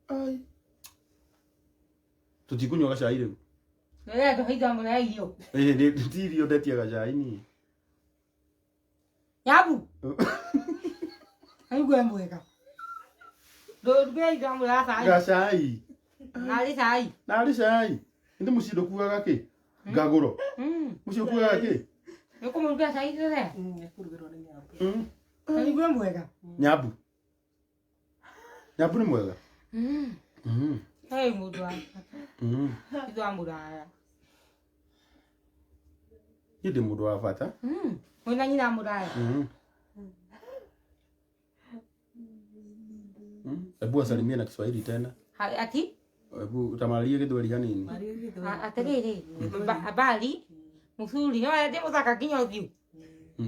Ai. Tũtikũnyua gacai rĩu. Rĩrĩa ndũhaitha mũno irio. Ĩĩ nĩ ti irio ndetia gacai niĩ. Nyabu. Aigue mwega. Ndũrugĩra mũno cai. Gacai. Narĩ cai. Narĩ cai. Ĩndĩ mũciĩ ndũkuaga kĩ? Ngagũro. Mũciĩ ũkuaga kĩ? Nĩũkũmũrugĩra cai rĩrĩa? Nĩkũrugĩrwo nĩ Nyabu. Aigue mwega. Nyabu. Nyabu nĩ mwega. Hei mũndũ wa ithe wa mũraya. Niĩ ndĩ mũndũ wa bata. Mwĩna nyina mũraya. Hebu asalimie na Kiswahili tena. Ati? Hebu utamalie Gĩthweri hanini. Atĩrĩrĩ, habari mzuri. No ndĩ mũthaka nginya ũthiũ.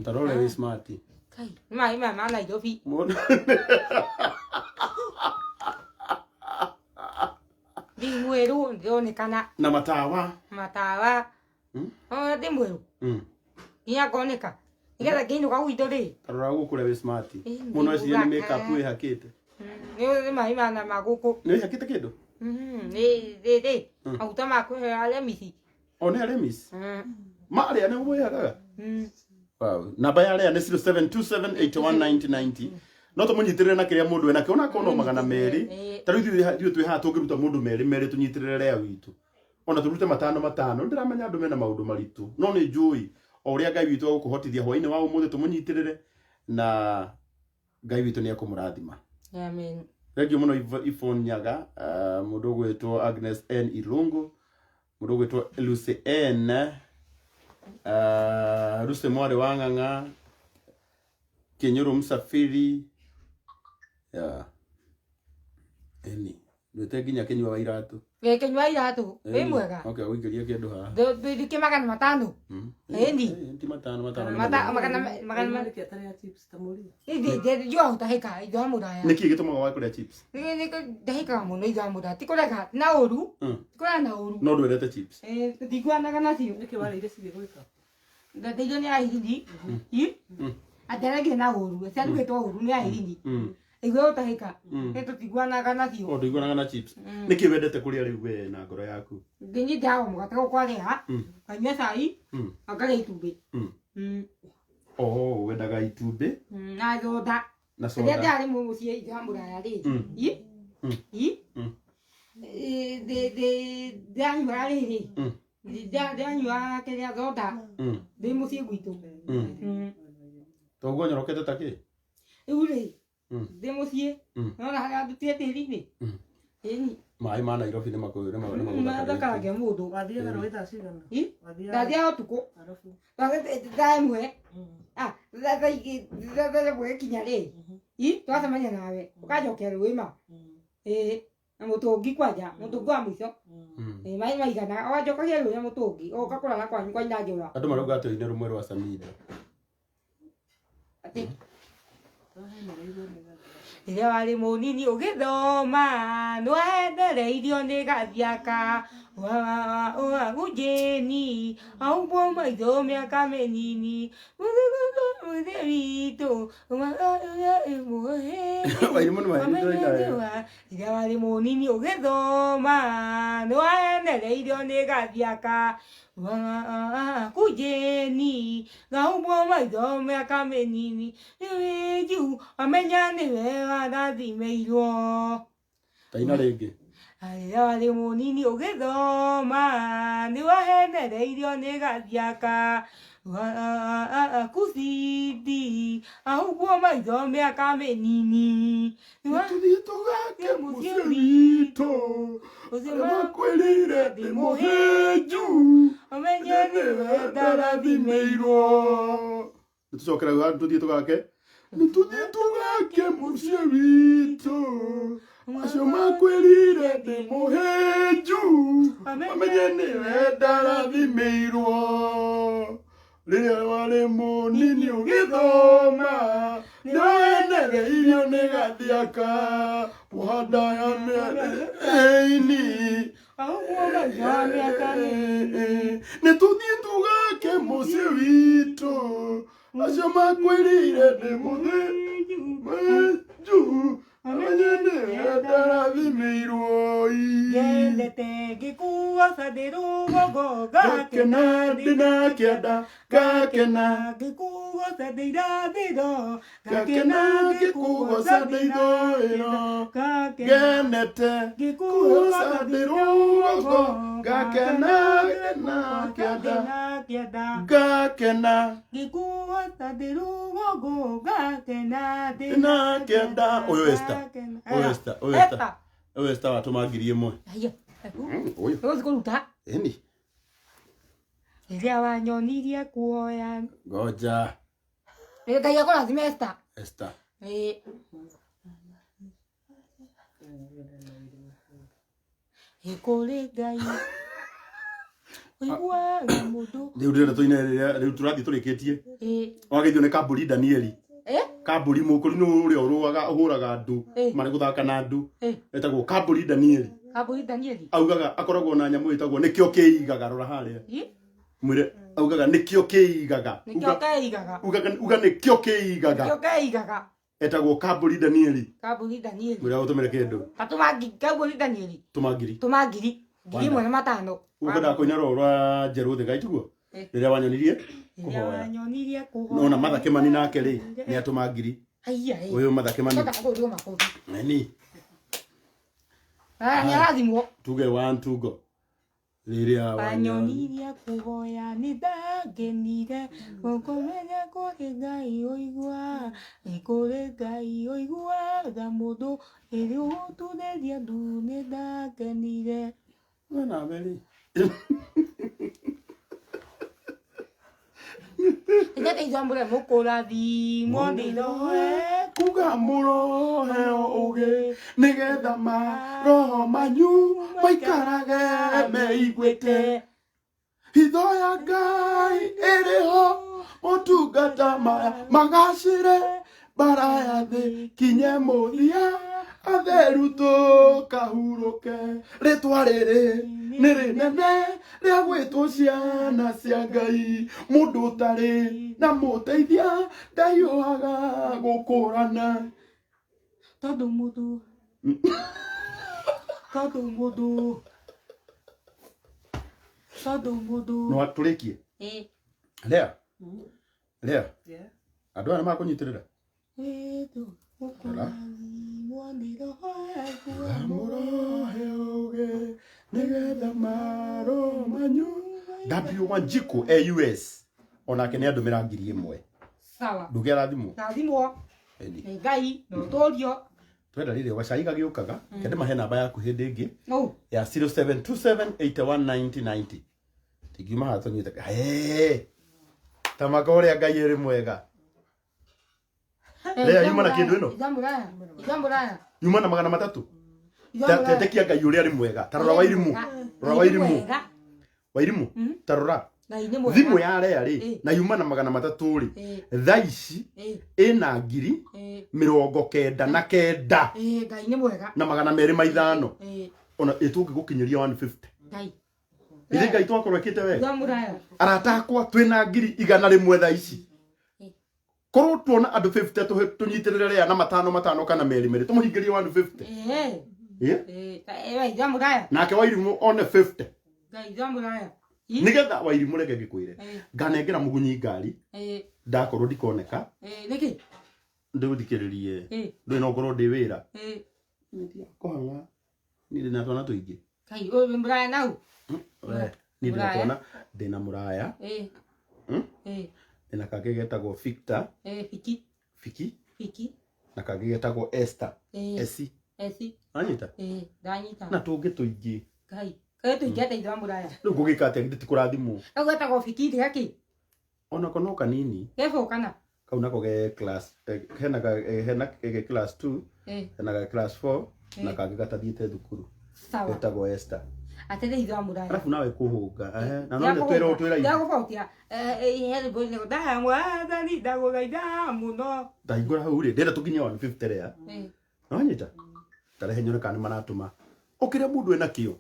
Tarore wĩ smart. Kai, nĩ maĩ maya ma Nairobi. Ndi mwerũ ndĩronekana. Na matawa. Matawa. Ndĩ mwerũ. Nginya ngoneka. Nĩgetha ngĩinũka gwitũ rĩ. Tarora gũkũ ũrĩa wĩ smart. Mũno eciria nĩ make up wĩhakĩte. Nĩ maĩ mana ma gũkũ. Nĩ wĩhakĩte kĩndũ? Nĩ rĩ maguta ma kwĩhe Alemisi. O nĩ Alemisi? Ma arĩa nĩ wĩhakaga? Wow. Namba ya Rea nĩ 0727 81 90 90. No tũmũnyitĩrĩre na kĩrĩa mũndũ enakĩo onakorwo no 200. Ta rĩu ithuĩ twĩ haha tũngĩruta mũndũ 2 tũnyitĩrĩre Rea witũ. Ona tũrute 5 5. Ndĩramenya andũ mena maũndũ maritũ. No nĩ njũĩ o ũrĩa Ngai witũ egũkũhotithia hwaĩ-inĩ wa ũmũthĩ tũmũnyitĩrĩre na Ngai witũ nĩ ekũmũrathima. Amen. Thank you mũno Yvonne Nyaga, mũndũ ũgwĩtwo Agnes N Irungu, mũndũ ũgwĩtwo Lucy N, Lucy mwarĩ wa Ng'ang'a, Kinyuru Msafiri. Yeah. Eni. Nduĩte nginya kĩnyua wa iratũ. Kĩnyua iratũ wĩ mwega. Okay, ũingĩrie kĩndũ haha. Ndithike 500. Ĩni. Ti matano matano. Magana magana. Nĩkĩ atarĩ ya chips ta mũria? Njua gũtahĩka itho mũraya. Nĩkĩ gĩtũmaga wage kũrĩa chips? Ndahĩkaga mũno itho mũraya. Ti kũrega na ũru. Ti kũrega na ũru. No ndwendete chips. Ndiguanaga nacio. Nĩkĩ warĩire cigĩgwĩka? Ndeithio nĩ Airini. Ateregire na ũru. Ciarugĩtwo ũru nĩ Airini. Igua gũtahĩka. Nĩ tũtiguanaga nacio. O ndũiguanaga na chips. Nĩkĩ wendete kũrĩa rĩu we na ngoro yaku? Ngĩnyitaga mũgate gũkwarĩa. Nganyua cai. Ngarĩa itumbĩ. Oh, wendaga itumbĩ Na thonda. na Rĩrĩa soda. ndĩrarĩ mũciĩ ithe wa mũraya rĩ. Ndĩranyuaga rĩrĩ. Ndĩranyuaga kĩrĩa thonda. Ndĩ mũciĩ gwitũ. Toguo nyorokete ta kĩ? Rĩu rĩ. Ndĩ mũciĩ. Nona harĩa ndutire tĩri-inĩ. Ĩni. Maĩ ma Nairobi nĩ Mathakaragia mũndũ. Wathiaga rũĩ thaa cigana? Ndathiaga ũtukũ. Thaa ĩmwe. Thaa ĩmwe ĩkinya rĩ. Twacemania nawe. Ũkanjokia rũĩ ma. Ĩĩ. Na mũtũngi kwanja. Mũtũngi wa mũico. Maĩ maigana. Ũganjokagia rũĩ na mũtũngi. Ũgoka kũrara kwanyu kwa nyina Njũra. Andũ marauga atĩ ũine rũmwe rwa Samida. Atĩ. Rĩrĩa warĩ mũnini ũgĩthoma nĩwahendereirio nĩ gathiaka ũgũnjĩni aumbwo maitho mĩaka mĩnini mũthĩ witũ Wairimũ nĩ maheenirie Rĩrĩa warĩ mũnini ũgĩthoma nĩwahenereirio nĩ gathiaka kujeni ngaumbwo maitho mĩaka mĩnini nĩwĩnju amenya nĩwe warathimĩirwo. Taina rĩngĩ. Rĩrĩa warĩ mũnini ũgĩthoma nĩwahenereirio nĩ gathiaka kucindi aumbwo maitho mĩaka mĩnini Tũthiĩ tũgake mũciĩ witũ arĩa makwĩrĩire ndĩ mũhĩnju ũmenye nĩwe ndarathimĩirwo. Nĩtũcokera tũthiĩ tũgake. Nĩtũthiĩ tũgake mũciĩ witũ acio makwĩrire ndĩ mũhĩnju mamenye nĩwe ndarathimĩirwo. Rĩrĩa warĩ mũnini ũgĩthoma nĩwahenereirio nĩ gathiaka mũhanda ya mĩaini. Aumbwo maitho mĩaka mĩnini. Nĩtũthiĩ tũgake mũciĩ witũ acio makwĩrire ndĩ mũhĩnju amenye nĩwe ndarathimĩirwo. Ngendete ngĩkuoca ndĩ rũgongo Ngakena ndĩna kĩanda ngakena ngĩkuoca ndĩ irathĩro ngakena ngĩkugoca ndĩ ithũĩro ngenete ngĩkuoca ndĩ rũgongo ngakena ndĩna kĩanda ngakena ngĩkuoca ndĩ rũgongo ngakena ndĩna kĩanda. Ũyũ Esther. Ũyũ Esther, ũyũ Esther. Ũyũ Esther watũma 1000. Haiya. Ũyũ. Ũgũthiĩ kũruta. Ĩni. Rĩrĩa wanyonirie kuoya. Ngoja. Ngai akũrathime Esther. Esther. Ĩĩ. Ĩkũrĩ Ngai. Ũiguaga mũndũ. Rĩu ndĩrenda tũine rĩrĩa rĩu tũrathiĩ tũrĩkĩtie. Ĩĩ. Wageithio nĩ Kambũri Danieli. Kambũri mũkũri nĩ ũrĩa ũrũaga ũhũraga andũ marĩ gũthaka na andũ. Etagwo Kambũri Danieli. Kambũri Danieli. Augaga akoragwo na nyamũ ĩtagwo nĩkĩo kĩigaga rora harĩa. Mwĩre augaga nĩkĩo kĩigaga. Nĩkĩo kĩigaga. Uga nĩkĩo kĩigaga. Nĩkĩo kĩigaga. Etagwo Kambũri Danieli. Kambũri Danieli. Mwĩre agũtũmĩre kĩndũ. Atũma Kambũri Danieli. Tũma ngiri. Tũma ngiri. 1500. Ũkwendaga kũina rũrũ rwa Njerũ Thĩ Gaitiguo? Rĩrĩa wanyonirie kũhoya. Nona Martha Kĩmani nake rĩ nĩ atũma 1000. Ũyũ Martha Kĩmani. Nĩ. Nĩ arathimwo. Tuge 1 2 go. Rĩrĩa wanyonirie kũhoya nĩ ndakenire gũkũmenya kũrĩ Ngai ũigua nĩ kũrĩ Ngai ũiguaga mũndũ ĩrĩ ũgũturĩria ndu nĩ ndakenire. We nawe rĩ. Nĩkĩ ithuĩ mũkũrathimwo nĩ roho Kuga mũroheo ũgĩ nĩgetha maroho manyu maikarage meiguĩte. Hitho ya Ngai ĩrĩ ho motungata maya magacĩre mbara ya thĩ kinye mũthia atheru tũkahurũke. Rĩtwa rĩrĩ nĩ rĩnene rĩa gwĩtwo ciana cia Ngai. Mũndũ ũtarĩ na mũteithia ndahiũhaga gũkũrana. Tondũ mũndũ tondũ mũndũ tondũ mũndũ No tũrĩkie. Ĩ. Lea, Lea, Yeah. andũ aya nĩmakũnyitĩrĩra. Wĩtũ mũkũrathimwo nĩ roho Mũrohe ũgĩ nĩgetha maroho manyu. W Wanjiku e US onake nĩ andũmĩra 1000. Sawa. Nduge arathimwo. Rathimwo Ĩni. nĩ Ngai na ũtũrio. Twenda rĩrĩ gacai gagĩũkaga kende mahe namba yaku hĩndĩ ĩngĩ Ũ. ya 0727819090. Tingiuma haha tũnyuĩte. Hee. Ta maka ũrĩa Ngai ĩrĩ mwega. Lea, yuma na kĩndũ ĩno? Itha mũraya. Itha mũraya. Yuma na 300. Itha mũraya. Tetekia Ngai ũrĩa arĩ mwega. Ta rora Wairimu. Rora Wairimu. Wairimu. Ta rora. Ngai nĩ mwega. Thimũ ya Lea rĩ Ĩ. na yuma na 300 rĩ Ĩ. thaa ici Ĩ. ĩna ngiri Ĩ. 99 Ĩ, Ngai nĩ mwega. na 205 Ĩ. ona ĩtũngĩgũkinyĩria 150. Ngai. Ithe Ngai twakorwo ĩkĩte wega. Itha mũraya. Arata akwa twĩna 100,000 thaa ici. Ĩ. Korwo tuona andũ 50 tũnyitĩrĩre Lea na matano matano kana merĩ merĩ tũmũhingĩrie 150. Ĩ. Ĩ? Ĩ. Ĩ, itha mũraya. Nake Wairimu one 50. Ngai itha mũraya. Ĩ. Nĩgetha Wairimu reke ngĩkwĩre. Ĩ. Nganengera mũgunyi ngari Ĩ. ndakorwo ndikoneka Ĩ, nĩkĩ? ndĩgũthikĩrĩrie. Ĩ. Ndũĩ no ngorwo ndĩ wĩra. Ĩ. Kũhang'a niĩ ndĩna twana tũingĩ. Ngai, ũyũ wĩ mũraya nau? We, niĩ ndĩna Mũraya. twana ndĩna mũraya. Ĩ. Ĩ. Ndĩna kangĩ getagwo Victor. Ĩ, Fiki. Fiki. Fiki. Na kangĩ getagwo Esther. Ĩ. Esi. Esi. Wanyita? Ĩ, ndanyita. Na tũngĩ tũingĩ. Ngai. Kaĩ tũingĩ atĩa itha mũraya? Rĩu ngũgĩka atĩa githĩ ti kũrathimwo? Kau getagwo Fiki rĩ gakĩ? Onako no kanini. Gebũ kana? Kau nako ge class hena ka hena ge class 2, Ĩ. hena ga class 4 na Ĩ. kangĩ gatathiĩte thukuru. Sawa. Getagwo Esther. Atĩrĩ itha mũraya. Arabu nawe kũhũnga. Ehe, na no twĩrwo twĩra ithe. Ndagũbautia. He rwĩmbo rũrĩa ndamwathani ndagũthaitha mũno. Ndahingũra hau rĩ, ndĩrenda tũkinye 150 rĩa. Ĩ. Nĩwanyita? Tarehe nyone kana nĩmaratũma. O kĩrĩa mũndũ ena kĩo.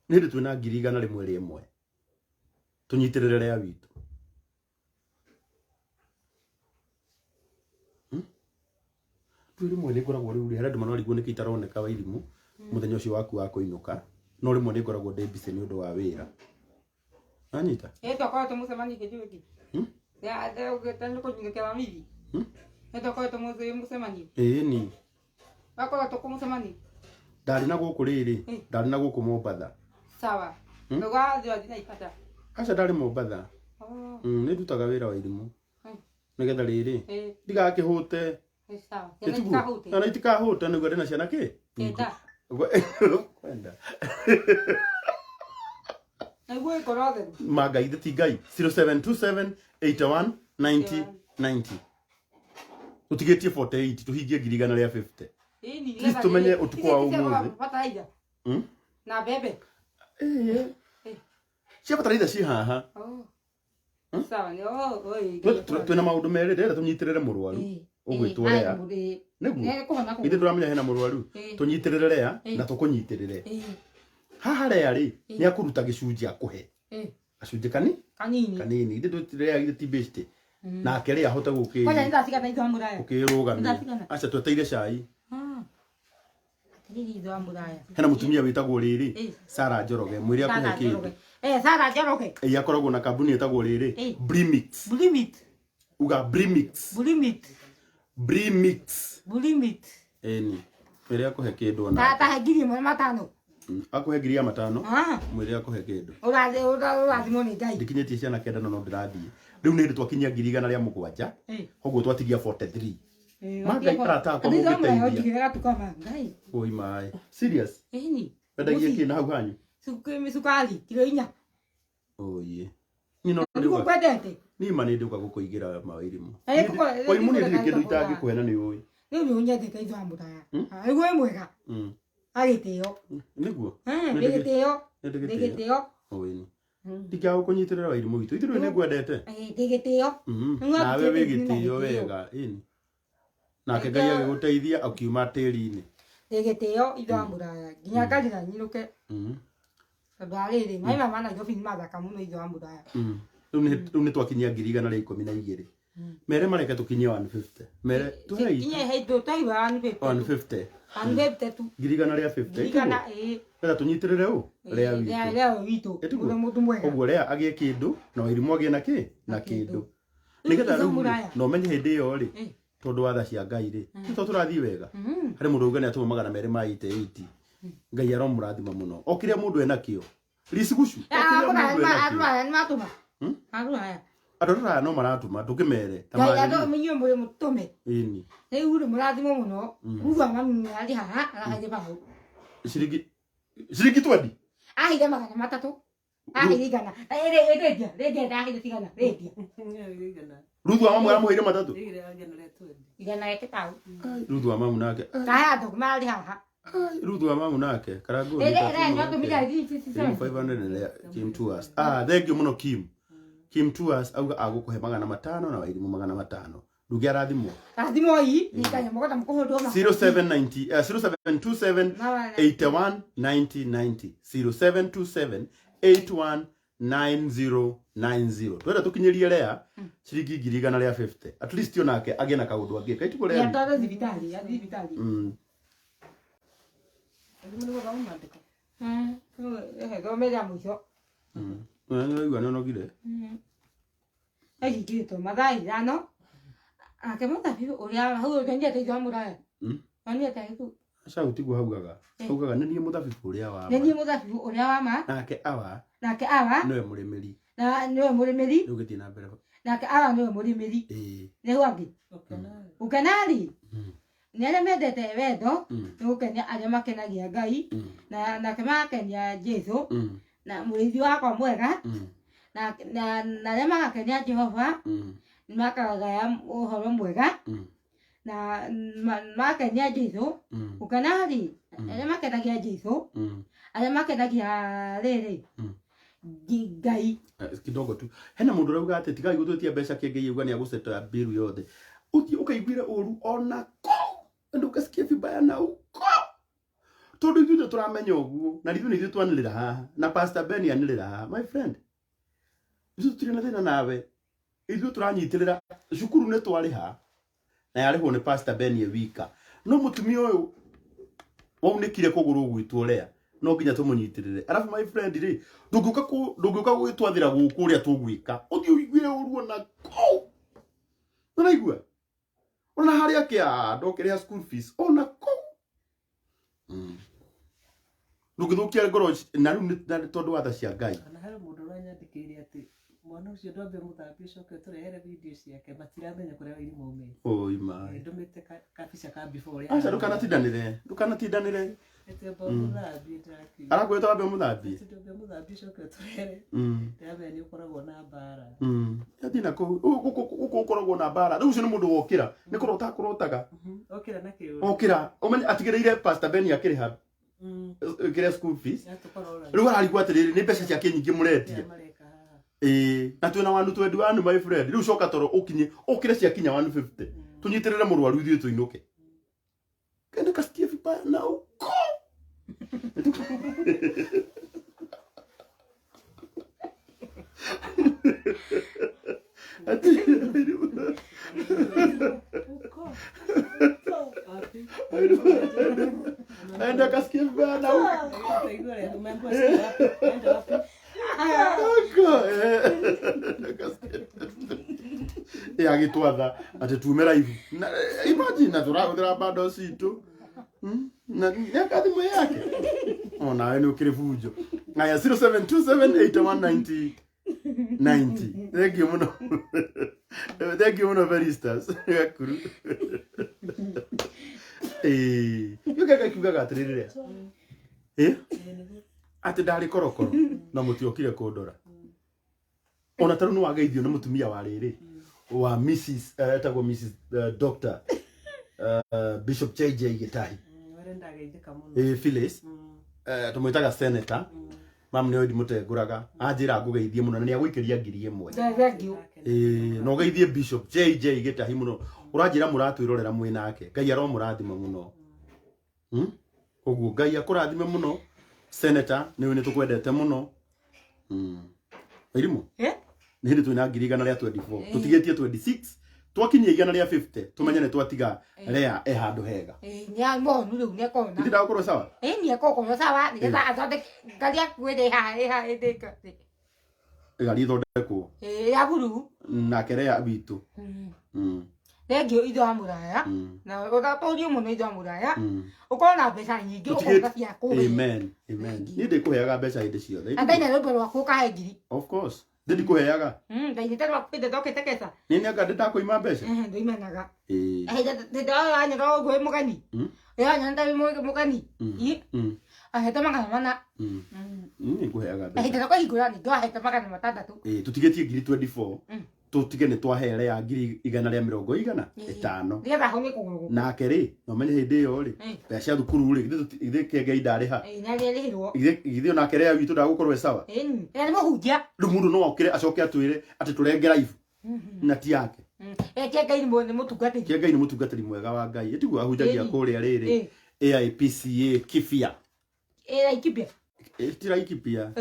Nĩ hĩndĩ twĩna 101,000. Tũnyitĩrĩre Lea witũ. Rĩu rĩmwe nĩ ngoragwo rĩu rĩ, harĩ andũ mararigwo nĩkĩ itaroneka Wairimu mũthenya ũcio waku wa kũinũka. No rĩmwe nĩ ngoragwo ndĩ busy nĩ ũndũ wa wĩra. Wanyita? Ĩ, twakorwo tũmũcemanio kĩndũ gĩkĩ. Nĩ kũnyinũkia mamithi. Ĩ, twakorwo tũmũcemanio. Ĩni. Wakorwo tũkũmũcemanio. Ndarĩ na gũkũ rĩrĩ, ndarĩ na gũkũ Mombatha. Sawa. Ndũgathiĩ wathiĩ Naivasha. Aca ndarĩ Mombatha. Nĩ ndutaga wĩra Wairimu. Nĩgetha rĩrĩ, ndigakĩhũte. Sawa. Ĩtiguo? Ciana itikahũte. Ciana itikahũte nĩguo ndĩna ciana kĩ? Kenda. Kwenda. Naiguo ĩkorwo theru. Ma Ngai ti Ngai. 0727 81 90 90. Tũtigĩtie 48 tũhingie 150,000. Ĩni, Please tũmenye ũtukũ wa ũmũthĩ. Bataraitha. Na mbembe. Ĩĩ. Cia bataraitha ciĩ haha. Oh. Sawa, nĩ oi. Twĩna maũndũ merĩ ndĩrenda tũnyitĩrĩre mũrwaru ũgwĩtwo Lea. Nĩguo. Ithuĩ tũramenya hena mũrwaru. Tũnyitĩrĩre Lea na tũkũnyitĩrĩre. Haha Lea rĩ nĩ akũruta gĩcunjĩ akũhe. Gacunjĩ kani? Kanini. Kanini. Ithuĩ Lea ithuĩ ti best. Nake Lea ahote Kwanja nĩ thaa cigana ithaa mũraya? gũkĩrũgamia. Nĩ thaa cigana? Aca tweteire cai. Atĩrĩrĩ ithaa mũraya. Hena mũtumia wĩtagwo rĩrĩ Ĩ. Sarah Njoroge mwĩre akũhe Sarah kĩndũ. Njoroge. Sarah Njoroge. Ĩ akoragwo na kambuni ĩtagwo rĩrĩ Ĩ. Brimix. Brimit. Uga Brimix. Brimit. Brimix. Brimit. Ĩni. Mwĩre akũhe kĩndũ ona. Ta ta 1500. Akũhe 5,000. Ah. Mwĩre akũhe kĩndũ. Ũrathi ũrathimwo nĩ Ngai. Ndikinyĩtie ciana 9 no ndĩrathiĩ. Rĩu nĩ hĩndĩ twakinyia 107,000. Koguo twatigia 43. Ma Ngai arata akwa mũngĩteithia. Njigĩre gatuka ma Ngai. Oi maĩ. Serious? Ĩni. Wendagia kĩ na hau hanyu? Cukari kilo 4. Oye. Niĩ no Nĩguo ndĩũka kwendete. niĩ ma nĩ ndĩũka gũkũigĩra mawairimu. Na nĩ ngũkora- Wairimũ niĩ ndirĩ kĩndũ itangĩkũhe na nĩ ũĩ. Rĩu nĩ ũnyendete ithe wa mũraya. Nĩguo wĩ mwega. Agĩtĩo. Nĩguo. Ndĩ Nĩ gĩtĩo. Nĩ Ndĩ ndĩ gĩtĩo. gĩtĩo. Ũĩni. Ndingĩaga gũkũnyitĩrĩra wairimũ witũ. Ithuĩ nĩ ngwendete. Ndĩ gĩtĩo. Nĩguo Nawe wĩ ngĩtĩo gĩtĩo wega. Ĩni. Nake Ngai agĩgũteithia ũkiuma tĩri-inĩ. Ndĩ gĩtĩo ithe wa mũraya. Nginya ngarĩra nyinũke. Tondũ wa rĩrĩ, maĩ maya ma Nairobi nĩ mathaka mũno ithe wa mũraya. Rĩu nĩ twakinyia 112,000. Mere mareke tũkinyie 150. Mere tũhei Kinye hei tũtaiwa 150. 150. 150 tu. 150,000. Ngiri igana ĩĩ. Getha tũnyitĩrĩre ũ rĩa witũ. Rĩa witũ. Ĩtiguo? Ũrĩa mũndũ mwega. Ũguo rĩa agĩe kĩndũ na wairimũ agĩe na kĩ na kĩndũ. Rĩu Nĩgetha ithe rĩu rĩ, mũraya. na ũmenye hĩndĩ ĩyo rĩ Eh. tondũ wa tha cia Ngai rĩ nĩ tondũ tũrathiĩ wega. Harĩ mũndũ uga nĩ atũma 280 Ngai aromũrathima mũno. O kĩrĩa mũndũ enakĩo. Risigucu. O kĩrĩa mũndũ enakĩo. Andũ aya nĩ matũma. Andũ aya. Andũ rũraya no maratũma ndũkĩmere ta Ngai andũ magĩrĩire. inyuĩ mũrĩ mũtũme. Ĩni. Rĩu rĩ mũrathimwo mũno. Ruthu wa mami nĩ arĩ haha araheire baũ. Ciringi 20. Aheire 300. Aheire 100. Rĩndia rĩndia ndaheire tigana rĩndia. Ruthu wa mamu aramũheire 3. Igana rĩa kĩbaũ. Ai, Ruthu wa mamu nake. Ndahe andũ marĩ haha. Ai, Ruthu wa mamu nake. Karango. Rĩrĩa rĩa nĩwatũmire ngiri Kim 500 na Kim Tours. Ah, thank you muno Kim. Kim Tours auga agũkũhe 500 na wairimũ 500. Ndũngĩ arathimwo. Rathimwo ii nĩ kanyamũ gota mũkũhũndwo ma. 0790 0727 81 90 90 0727 81 90 90. Twenda tũkinyĩrie rea ciringi 150,000. At least onake agĩe na kaũndũ angĩka. Itukũ rĩa. Yatware thibitarĩ, athiĩ thibitarĩ. Thome rĩa mũico. Nĩwaigua nĩũnogire. Ĩhingĩtwo mathaa 5. Ake mũthabibũ ũrĩa hau ũnyendete ithe wa mũraya. Wanyendete gĩku. Aca gũtiguo haugaga. Haugaga nĩ niĩ mũthabibũ ũrĩa wa Nĩ ma. niĩ mũthabibũ ũrĩa wa ma. Nake awa Nake awa nĩwe mũrĩmĩri. na nĩwe mũrĩmĩri. Rĩu gĩthiĩ na mbere. Nake awa nĩwe mũrĩmĩri. Ĩĩ. Nĩ hau angĩ. Gũkena-rĩ, nĩ arĩa mendete wendo, nĩ gũkenia arĩa makenagia Ngai, na nake magakenia Jesũ, na mũrĩithi wakwa mwega, na na na arĩa magakenia Jehova, nĩ makagaya ũhoro mwega, na magakenia Jesũ. Gũkena-rĩ, arĩa makenagia Jesũ, arĩa makenagia rĩrĩ, Ngai. Kidogo tu. Hena mũndũ ũrauga atĩ tigai gũtwĩtia mbeca kĩngĩ auga nĩ agũceta mbiru yothe. Ũthiĩ ũkaiguire ũru ona kũu. Ende ũkasikia vibaya na uko. Tondũ ithuĩ nĩ tũramenya ũguo na ithuĩ nĩ ithuĩ twanĩrĩra haha na Pastor Ben anĩrĩra haha my friend. Ithuĩ tũtirĩ na thĩna nawe. Ithuĩ tũranyitĩrĩra cukuru nĩ twarĩha na yarĩhwo nĩ Pastor Ben ye wika. No mũtumia ũyũ waunĩkire kũgũrũ gwitũ ũrĩa no nginya tũmũnyitĩrĩre. Arabu my friend rĩ ndũngĩũka gũgĩtwathĩra gũkũ ũrĩa tũgwĩka. Ũthiĩ ũiguire ũru ona kũu. Nĩũraigua? Ona harĩa kĩa ndokĩrĩha school fees ona kũu. Ndũngĩthũkia ngoro na rĩu nĩ tondũ wa tha cia Ngai. Ona harĩ mũndũ ũranyandĩkĩire atĩ mwana ũcio ndwambe mũthambie ũcoke ũtũrehere video ciake matiramenya kũrĩa wairimu aumĩte. Oi my. Ndũmĩte kabica ka before ũrĩa. Aca ndũkanatindanĩre. Ndũkanatindanĩre. Atĩ amba ũmũthambie ndĩrakiuga. Arakwĩta wambe ũmũthambie. Atĩ ndwambe ũmũthambie ũcoke ũtũrehere. Ndĩramenya nĩ ũkoragwo na mbara. Athiĩ na kũu. Gũkũ gũkoragwo na mbara. Rĩu ũcio nĩ mũndũ wokĩra. Nĩ kũrota akũrotaga. Okĩra na kĩũria. Okĩra. Ũmenye atigĩrĩire Pastor Ben akĩrĩha kĩrĩa school fees. Rĩu ararigwo atĩrĩrĩ nĩ mbeca ciake nyingĩ mũrendia. Ĩĩ, na twĩna wanu twendi wanu my friend. Rĩu coka toro ũkinye ũkĩre ciakinya 150. Tũnyitĩrĩre mũrwaru ithuĩ tũinũke. Kende kasikie vibaya na uko. Ati Uko. Aenda kasikie vibaya na uko. Uko. Agĩtwatha atĩ tume raihu. Imagine na tũrahũthĩra bando citũ. Na nĩaka thimũ yake. Onawe nĩ ũkĩrĩ bunjo. Aya 07278190 90. Thank you mũno. Thank you mũno Felistas. Gakuru. Yũkaga kiugaga atĩrĩrĩ. Atĩ ndarĩ korokoro na mũtiokire kũndora. Ona ta rĩu nĩ wageithio nĩ mũtumia wa rĩrĩ wa Mrs etagwo Mrs Dr Bishop JJ Gitahi. Were ndageithĩka mũno. Phyllis, tũmwĩtaga senator. Mam nĩ ndimũtengũraga, anjĩra ngũgeithie mũno na nĩ agũikĩria 1000. Thank you. Na ũgeithie Bishop JJ Gitahi mũno. Ũranjĩra mũratwĩrorera mwĩ nake. Ngai aromũrathima mũno. Koguo Ngai akũrathime mũno senator, nĩ nĩ tũkwendete mũno. Irimũ nĩ hĩndĩ twĩna 124,000, tũtigĩtie 26, twakinyia 150 tũmenye nĩ twatiga Lea e handũ hega. Nĩ monu rĩu nĩ ekona. Ithe ndagũkorwo sawa. Nĩ ekũkorwo sawa nĩgetha athondeke ngari akuĩre haha ĩ haha ĩthĩka. Ngari ĩthondekwo. Ya buru. Nake Lea witũ. Thengiũ ithe wa mũraya. Na ũgatũrio mũno ithe wa mũraya. Ũkorwo na mbeca nyingĩ ũkona cia kũhe. Amen. Amen. Niĩ ndĩkũheaga mbeca hĩndĩ ciothe. Na ndaina rwĩmbo rwaku ũkahe 1000. Of course. Ndĩ ndikũheaga. Ndainĩte rwaku hĩndĩ ndokĩte keca. Nĩ nĩ anga ndĩndakũima mbeca. Ndũimanaga. Hĩndĩ wanyona ũguo wĩ mũgeni. Wanyona wĩ mũgeni. Ahete 400. Nĩ ngũheaga mbeca. Hĩndĩ ndakũhingũra ningĩ wahete 600. Tũtigĩtie 24,000. Tũtige nĩ twahe Lea 150,000. Nĩgetha ahonie kũgũrũ gũkũ. Nake rĩ, no menye hĩndĩ ĩyo rĩ, mbeca cia thukuru rĩ, githĩ kĩengei ndarĩha. Nĩ arĩrĩhirwo. Githĩ onake Lea witũ ndagũkorwo e sawa. Nĩ mũhunjia. Rĩu mũndũ no okĩre acoke atwĩre atĩ tũrenge live na ti yake. Kĩengei nĩ mũtungatĩri. Kĩengei nĩ mũtungatĩri mwega wa Ngai. Ĩtiguo ahunjagia kũrĩa rĩrĩ AIPCA Kibia. Laikipia. Ti Laikipia.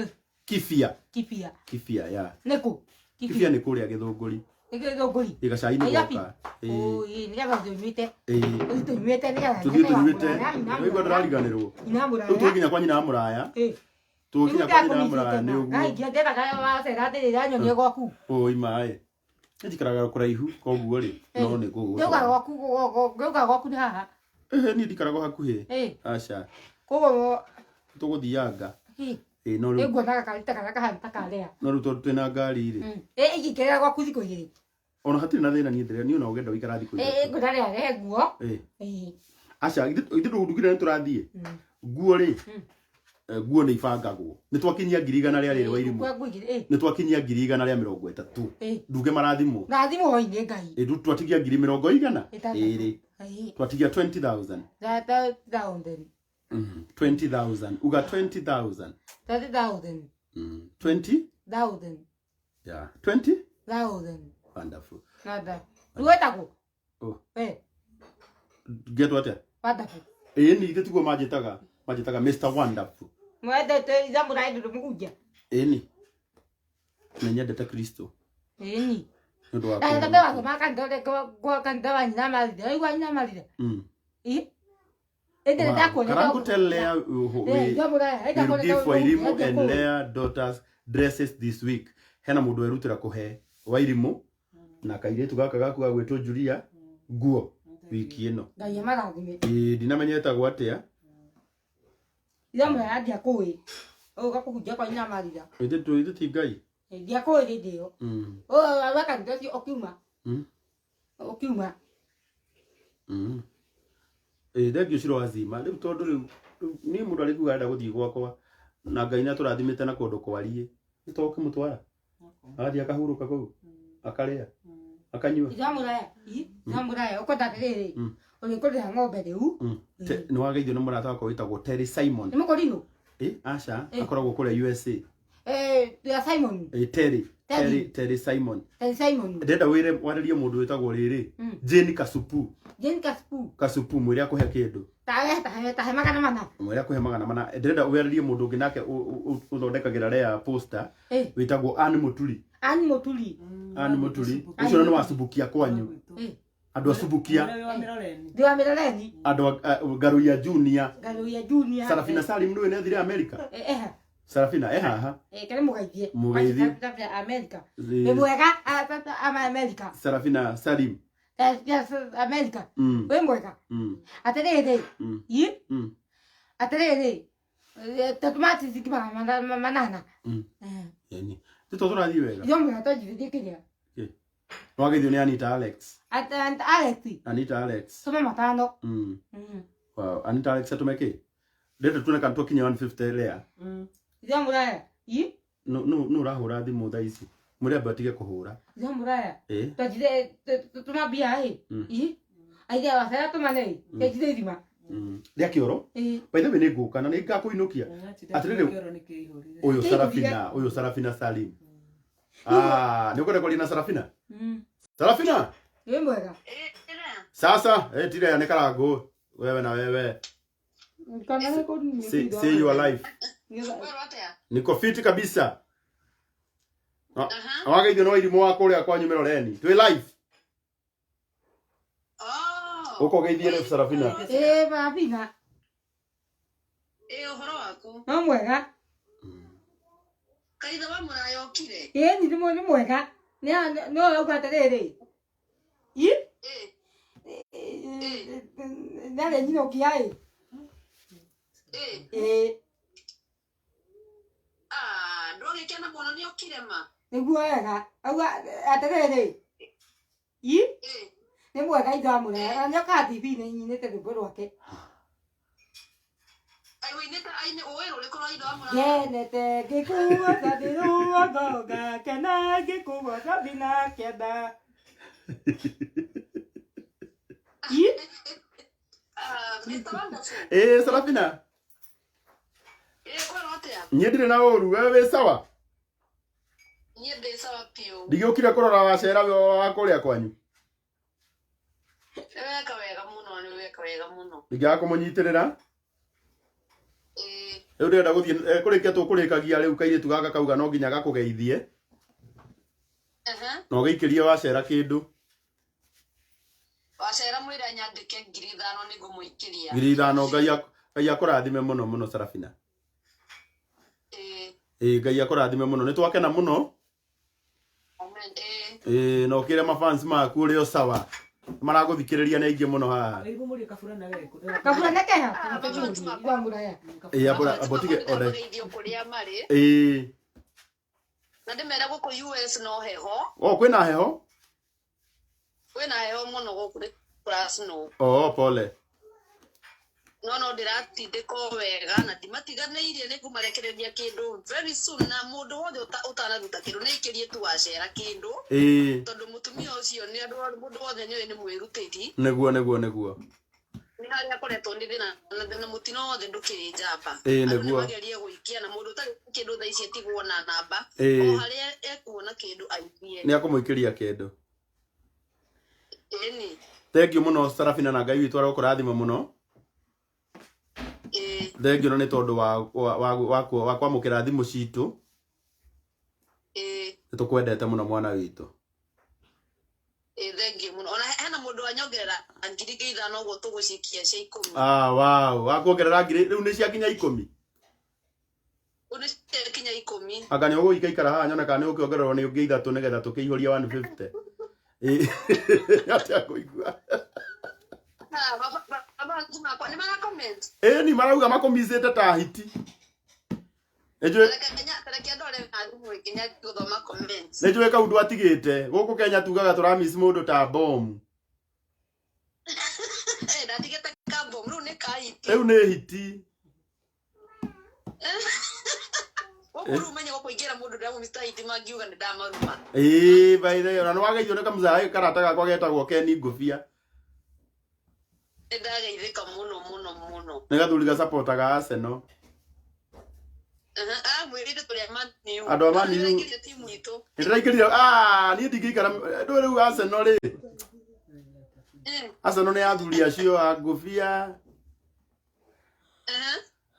Kibia. Kibia. Kibia, ya. Nĩkũ? Kibia nĩ kũrĩa Gĩthũngũri. Gĩthũngũri. Gacai-inĩ goka. Nĩgetha tũnyuĩte. Tũnyuĩte nĩgetha. Tũthiĩ tũnyuĩte. Waigua ndĩrariganĩrwo. Rĩu tũgĩkinya kwa nyina wa mũraya. Tũgĩkinya kwa nyina wa mũraya nĩ ũguo. Ngai ngĩendaga wacera atĩrĩrĩ anyonie gwaku. Oi maĩ. Njikaraga kũraihu koguo rĩ no nĩ kũgũtwara. Ngĩũka gwaku nĩ haha. Niĩ ndikaragwo hakuhĩ. Aca. Koguo tũgũthianga. No rĩu nĩnguonaga karita karĩa kahana ta karĩa. No rĩu tondũ twĩna ngari rĩ. Ingĩkerera gwaku thikũ igĩrĩ. Ona hatirĩ na thĩna niĩ ndĩrĩa niĩ ona ũngĩenda gũikara thikũ ithatũ. Ngwenda rĩa rehe nguo. Aca, ithuĩ ndugire nĩ tũrathiĩ. Nguo rĩ, nguo nĩ ibangagwo. Nĩ twakinyia 100,000 rĩa rĩrĩ wa irimũ. Nĩ twakinyia 130,000. Nduge marathimwo. Rathimwo nĩ Ngai. Twatigia 200,000. Twatigia 20,000. 20,000. Uga 20,000. 30,000. 20,000. Yeah. 20,000. Wonderful. Nada. Wetagwo? Oh. Get what? Wonderful. Ni ithe tiguo manjĩtaga. Manjĩtaga Mr. Wonderful. Mwendete itha mũraĩ ndũrĩ mũhunjia. Ĩni. Nĩ nyendete Kristo. Ĩni. Nĩ ũndũ wa Ndagĩtarĩ wa kanitha kwa kanitha wa nyina Marire. Waigua nyina Marire? Karangu tell Lea we will give Wairimu and Lea daughters dresses this week. Hena mũndũ werutĩra kũhe Wairimu na kairĩtu gaka gaku gagwĩtwo Julia nguo wiki ĩno. Ngai amarathime. Ndinamenya etagwo atĩa. Ithe mũraya ndiakũĩ. Ũga kũhunjia kwa nyina Marira. Ithe ti Ngai. Ndiakũĩ hĩndĩ ĩyo. Wa kanitha ũcio ũkiuma. Ũkiuma. Thengio ciro wazima rĩu tondũ rĩu niĩ mũndũ arĩ kuga arenda gũthiĩ gwakwa na Ngai nĩ atũrathimĩte na kũndũ kwariĩ nĩ to ũkĩmũtwara agathiĩ akahurũka kũu akarĩa akanyua. Ithe mũraya, ithe mũraya ũkwenda atĩrĩrĩ ũrĩkũrĩha ng'ombe rĩu. Nĩ wageithio nĩ mũrata wakwa wĩtagwo Terry Simon. Nĩ mũkũrinũ? Aca, akoragwo kũrĩa USA. Ya Simon. Terry. Terry Simon. Terry Simon. Ndenda wĩre warĩrie mũndũ wĩtagwo rĩrĩ Jane Kasupu. Jane Kasupu. Kasupu mwĩre akũhe kĩndũ. Tahe 400. Mwĩre akũhe 400. Ndĩrenda warĩrie mũndũ ũngĩ nake ũthondekagĩra Lea poster wĩtagwo Ann Muturi. Ann Muturi. Ann Muturi. Ũcio nĩ wacubukia kwanyu. Andũ acubukia. Ndi wa Mĩroreni. Andũ Ngaruiya Junior. Ngaruiya Junior. Sarafina Salim nĩwe nĩ athire America. Sarafina haha. Kare mũgeithie. Mũgeithie. America. Nĩ mwega America. Sarafina Salim. America. Wĩ mwega. Atĩrĩrĩ. Atĩrĩrĩ. Tũmati ciki 800. Yani. Tũ tũrathiĩ wega. Ithe mũraya twanjithĩtie kĩrĩa. Wageithio nĩ Anita Alex. Anita Alex. Anita Alex. Tũme 500. Wow, Anita Alex atũme kĩ? Ndĩrenda tuone kana twakinya 150 Lea. Ithe mũraya. No ũrahũra thimũ thaa ici. Mwĩre ambe atige kũhũra. Ithe mũraya. Ĩ. Twajire tũma mbia ĩ. Ĩ. Aithe wacera tũmane ĩ. Kenjire irima. Rĩa kĩoro. Ĩ. By the way nĩ ngũka na nĩ ngakũinũkia. Atĩrĩrĩ, Kĩoro nĩ kĩihũrire. Ũyũ Kĩihũrire. Sarafina, ũyũ Sarafina Salim. Ah, nĩ ũkwenda kwaria na Sarafina? Sarafina. Wĩ mwega. Sasa, eh tire nĩ Karangũ. Wewe na wewe. Kana nĩ kũndũ Say your life. Niko fiti kabisa. Na wageithio no irimũ wa kũrĩa kwanyu Mĩroreni. Twĩ live. Ũka ũgeithie rĩu Sarafina. Ĩ Sarafina. Ĩ ũhoro waku? No mwega. Kaithe wa mũraya okire? Ĩ ni nĩ mwega. Nĩ no ũrauga atĩrĩrĩ. Ĩ. Ĩ. Nĩ nyinũkia ĩ. Ĩ. Ĩ. Ah, ndwagĩkena mũno nĩ okire ma. Nĩguo wega. Auga atĩrĩrĩ. Ĩ. Ĩ. Nĩ mwega ithe wa mũraya. Na nĩokaga TV-inĩ nyinĩte rwĩmbo rwake. Ai wĩinĩte aine ũĩ rũrĩkũ rwa ithe wa mũraya? Ngenete ngĩkũgoca ndĩrũgongo ngakena ngĩkũgoca thina kĩanda. Ĩ. Ah, Mr. Wonderful. Ĩ Sarafina. Ĩ kwĩrwo atĩa? Niĩ ndirĩ na ũru, wewe wĩ sawa? Niĩ ndĩ sawa biũ. Ndigĩũkire kũrora wacera wa kũrĩa kwanyu. Nĩ weka wega mũno, nĩ weka wega mũno. Ndingĩaga kũmũnyitĩrĩra. Ĩ. Rĩu ndĩrenda gũthiĩ kũrĩkia tũkũrĩkagia rĩu kairĩtu gaka kauga no nginya gakũgeithie. Aha. Na ũgĩikĩrie wacera kĩndũ. Wacera mwĩre nyandĩke 5,000 nĩngũmũikĩria. 5,000 Ngai akũrathime mũno mũno Sarafina. Ĩ. Ĩ Ngai akũrathime mũno. Nĩ twakena mũno. Amen. Ĩ. Ĩ na ũkĩre mafans maku ũrĩ o sawa. Maragũthikĩrĩria nĩ aingĩ mũno haha. Karibu mũrie kabura na we. Kabura nĩ keha. mafans makwa. Wa mũraya. Ĩ ambũra ambũtige one. Ndamũgeithio kũrĩa marĩ. Ĩ. Na ndĩmere gũkũ US no heho. O kwĩna heho? Kwĩna heho mũno gũkũ nĩ kũra snow. Oh pole. No ndĩratindĩkwo wega na ndimatiganĩirie nĩ ngũmarekereria kĩndũ very soon na mũndũ wothe ũtanaruta kĩndũ nĩ aikĩrie tu wacera kĩndũ. Ĩ. Tondũ mũtumia ũcio nĩ andũ mũndũ wothe nĩoĩ nĩ mwĩrutĩri. Nĩguo nĩguo nĩguo. Nĩ harĩa akoretwo nĩ thĩna na mũtino wothe ndũkĩrĩ njamba. Ĩ Andũ nĩ nĩguo. magerie gũikia na mũndũ ũtarĩ kĩndũ thaa ici atigwo na namba. Ĩ. O harĩa ekuona kĩndũ aikie. Nĩ akũmũikĩria kĩndũ. Ĩni. Thank you mũno Sarafina na Ngai witũ arokũrathima mũno. Ĩ. Thank you nĩ tondũ wa kwamũkĩra thimũ citũ. Ĩ. Nĩ tũkwendete mũno mwana witũ. Ĩ thank you mũno. Ona hena mũndũ wanyongerera 5,000 ũguo tũgũcikia cia 10. Ah wow, wakuongerera ngiri rĩu nĩ ciakinya 10. Rĩu nĩ ciakinya 10. Anga nĩ ũgũikaikara haha nyone kana nĩ ũkĩongererwo nĩ ũngĩ 3 nĩgetha tũkĩihũrie 150. Ĩ. Atĩa kũigua. Ah, baba makwa nĩ mara comment. Ĩ ni marauga makũmicĩte ta hiti. Nĩ Reke ndore na thimũ ĩngĩ nyanjie gũthoma comments. njũĩ kaũndũ atigĩte. Gũkũ Kenya tugaga tũramiss mũndũ ta bomu. Eh, ndatigĩte ka bomu rĩu nĩ ka hiti. Rĩu nĩ hiti. Gũkũ rĩu menye gũkũ ingĩra mũndũ ndamũmita hiti mangiuga nĩ ndamaruma. Ĩ by the way, ona nĩ wageithio nĩ kamũcaĩ karata gakwa getagwo Ken Ngũbia. Nĩ ndageithĩka mũno mũno mũno. Nĩ gathuri gacapotaga Arsenal. Ah, mwĩrĩte tũrĩ a Man U. Andũ a Man U. Nĩndĩraingĩria timu itũ. Nĩ ndĩraingĩrire ah niĩ ndingĩikara ndũĩ rĩu Arsenal rĩ. Arsenal nĩ athuri acio a Ngũbia.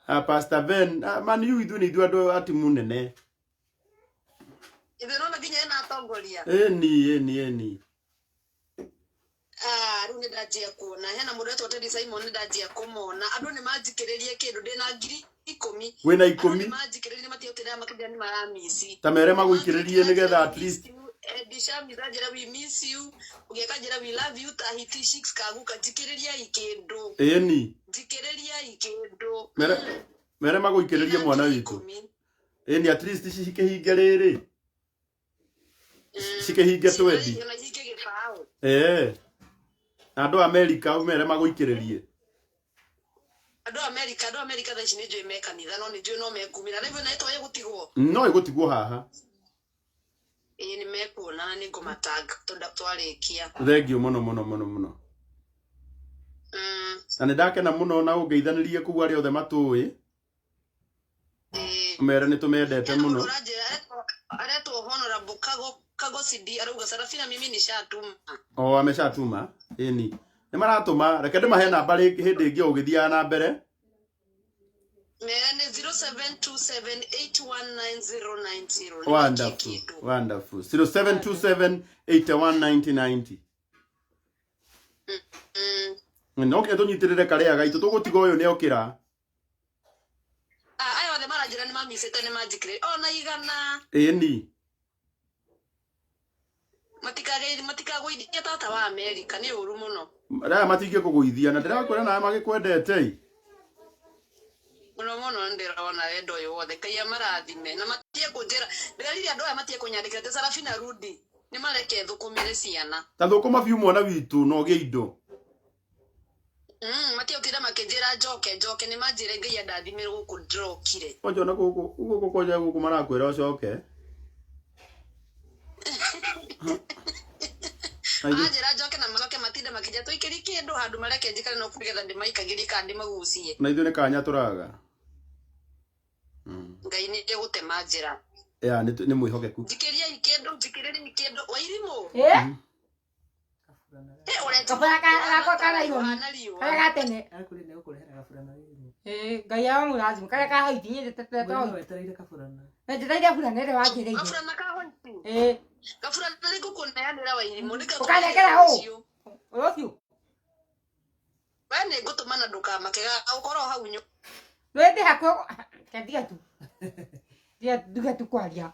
A Pastor Ben, Man U ithuĩ nĩ ithuĩ andũ a timu nene. Ithuĩ nona nginya ĩna atongoria. Ĩni ĩni ĩni. Ah, rĩu nĩ ndanjia kuona hena mũndũ wetwo Teddy Simon nĩ ndanjia kũmona andũ nĩ manjikĩrĩrie kĩndũ ndĩna 10,000. Wĩna Andũ 10. nĩ manjikĩrĩrie matiotĩra makĩria nĩ maramisi. Ta mere magũikĩrĩrie nĩgetha at least Eddie Shami njĩra we miss you ũgĩka njĩra we love you ta hiti 6 kaguka njikĩrĩriai kĩndũ. Ĩni. Njikĩrĩriai kĩndũ. Mere magũikĩrĩrie mwana witũ. Ĩni at least cikĩhinge rĩrĩ. Cikĩhinge 20. Ona ihinge gĩbaũ. Eh. Na andũ a America ũmere magũikĩrĩrie. Andũ a America, andũ a America thaa ici nĩ njũĩ me kanitha no nĩ njũĩ no mekumĩra. Rĩu na ĩtoĩ gũtigwo. No ĩgũtigwo haha. Ĩĩ nĩ Nĩ ngũmatag twarĩkia. Thengio mũno mũno mũno mũno. Na nĩ ndakena mũno na ũngeithanĩrie kũu arĩa othe matũĩ. Mere nĩ tũmendete mũno. Aretwo Honorable Kago CD arauga Sarafina mimi nishatuma. O ameshatuma. Ĩni. Nĩ maratũma, reke ndĩmahe namba hĩndĩ ĩngĩ o ũgĩthiaga na mbere. Mere nĩ 0727819090. Wonderful. Wonderful. 0727 819090. No nginya tũnyitĩrĩre karĩa gaitũ tũgũtiga ũyũ nĩ okĩra. Aya othe maranjĩra nĩ mamicĩte nĩ manjikĩrĩire ona igana. Ĩni. Matikagũithia tata wa Amerika nĩ ũru mũno. Aya matingĩkũgũithia na ndĩrakwĩra nawe magĩkwendete. Mũno mũno ndĩrona wendo ũyũ wothe Ngai amarathime na matige kũnjĩra ndĩrerire andũ aya matige kũnyandĩkĩra atĩ Sarafina rudi nĩ mareke thũkũmĩre ciana. Ta thũkũma biũ mwana witũ na ũgĩe indo. Matige gũtinda makĩnjĩra njoke njoke nĩ manjĩre Ngai andathimĩre gũkũ ndĩrokire. Kwanja ona gũkũ gũkũ kwanja gũkũ marakwĩra ũcoke. Manjĩra njoke na macoke matinde makĩnjĩra tũikĩrie kĩndũ handũ mareke njikare no nĩgetha ndĩmaikagĩrie kana ndĩmagucie. Na ithuĩ nĩ kanya tũraga. Ngai nĩ egũtema njĩra. Ya nĩ mwĩhokeku. Njikĩriai kĩndũ, njikĩrĩriai kĩndũ Wairimũ. Kabura gakwa karaironi. Karĩa ga tene. Ngai amũrathime. Karĩa ka hoiti nyendete tondũ. Wetereire kaburana. Na njetereire burana ĩrĩa wanjĩrĩire. Kaburana ka hoiti. Kaburana nĩ ngũkũneanĩra Wairimũ. Ũkanengera ũ? Rũciũ. We nĩ ngũtũma na ndũkamake ũkorwo hau nyũmba. Rwĩndĩ hakuhĩ tiga tu. Tiga tu kwaria.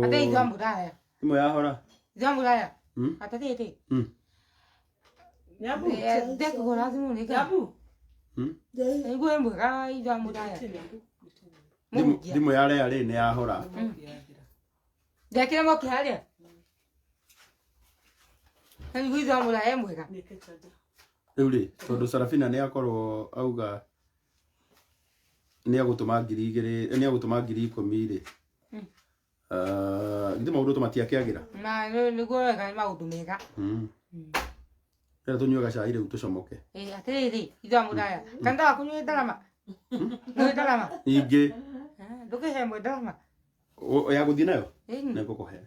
Ate ithuĩ mũraya. Thimũ yahora. Ithuĩ mũraya. Atĩrĩrĩ. Nyabu. Ndekũgũra thimũ nĩkĩ? Nyabu. Nĩguo mwega ithuĩ mũraya. Thimũ ya Lea rĩ nĩ yahora. Ndekĩra mwaki harĩa. Nĩguo ithuĩ mũraya mwega. Rĩu rĩ tondũ Sarafina nĩ akorwo auga nĩ agũtũma 2000 nĩ agũtũma 10,000 rĩ. Githĩ maũndũ tũmatiakĩagĩra? Na nĩguo wega maũndũ mega. Rĩrĩa tũnyue gacai rĩu tũcomoke. Atĩrĩrĩ ithuĩ mũraya. Kanitha waku nĩ ndarama? Nĩ ndarama? Ingĩ. Ndũkĩhe ĩmwe ndarama. Ya gũthiĩ nayo? Nĩ ngũkũhe.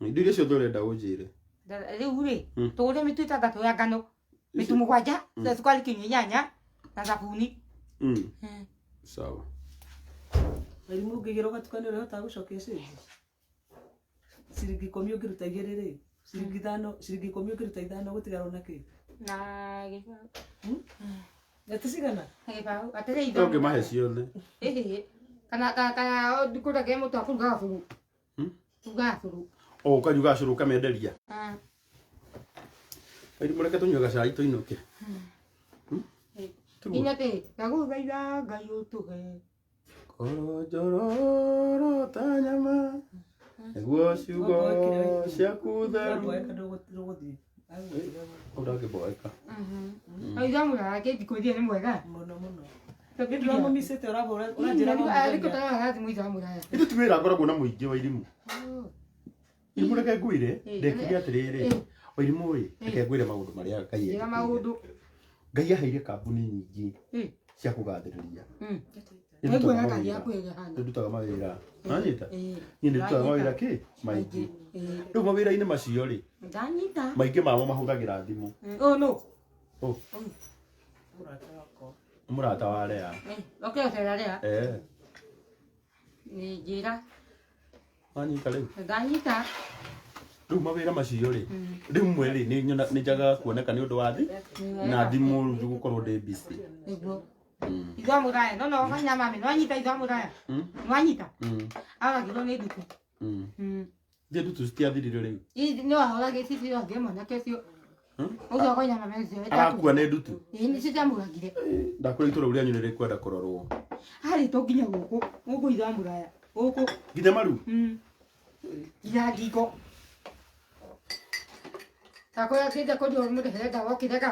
Indo iria ciothe ũrenda ũnjĩre. Rĩu rĩ tũgũre mĩtu 6 ya ngano, mĩtu 7, na cukari kinyua 8 na thabuni. Sawa. Wairimũ ũngĩgĩra ũgatukania ũrĩa ũhotaga gũcokia cĩnji. Ciringi 10 ũngĩruta 2 rĩ, ciringi 5, ciringi 10 ũngĩruta 5 gũtigara ona kĩ? Na gĩbaũ. Ati cigana? Gĩbaũ. Atĩrĩ ithuĩ. Ũngĩmahe ciothe. Ĩhĩ. Kana kana ndikũreke mũtu wa kũruga gacũrũ. Kũruga gacũrũ. O ũkaruga gacũrũ ũkamenderia. Wairimũ reke tũnyue gacai tũinũke. Inya atĩ ndagũthaitha Ngai ũtũhe. Koro njororo ta nyama nĩguo ciugo ciaku theru. Ũndangĩboeka. Ithuĩ mũraya kĩnjikũrie nĩ mwega. Mũno mũno. Ndĩramũmicĩte ũranjĩra Ithuĩ ti wĩra ngoragwo na mũingĩ Wairimũ. Irimũ reke ngwĩre, ndekire atĩrĩrĩ. Wairimũ ĩ, reke ngwĩre maũndũ marĩa Ngai Njĩra maũndũ. Ngai aheire kambuni nyingĩ cia kũgathĩrĩria. Nĩnguona ngari yaku ĩrĩa ĩhana. Nĩndutaga mawĩra. Nanyita? Niĩ nĩndutaga mawĩra kĩ? Maingĩ. Rĩu mawĩra-inĩ macio rĩ, Ndanyita. maingĩ mamo mahũthagĩra thimũ. Ũyũ nũ? Ũ. Mũrata wa Lea. Oke ũcera Lea. Nĩ njĩra. Wanyita rĩu? Ndanyita. Rĩu mawĩra macio rĩ, rĩmwe rĩ nĩ njagaga kuoneka nĩ ũndũ wa thi na thimũ rĩu gũkorwo ndĩ busy. Nĩguo. Ithuĩ mũraya, no no kanya mami, nĩwanyita ithuĩ mũraya. Nĩwanyita? Aragirwo nĩ ndutu. Thiĩ ndutu citiathirire rĩu. Nĩ wahũragire cici ũngĩ mwanake ũcio. Ũcio koina mami ũcio. Arakua nĩ ndutu. Ĩĩ nĩcio ciamũragire. Ndakwĩra itũra rĩu rĩanyu nĩ rĩkwenda kũrorwo. Harĩ to nginya gũkũ, gũkũ ithuĩ mũraya. Gũkũ. Nginya maru? Nginya ngingo. Takwĩra kĩnja kũrĩa mũrehere ndawa ũkĩrega.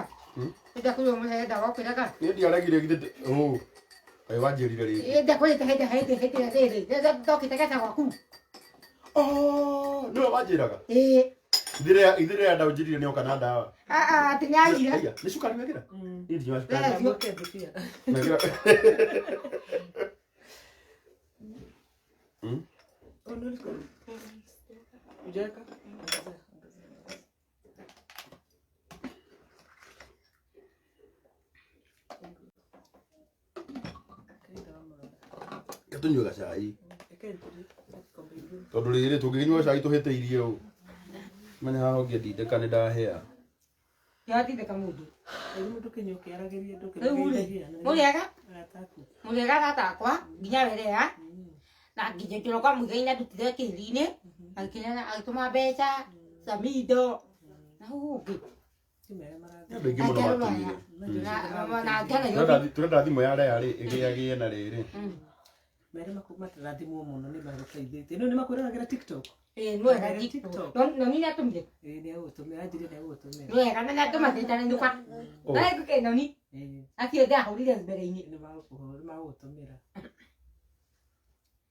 Kĩnja kũrĩa mũrehere ndawa ũkĩrega. Niĩ ndiaregire githĩ ũ. Kaĩ wanjĩrire rĩngĩ. Ĩ ndakwĩrĩte hĩndĩ hĩndĩ hĩndĩ rĩrĩ. Ndokĩte geca gwaku. Oh, nĩwe wanjĩraga. Ĩĩ. Ithiria ndaunjirire nĩ oka na ndawa. Ah ah, tinyagire. Aya, nĩ cukari wekĩra? Niĩ ndinyuaga cukari. Wega. Nyamboke ndubia. Wekĩra. Hujaweka? Reke tũnyue gacai. Tondũ rĩrĩ tũngĩnyua gacai tũhĩtĩirie ũũ. Menya haha ũngĩndindĩka nĩ ndahĩa. Yatindĩka mũndũ. Rĩu ndũkĩnyua ũkĩaragĩria Rĩu rĩ, ndũkĩgeithagia. mũrĩega? Arata aku. Mũrĩega arata akwa, nginya werea. Na nginya njũra kwa Muigai na ndutire kĩri-inĩ. Agĩkinya agĩtũma mbeca, Samido. Na hau ũngĩ. Ti mega marathiĩ. Nĩ andũ aingĩ mũno matũmire. Na ngana yothe. Tũrenda thimũ ya Lea rĩ ĩgĩagĩe na rĩrĩ. Mere matirathimwo mũno nĩ magũteithĩtie. No nĩ makwĩroragĩra TikTok. Ĩĩ, nĩ wega TikTok. No nĩ atũmire. Ĩĩ nĩ egũgũtũmĩra, anjĩrire nĩ egũgũtũmĩra. Nĩ wega na nĩ atũma ndĩtanenũka. Oh. Na ngũke noni. Ĩĩ Acio ndahũrire mbere-inĩ. nĩ magũgũtũmĩra.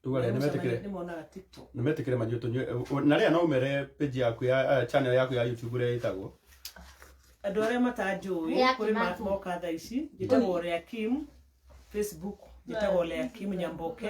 Rĩu arĩa nĩ metĩkĩre Nĩ monaga TikTok. nĩ metĩkĩre manyue tũnyue na rĩa no ũmere page yaku ya channel yaku ya YouTube ũrĩa ĩtagwo. Andũ arĩa matanjũĩ Lea kũrĩ Kimatu. moka thaa ici njĩtagwo Lea Kim Facebook njĩtagwo Lea Kim Nyamboke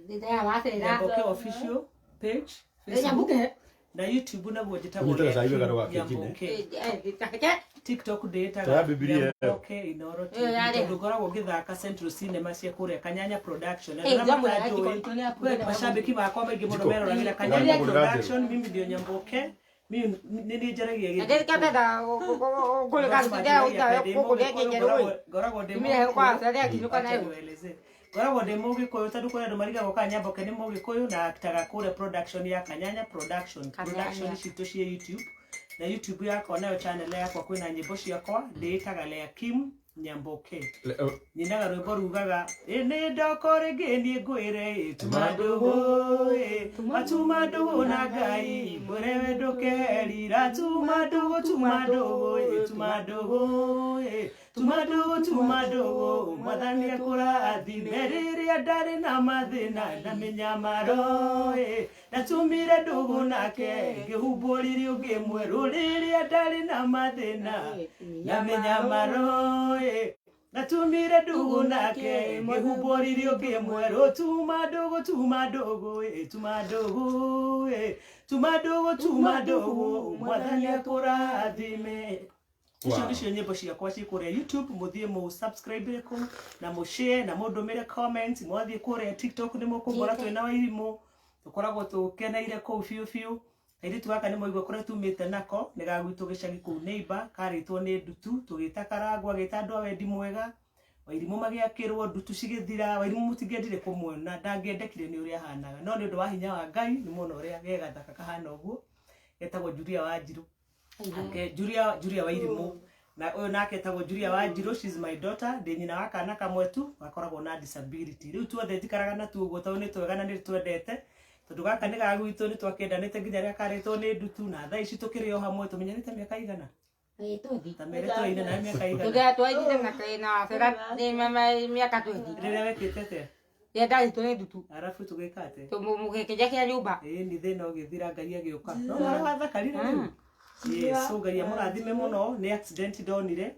Ndĩraya wacera. Nyamboke official page Facebook Nyambuke. na YouTube naguo njĩtagwo Ũnyitaga Lea cai Kim wega ndũgakĩnjine. Nyamboke Kake. TikTok Toya ndĩĩtaga Bibilia ĩyo. Nyamboke Inooro TV Ĩyo yarĩa. tondũ ngoragwo ngĩthaka Central Cinema cia kũrĩa Kanyanya Production. Eh, Andũ arĩa jambo ya matanjũĩ, jiko itũ nĩ kwĩ mashabiki makwa maingĩ mũno Jiko. meroragĩra Kanyanya Jiko. Production mimi ndio Nyamboke mimi nĩ niĩ njaragia Na ndĩrĩ kambetha ngũrĩka ngoragwo ndĩ Mũgĩkũyũ. ngoragwo ndĩ mũgĩkũyũ tondũ kũrĩ andũ marigagwo kana Nyamboke nĩ mũgĩkũyũ na aktaga kũrĩa production ya Kanyanya Production Kanyanya. production citũ ciĩ YouTube na YouTube yakwa nayo channel yakwa kwĩna nyĩmbo ciakwa ndĩĩtaga Lea Kim Nyamboke nyinaga rwĩmbo rugaga ĩ nĩ ndoko rĩngĩ niĩ ngwĩre ĩ tuma ndũgũ ĩ matuma ndũgũ na Ngai ngwĩre we ndũkerira tuma ndũgũ tuma ndũgũ ĩ tuma ndũgũ ĩ tuma ndũgũ tuma ndũgũ mwathani akũrathime rĩrĩa ndarĩ na mathĩna na mĩnyamaro ĩ ndatumire ndũgũ nake ngĩhumbwo riri ũngĩ mwerũ rĩrĩa ndarĩ na mathĩna na mĩnyamaro ĩ ndatumire ndũgũ nake ngĩhumbwo riri ũngĩ mwerũ tuma ndũgũ tuma ndũgũ ĩ tuma ndũgũ ĩ tuma ndũgũ tuma ndũgũ mwathani akũrathime icio Wow. nĩcio nyĩmbo ciakwa ciĩ kũrĩa YouTube mũthiĩ mũ subscribe kũu na mũ share na mũndũmĩre comment mwathiĩ kũrĩa TikTok nĩ mũkũngora twĩna Wairimũ tũkoragwo tũkeneire kũu biũ biũ kairĩtu gaka nĩ mwaigua kũrĩa tumĩte nako nĩ ga gwitũ gĩcagi kũu neighbor karĩtwo nĩ ndutu tũgĩta karangwa agĩta andũ a wendi mwega Wairimũ magĩakĩrwo ndutu cigĩthira Wairimũ mũtingĩendire kũmuona ndangĩendekire nĩ ũrĩa ahanaga no nĩ ũndũ wa hinya wa Ngai nĩ muona ũrĩa ge gathaka kahana ũguo getagwo Julia Wanjiru Ake Julia Wairimu na ũyũ nake etagwo Julia Wanjiru, she's my daughter, ndĩ nyina wa kana kamwe tu gakoragwo na disability. Rĩu tuothe njikaraga natuo ũguo tondũ nĩ twega na nĩ twendete tondũ gaka nĩ ga gwitũ nĩ twakĩendanĩte nginya rĩrĩa karĩtwo nĩ ndutu na thaa ici tũkĩrĩ o hamwe tũmenyanĩte mĩaka igana ta mere twaine nawe mĩaka igana Tũrĩa twaithire na na cera mĩaka twendi. rĩrĩa wekĩte atĩa Rĩrĩa ndarĩtwo nĩ ndutu. arabu tũgĩka atĩa Mũgĩkĩnja kĩa nyũmba. ĩĩ nĩ thĩna ũgĩthira Ngai agĩũka no mwana wathakarire rĩu Yes, so Ngai amũrathime mũno nĩ accident ndonire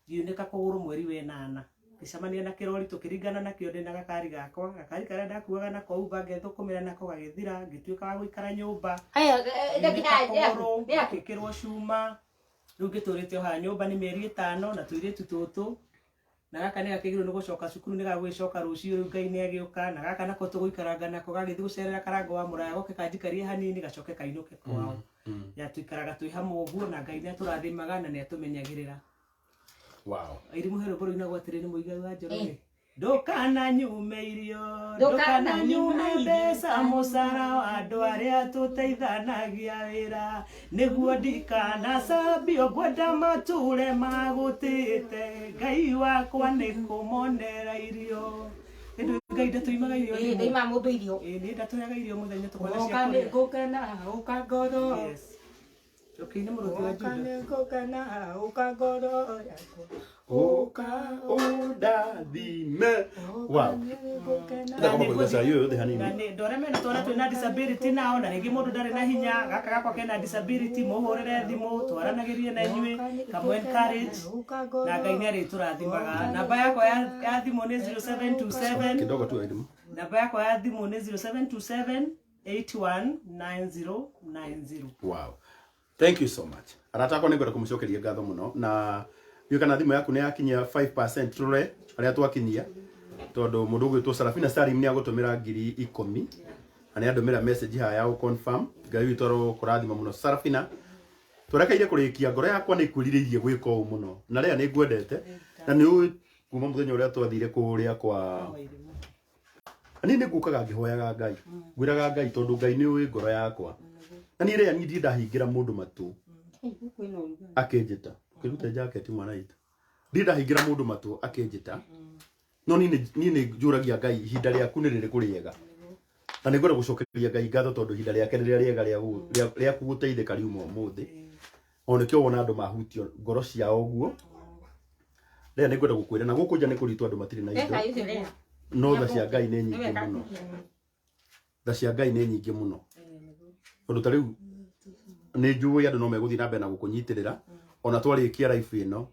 ngiunĩka kũgũrũ mweri wa ĩnana ngĩcemania na kĩrori tũkĩringana nakĩo ndĩna gakari gakwa gakari karĩa ndakuaga nako Uber ngethũkũmĩra nako gagĩthira ngĩtuĩka wa gũikara nyũmba Haya, ngiunĩka kũgũrũ ngĩkĩrwo cuma rĩu ngĩtũrĩte o haha nyũmba nĩ mĩeri ĩtano na tũirĩtu tũtũ na gaka nĩ gakĩgirwo nĩ gũcoka cukuru nĩ gagũgĩcoka rũciũ rĩu Ngai nĩ agĩũka na gaka nako tũgũikaranga nako gagĩthiĩ gũcerera karango wa mũraya goke kanjikarie hanini gacoke kainũke kwao ya tũikaraga twĩ hamwe ũguo na Ngai nĩ atũrathimaga na nĩ atũmenyagĩrĩra Wow. Irimũ he rwĩmbo rũinagwo atĩrĩ nĩ Mũigai wa Njoroge ndũkananyume irio Ndũkananyume ndũkananyume mbeca mũcara wa andũ arĩa tũteithanagia wĩra nĩguo ndikanacambio ngwenda matũre magũtĩte Ngai wakwa nĩ kũmonera irio Ĩndũ Ngai ndatũimaga irio Ĩĩ, ndaima mũndũ irio. Ĩĩ, nĩ ndatũheaga irio mũthenya tũkona cia Ũka nĩ kũrĩa ngũkena, ũka ngoro. Yes. Ũkĩine mũrũthi wa Ũka Juda. nĩngũkena, ũka ngoro yakwa. Ũka ũndathime. Ũka Wow. nĩngũkena. Ndakoma kũigua cai ũyũ thĩ hanini. Na nĩ ndore mena twana twĩna disability nao na rĩngĩ mũndũ ndarĩ na hinya gaka gakwa kena disability mũhũrĩre thimũ twaranagĩrie na inyuĩ kamũ encourage na Ngai nĩ arĩtũrathimaga. Namba yakwa ya thimũ nĩ 0727 Kidogo tu Elimu. Namba yakwa ya thimũ nĩ 0727 819090. Wow. Thank you so much. Arata akwa nĩngwenda kũmũcokeria ngatho mũno na ndiũĩ kana thimũ yaku nĩ yakinyia 5% tũrore harĩa twakinyia tondũ mũndũ ũgwĩtwo Sarafina Salim nĩ agũtũmĩra 10,000 na nĩ andũmĩra message haha ya gũ-confirm. Ngai witũ arokũrathima mũno Sarafina. Twerekeire kũrĩkia, ngoro yakwa nĩ ĩkwĩrirĩirie gwĩka ũũ mũno na rĩa nĩ ngwendete na nĩ ũĩ kuma mũthenya ũrĩa twathire kũrĩa kwa niĩ nĩ ngũkaga ngĩhoyaga Ngai, ngwĩraga Ngai tondũ Ngai nĩ ũĩ ngoro yakwa na niĩ rĩa niĩ ndirĩ ndahingĩra mũndũ matũ Kwĩna ũrugarĩ. akĩnjĩta kĩrute jacket mwana witũ, ndirĩ ndahingĩra mũndũ matũ akĩnjĩta, no niĩ nĩ njũragia Ngai ihinda rĩaku nĩ rĩrĩkũ rĩega, na nĩ ngwenda gũcokeria Ngai ngatho tondũ ihinda rĩake nĩ rĩrĩa rĩega rĩaku gũteithĩka riuma ũmũthĩ. O nĩkĩo wona andũ mahutio ngoro ciao ũguo. Rĩrĩa nĩ ngwenda gũkwĩra na gũkũ nja nĩ kũritũ andũ matirĩ na indo, Cai ũcio rĩa. no tha cia Ngai nĩ nyingĩ mũno, tha cia Ngai nĩ nyingĩ mũno, tondũ ta rĩu nĩ njũĩ andũ no megũthiĩ na mbere na gũkũnyitĩrĩra ona twarĩkia life ĩno,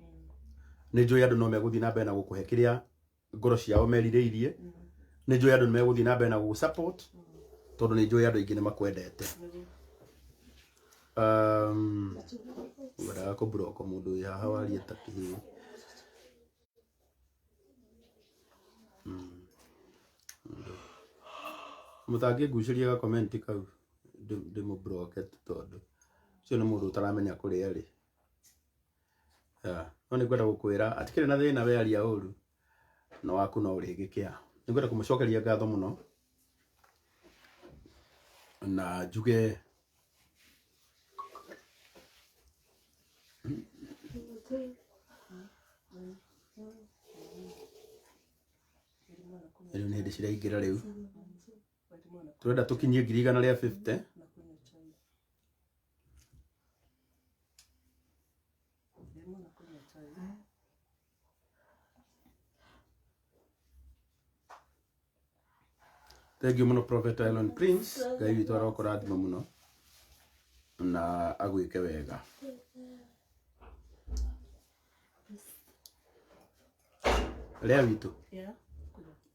nĩ njũĩ andũ no megũthiĩ na mbere na gũkũhe kĩrĩa ngoro ciao merirĩirie, nĩ njũĩ andũ nĩ megũthiĩ na mbere na gũgũ support tondũ nĩ njũĩ andũ aingĩ nĩ makwendete. Ngwendaga kũburoko mũndũ wĩ haha warie ta kĩhĩĩ. Mũtangĩngucĩria ga comment kau ndĩmũbloke tu tondũ ũcio nĩ mũndũ ũtaramenya kũrĩa arĩ. No nĩ ngwenda gũkwĩra atikĩrĩ na thĩna we aria ũru no waku no ũrĩgĩkĩa. Nĩ ngwenda kũmũcokeria ngatho mũno na njuge rĩu nĩ hĩndĩ ciraingĩra rĩu tũrenda tũkinyie 150,000. Thank you mũno Prophet Elon Prince, Ngai witũ arokũrathima mũno na agwĩke wega. Rĩa witũ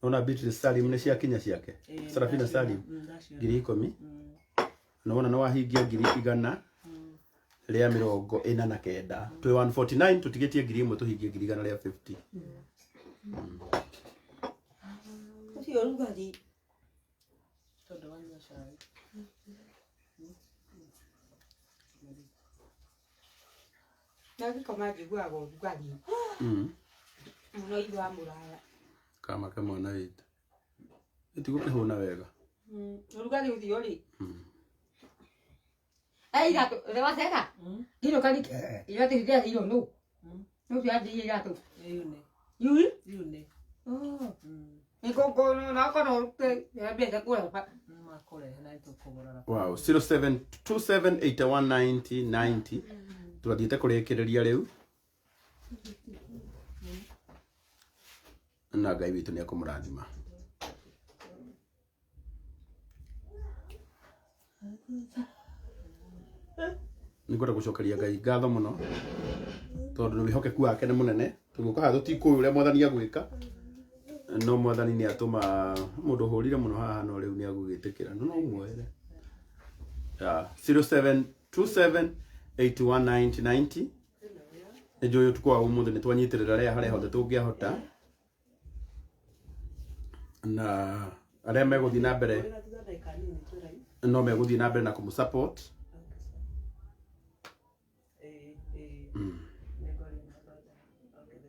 nona Beatrice Salim nĩ ciakinya ciake, Sarafina Salim 10,000, nĩwona nĩ wahingia 149,000, twĩ 149 tũtigĩtie 1,000 tũhingie 150,000. Ũcio ũrugarĩ. Tondũ wanyua cai. Ndagĩkoma njiguaga ũrugarĩ mũno ithe wa mũraya. Kamake mwana witũ ĩtigũkĩhũna wega. Ũrugarĩ ũcio rĩ. Iratũ rĩwaceka ndinũka iratũ icio nũ nũ ũcio anjĩire iratũ Yune. yui Yune. Wow, 0727819090 turathiĩte kũrĩkĩrĩria rĩu na Ngai witũ nĩ ekũmũrathima. Nĩ ngwenda gũcokeria Ngai ngatho mũno tondũ wĩhokeku wake nĩ mũnene. Tũgũka haha tũtikũĩ ũrĩa mwathani agwĩka, no mwathani nĩ atũma mũndũ ũhũrire mũno haha no rĩu nĩ agũgĩtĩkĩra no no muoere. 0727819090 nĩ njũĩ ũtukũ wa ũmũthĩ nĩ twanyitĩrĩra rĩa harĩa hothe tũngĩahota na arĩa megũthiĩ na mbere no megũthiĩ na mbere na kũmũ support.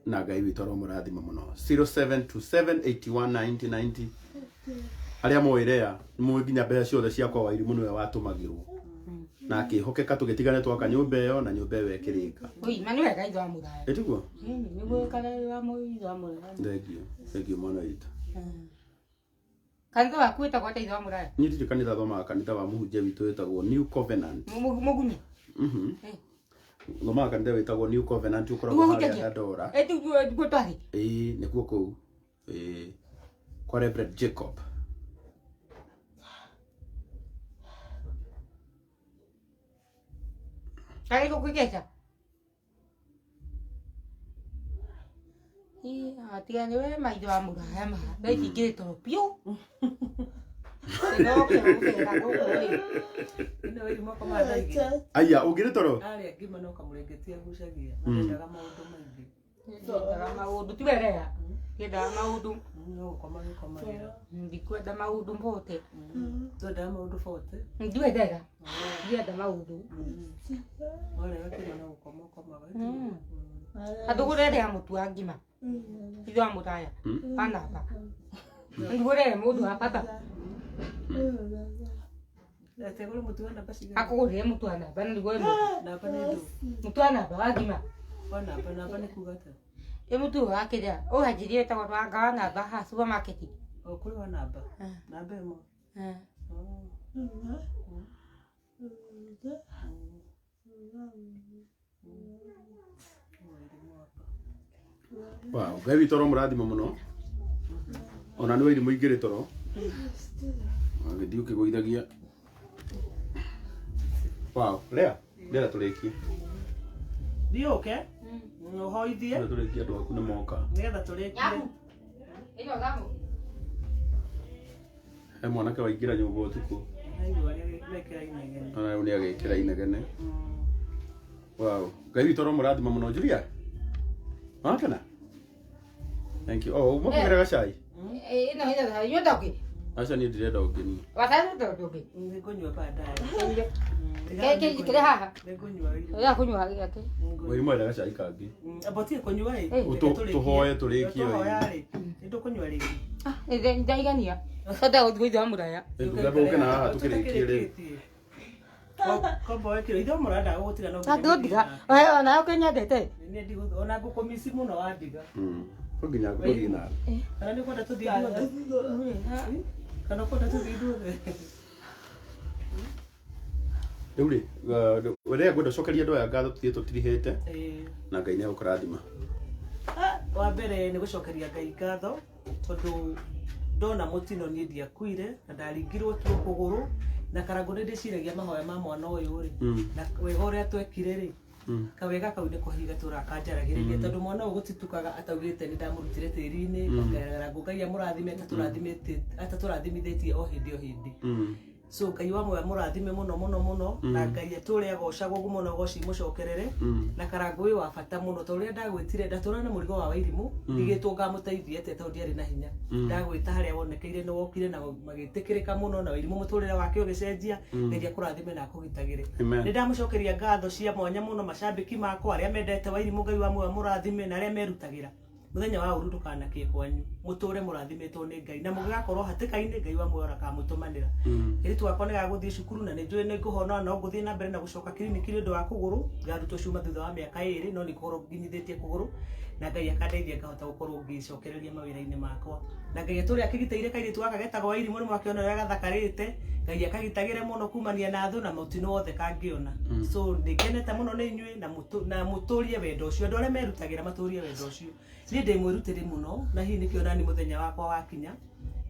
Na Ngai witũ aromũrathima mũno. 0727819090 arĩa moĩ rea nĩ nginya mbeca ciothe ciakwa Wairimũ nĩwe watũmagĩrwo na akĩhokeka tũgĩtigane twaka nyũmba ĩyo na nyũmba ĩyo ĩkĩrĩka. Oi, na nĩ wega ithe wa mũraya. Ĩtiguo? Nĩguo kana wa ithe wa mũraya. Thank you. Thank you mwana witũ. Kanitha waku wĩtagwo atĩa ithe wa mũraya? Niĩ ndirĩ kanitha, thomaga kanitha wa mũhunjia witũ wĩtagwo New Covenant. Mũgunyi. Thomaga kanitha wĩtagwo New Covenant ũkoragwo Nĩguo harĩa hutagia. Dandora. Nĩguo twarĩ. Ĩĩ, nĩkuo kũu. Ĩĩ, kwa Reverend Jacob. Karĩ gũkwĩkeca. Tiga nĩwe maitho wa mũraya ma. Thaa ici ngĩrĩ toro biũ. Ndĩroke gũcera gũkũ rĩ. Ĩno wĩrimũ akomaga thaa igĩrĩ. Aya, ũngĩrĩ toro? Arĩa ngima no kamũrengeti agucagia. Mandendaga maũndũ maingĩ. Ndiendaga maũndũ tiwe rea. Ndiendaga maũndũ. No gũkoma gĩkomagĩra. Ndikwenda maũndũ mbote. Twendaga maũndũ bote. Ndiwendaga. Ndienda maũndũ. Warega kĩrĩa no gũkoma ũkomaga. Andũgũrerea mũtu wa ngima. Ithe wa mũraya. Wa namba. Ndũgũrere mũndũ wa baba. Ategũre mũtu wa namba cigana? Akũgũrĩre mũtu wa namba na nĩguo mũtu. Namba nĩ ndũ. Mũtu wa namba wa ngima. Wa namba, namba nĩ kuga atĩa? Ĩ mũtu ũyũ wa kĩrĩa ũhanjirie wĩtagwo wanga wa namba haha supermarket. O kũrĩ wa namba. Namba ĩmwe. Wow, Ngai witũ aromũrathima mũno. Ona nĩ wairimũ ingĩrĩ toro. Wagĩthiĩ ũkĩgũithagia. Wow, Lea, ndĩrenda tũrĩkie. Thiĩ ũke. Ũhoithie. Ndĩrenda tũrĩkie andũ aku nĩ moka. Nĩgetha tũrĩkie. Nyaku. Ĩno thamũ. He mwanake waingĩra nyũmba ũtukũ. Aigua arĩa mekĩra inegene. Ona rĩu nĩ agĩkĩra inegene. Wow, Ngai witũ aromũrathima mũno Julia. Wakena? Thank you. Oh, uma kũgĩra gacai? Ĩno ĩno thamũ. Inyuĩ ndũngĩ. Aca niĩ ndirenda ũngĩ niĩ. Wataru ndũngĩ. Nĩngũnyua baadaye. Kĩrĩ haha. Nĩngũnyua wĩrimũ. Ũrĩa kũnyua gĩake. Wairimũ enda gacai kangĩ. Amba ũtige kũnyua ĩ. Tũhoe tũrĩkie Tũhoya rĩ. Nĩndũkũnyua rĩngĩ. Ndaigania. Tonda gũthiĩ ithe wa mũraya. Ndugabe ũke na haha tũkĩrĩkie rĩ. Kombo wekĩrwo ithe mũraya ndagũgũtiga no nginya Ndangĩgũtiga. ũthiĩ nake. Onawe ũkĩnyendete. Nĩ ndigũ- ona ngũkũmici mũno wandiga. No nginya ngũthiĩ nawe. Kana nĩ ũkwenda tũthiĩ ithuothe? Kana ũkwenda tũthiĩ ithuothe? Rĩu rĩ, rĩrĩa ngwenda ũcokerie andũ aya ngatho tũthiĩ tũtirihĩte na Ngai nĩ egũkũrathima. Wa mbere nĩ gũcokeria Ngai ngatho tondũ ndona mũtino niĩ ndiakuire na ndaringirwo tu kũgũrũ na Karangũ nĩ ndĩciragia mahoya ma mwana ũyũ rĩ na wega ũrĩa twekire rĩ kawega kau nĩko hihi gatũraga kanjaragĩrĩria tondũ mwana ũyũ gũtitukaga ataugĩte nĩ ndamũrutire tĩri-inĩ Karangũ Ngai amũrathime atatũrathimithĩtie o hĩndĩ o hĩndĩ. So Ngai wa muoyo amũrathime mũno mũno mũno na Ngai atũre agocagwo ũguo mũno goci mũcokerere na Karangũ wĩ wa bata mũno tondũ rĩrĩa ndagwĩtire ndatũra na mũrigo wa wairimũ ndigĩtwo ngamũteithia atĩa tondũ ndiarĩ na hinya ndagwĩta harĩa wonekeire nĩ wokire na magĩtĩkĩrĩka mũno na wairimũ mũtũrĩre wake ũgĩcenjia Ngai akũrathime na akũgitagĩre. Nĩ ndamũcokeria ngatho cia mwanya mũno macambĩki makwa arĩa mendete wairimũ Ngai wa muoyo amũrathime na arĩa merutagĩra muthenya wa ũru ndũkanakie kwanyu mũtũre mũrathimĩtwo nĩ Ngai na mũgĩgakorwo hatĩka-inĩ Ngai wa muoyo akamũtũmanĩra. Kairĩtu gakwa nĩgagũthiĩ cukuru na nĩnjũĩ nĩngũhona no ngũthiĩ na mbere na gũcoka kiriniki nĩ ũndũ wa kũgũrũ ngarutwo cuma thutha wa mĩaka ĩrĩ no nĩngũkorwo nginyithĩtie kũgũrũ na Ngai akandeithia ngahota gũkorwo ngĩcokereria mawĩra-inĩ makwa na Ngai atũre akĩgitĩire kairĩtu gaka getagwo Wairimũ nĩ mwakĩona ũrĩa gathakarĩte Ngai akagitagĩre mũno kumania na thũ na mũtino wothe kangĩona. So nĩngenete mũno nĩ inyuĩ na mũtũrie wendo ũcio andũ arĩa merutagĩra matũrie wendo ũcio. Niĩ ndĩ mwĩrutĩri mũno na hihi nĩkĩo nani mũthenya wakwa wakinya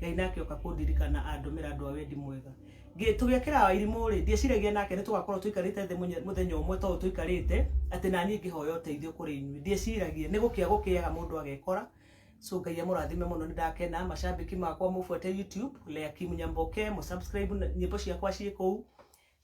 Ngai nake oka kũndirikana andũmĩra andũ a wendi mwega. Tũgĩakĩra Wairimũ rĩ ndieciragia nake nĩ tũgakorwo tũikarĩte thĩ mũthenya ũmwe tondũ tũikarĩte atĩ naniĩ ngĩhoya ũteithio kũrĩ inyuĩ ndieciragia nĩ gũkĩa gũkĩaga mũndũ agekora. So Ngai amũrathime mũno nĩ ndakena macambĩki makwa mũbuate YouTube Leah Kim Nyamboke mũsubscribe nyĩmbo ciakwa ciĩ kũu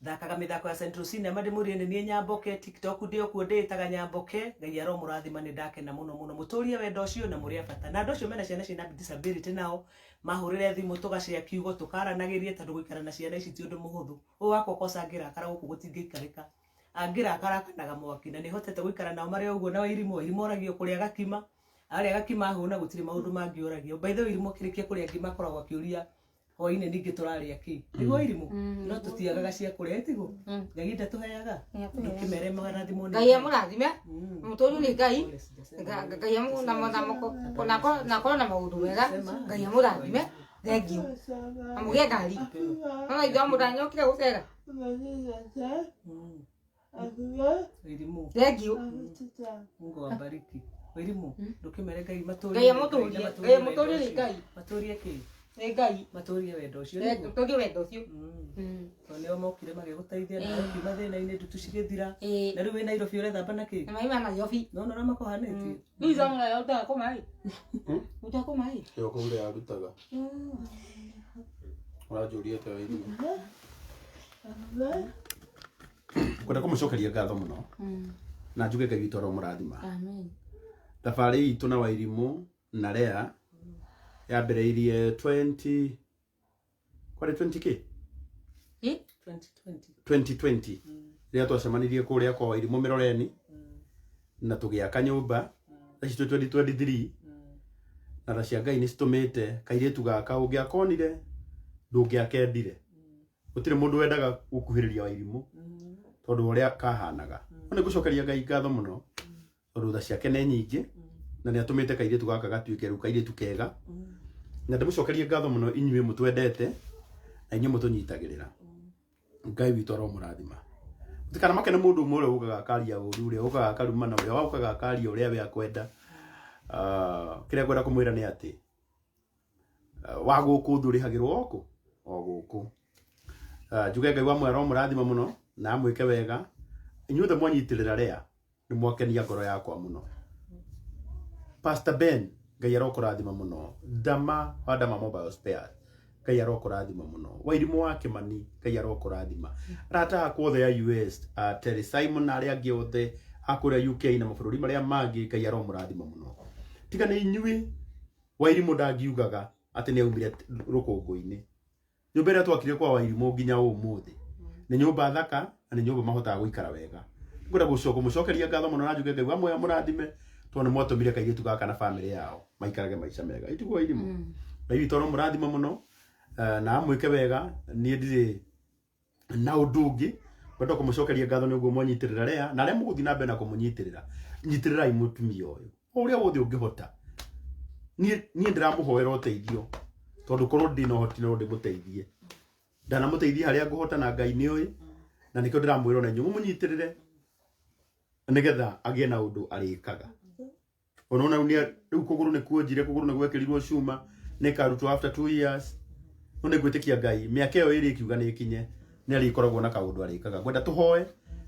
thakaga mĩthako ya Central Cinema ndĩmũrie nĩ niĩ Nyamboke TikTok ndĩ o kuo ndĩĩtaga Nyamboke Ngai aromũrathima nĩ ndakena mũno mũno mũtũrie wendo ũcio na mũrĩ a bata na andũ acio mena ciana ciĩna disability nao mahũrĩre thimũ tũgacea kiugo tũkaranagĩrie tondũ gũikara na ciana ici ti ũndũ mũhũthũ ũyũ wakwa koca angĩrakara gũkũ gũtingĩikarĩka angĩrakara akanaga mwaki na nĩhotete gũikara nao marĩ o ũguo na Wairimũ Wairimũ oragio kũrĩa gakima arĩa gakima ahũna gũtirĩ maũndũ mangĩ oragio by the way Wairimũ akĩrĩkia kũrĩa ngima akoragwo akĩũria hwainĩ ningĩ tũrarĩa kĩ nĩguo Wairimũ no tũtiagaga cia kũrĩa tiguo Ngai ndatũheaga ndũkĩmere marathimwo nĩ Ngai amũrathime. Mũtũrio nĩ Ngai. Ngai nakorwo na maũndũ mega Ngai amũrathime. Thank you. Amũgĩe ngari. Ona ithe wa mũraya nĩokire gũcera. Wairimu. Thank you. Mungu awabariki. Wairimu, ndũkĩmere Ngai matũrie. Ngai amũtũrie, Ngai amũtũrie nĩ Ngai. Matũrie kĩ? Nĩ Ngai. Matũrie wendo ũcio nĩguo. Tũrie wendo ũcio. Tondũ nĩo mokire magĩgũteithia na ũkiuma thĩna-inĩ ndutu cigĩthira. Ĩĩ. Na rĩu wĩ Nairobi ũrethamba na kĩ? Na maĩ ma Nairobi. Nona ũrĩa makũhanĩtie? Rĩu ica ũtaga kũ maĩ? Ũtaga kũ maĩ? Ĩyo kũu ũrĩa arutaga. Ũranjũria atĩa Wairimu? Ngwenda kũmũcokeria ngatho mũno na njuge Ngai witũ aromũrathima. Amen. Thabarĩ itũ na Wairimu na Lea yambĩrĩirie 20 kwarĩ 20 kĩ? Ĩ? 2020. 2020 rĩrĩa twacemanirie kũrĩa kwa Wairimu Mĩroreni na tũgĩaka nyũmba thaa ici twĩ 2023 na tha cia Ngai nĩ citũmĩte kairĩtu gaka ũngĩakonire ndũngĩakendire. Gũtirĩ mũndũ wendaga gũkuhĩrĩria Wairimu tondũ wa ũrĩa kahanaga. No nĩ ngũcokeria Ngai ngatho mũno tondũ tha ciake nĩ nyingĩ na nĩ atũmĩte kairĩtu gaka gatuĩke rĩu kairĩtu kega. Na ndĩmũcokerie ngatho mũno inyuĩ mũtwendete na inyuĩ mũtũnyitagĩrĩra. Ngai witũ aromũrathima. Mũtikanamake nĩ mũndũ ũmwe ũrĩa ũkaga akaria ũru, ũrĩa ũkaga akarumana, ũrĩa ũkaga akaria ũrĩa we akwenda. Kĩrĩa ngwenda kũmwĩra nĩ atĩ wa gũkũ thĩ ũrĩhagĩrwo o kũ? O gũkũ. Njuge Ngai wa muoyo aromũrathima mũno na amwĩke wega. Inyuothe mwanyitĩrĩra Lea nĩ mwakenia ngoro yakwa mũno. Pastor Ben, Ngai arokũrathima mũno. Dama wa Dama Mobile Spares, Ngai arokũrathima mũno. Wairimu wa Kĩmani, Ngai arokũrathima. Arata akwa othe a US, Terry Simon na arĩa angĩ othe a kũrĩa UK na mabũrũri marĩa mangĩ, Ngai aromũrathima mũno. Tiga nĩ inyuĩ, Wairimu ndangiugaga atĩ nĩ aumire rũkũngũ-inĩ. Nyũmba ĩrĩa twakire kwa Wairimu nginya ũmũthĩ nĩ nyũmba thaka na nĩ nyũmba mahotaga gũikara wega. Ngwenda kũmũcokeria ngatho mũno na njuge Ngai wa muoyo amũrathime tondũ nĩ mwatũmire kairĩtu gaka na bamĩrĩ yao maikarage maica mega. Itiguo Wairimu? Ngai witũ aromũrathima mũno na amwĩke wega. Niĩ ndirĩ na ũndũ ũngĩ ngwenda kũmũcokeria ngatho nĩ ũguo mwanyitĩrĩra Lea na arĩa mũgũthiĩ na mbere na kũmũnyitĩrĩra. Nyitĩrĩrai mũtumia ũyũ o ũrĩa wothe ũngĩhota. Niĩ ndĩramũhoera ũteithio tondũ korwo ndĩ na ũhoti no ndĩmũteithie. Ndanamũteithia harĩa ngũhota na Ngai nĩoĩ, na nĩkĩo ndĩramwĩra ona inyuĩ mũmũnyitĩrĩre nĩgetha agĩe na ũndũ arĩkaga. Ona rĩu kũgũrũ nĩ kuonjire, kũgũrũ nĩ gwekĩrirwo cuma, nĩ ĩkarutwo after 2 years. No nĩ ngwĩtĩkia Ngai mĩaka ĩyo ĩrĩ ĩkiuga nĩ ĩkinye, nĩ arĩkoragwo na kaũndũ arĩkaga. Ngwenda tũhoe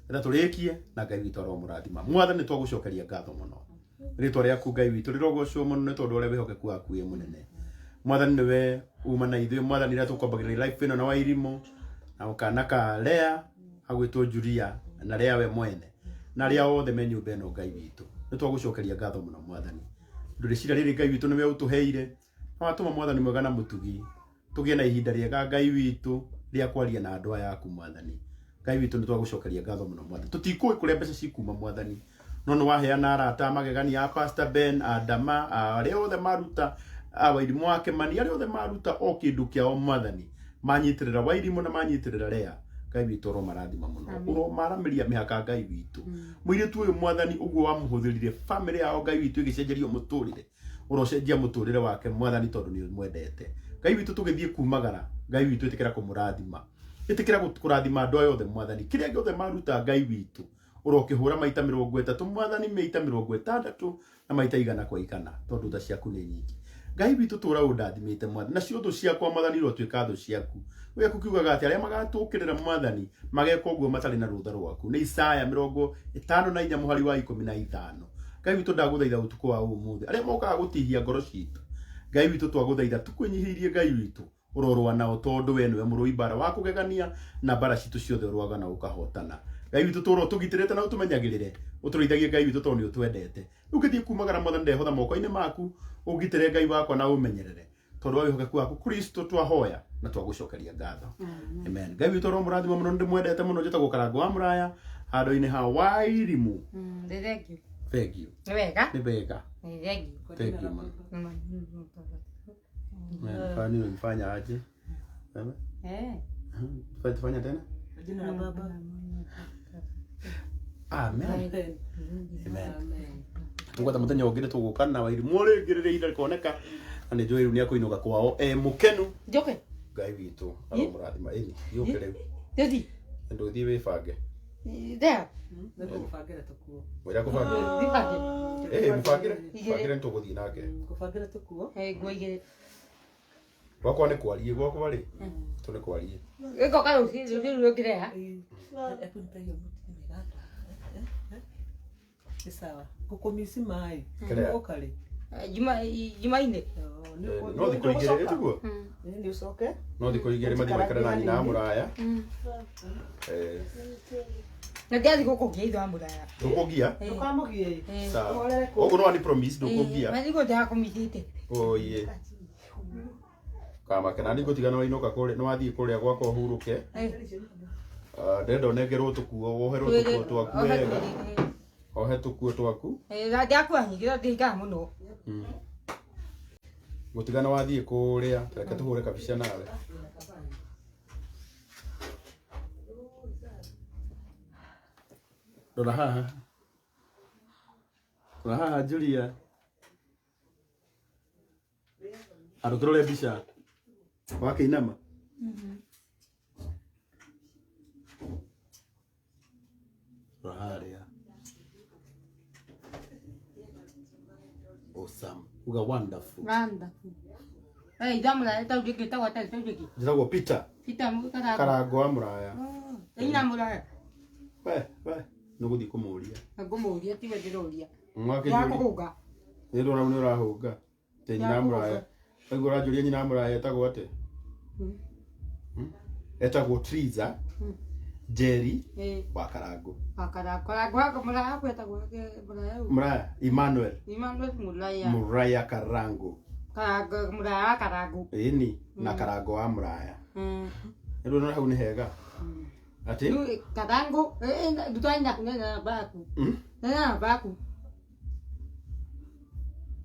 getha tũrĩkie na Ngai witũ aromũrathima. Mwathani nĩ twagũcokeria ngatho mũno. Rĩtwa rĩaku Ngai witũ rĩrogocwo mũno nĩ tondũ ũrĩa wĩhokeku waku wĩ mũnene. Mwathani nĩwe uma na ithuĩ, Mwathani rĩrĩa tũkwambagĩrĩria life ĩno na Wairimu na kana ka Lea agwĩtwo Julia na Lea we mwene na arĩa othe me nyũmba ĩno Ngai witũ nĩ twagũcokeria ngatho mũno Mwathani. Ndũrĩcira rĩrĩ Ngai witũ nĩwe ũtũheire na watũma Mwathani mwega na mũtugi tũgĩe na ihinda rĩega Ngai witũ rĩa kwaria na andũ aya aku Mwathani. Ngai witũ nĩ twagũcokeria ngatho mũno Mwathani. Tũtikũĩ kũrĩa mbeca cikuma Mwathani, no nĩ waheana arata magegania a Pastor Ben, a Dama, a arĩa othe maruta, a Wairimu wa Kĩmani, arĩa othe maruta o kĩndũ kĩao Mwathani, manyitĩrĩra Wairimu na manyitĩrĩra Lea. Ngai witũ ũromarathima mũno, ũromaramĩria mĩhaka Ngai witũ. Mũirĩtu ũyũ Mwathani ũguo wamũhũthĩrire bamĩrĩ yao Ngai witũ ĩgĩcenjerio mũtũrĩre, ũrocenjia mũtũrĩre wake Mwathani tondũ nĩ ũmwendete. Ngai witũ tũgĩthiĩ kumagara, Ngai witũ ĩtĩkĩra kũmũrathima, ĩtĩkĩra kũrathima andũ aya othe Mwathani, kĩrĩa gĩothe maruta Ngai witũ ũrokĩhũra maita 30 Mwathani, maita 60 na maita 100 kwa 100 tondũ tha ciaku nĩ nyingĩ. Ngai witũ tũra ũndathimĩte Mwathani, nacio thũ ciakwa Mwathani irotuĩka thũ ciaku. Gĩaku kiugaga atĩ arĩa magatũkĩrĩra Mwathani mageka ũguo matarĩ na rũtha rwaku. Nĩ Isaya 54 mũhari wa 15. Ngai witũ ndagũthaitha ũtukũ wa ũmũthĩ arĩa mokaga gũtihia ngoro citũ, Ngai witũ twagũthaitha tũkwĩnyihĩirie Ngai witũ ũrorũa nao tondũ we nĩwe mũrũi mbara wa kũgegania na mbara citũ ciothe ũrũaga na ũkahotana. Ngai witũ tũrwo tũgitĩrĩte na ũtũmenyagĩrĩre, ũtũrĩithagie Ngai witũ tondũ nĩ ũtwendete. Rĩu ngĩthiĩ kumagara Mwathani ndehotha moko-inĩ maku, ũngitĩre Ngai wakwa na ũmenyerere tondũ wa wĩhokeku waku Kristo twahoya na twagũcokeria ngatho. Amen. Ngai witũ aromũrathima mũno, ndĩmwendete mũno. Njĩtagwo Karango wa Mũraya handũ-inĩ ha Wairimu. Nĩ thank you. Thank you. Nĩ wega. Nĩ wega. Nĩ thank you. Thank you mũno. Kwani ulifanya aje? Wewe? Tufanye tena? Jina la Baba. Amen. Amen. Amen. Amen. Tugwetha muthenya ũngĩ nĩ tũgũka na Wairimu rĩngĩ rĩrĩa ihinda rĩkoneka na nĩ njũĩ rĩu nĩ akũinũka kwao e mũkenu. Njoke. Ngai witũ aromũrathima. Ĩni, gĩũke rĩu. Tũthiĩ. Ndũthiĩ wĩbange. There. Nĩ ngũgũbangĩra tũkuo. Mwĩra kũbangĩra. Thibange. Eh, mũbangĩre. Igĩrĩ. Bangĩre nĩtũgũthiĩ nake. Ngũbangĩra tũkuo. Eh, nguo igĩrĩ. Gwakwa nĩ kwarie, gwakwa rĩ. Tu nĩ kwarie. Gĩgoka rũciũ rũciũ rũngĩreha. Hebu nipe hiyo buti nimeganda. Nĩ sawa. Ngũkũmici maĩ. Kĩrĩa? Ũgoka rĩ? Jumaine. No thikũ igĩrĩ tiguo? Nĩ ũcoke. No thikũ igĩrĩ mathiĩ maikare na nyina mũraya. Eh, Na ndiathiĩ gũkũngia ithe wa mũraya. ndũkũngia? Ndũkamũgie. Sawa. Ũhorere kũu. Ũguo no wani promise ndũkũngia. Mathiko ndakũmithĩte. Oye. Kamake na nĩngũtiga nĩ wainũka kũrĩa nĩ wathiĩ kũrĩa gwakwa ũhurũke. Ah, ndĩrenda ũnengerwo tũkuo woherwo tũkuo twaku wega. Ohe tũkuo twaku. Ndiakua nyingĩ no ndĩikara mũno. Ngũtiga nĩ wathiĩ kũrĩa reke tũhũre kabica nawe. Rora haha. Rora haha Julia. Andũ tũrore mbica. Wakĩinama. Rora harĩa. Awesome. Uga wonderful. Wonderful. Eh, ithe wa mũraya tau rĩngĩ tagwo atĩa tau rĩngĩ? Njĩtagwo Peter. Peter Karango. Karango wa mũraya. Nyina mũraya. We, we, nĩũgũthiĩ kũmũria. Ngũmũria tiwe ndĩroria. Mwakĩnjũria. Ndakũhũnga. Nĩ ndona nĩ ũrahũnga. Te nyina mũraya. Waigua ũranjũria nyina mũraya etagwo atĩa? Etagwo Triza Njeri wa Karango. Wa Karango. Karango wako mũraya waku etagwo mũraya ũyũ. Mũraya Emmanuel. Emmanuel Mũraya. Mũraya Karango. Karango mũraya wa Karango. Ĩni na Karango wa mũraya. Nĩ ndona hau nĩ hega. Atĩ? Rĩu Karango, nduta nyina nena namba yaku. Nena namba yaku.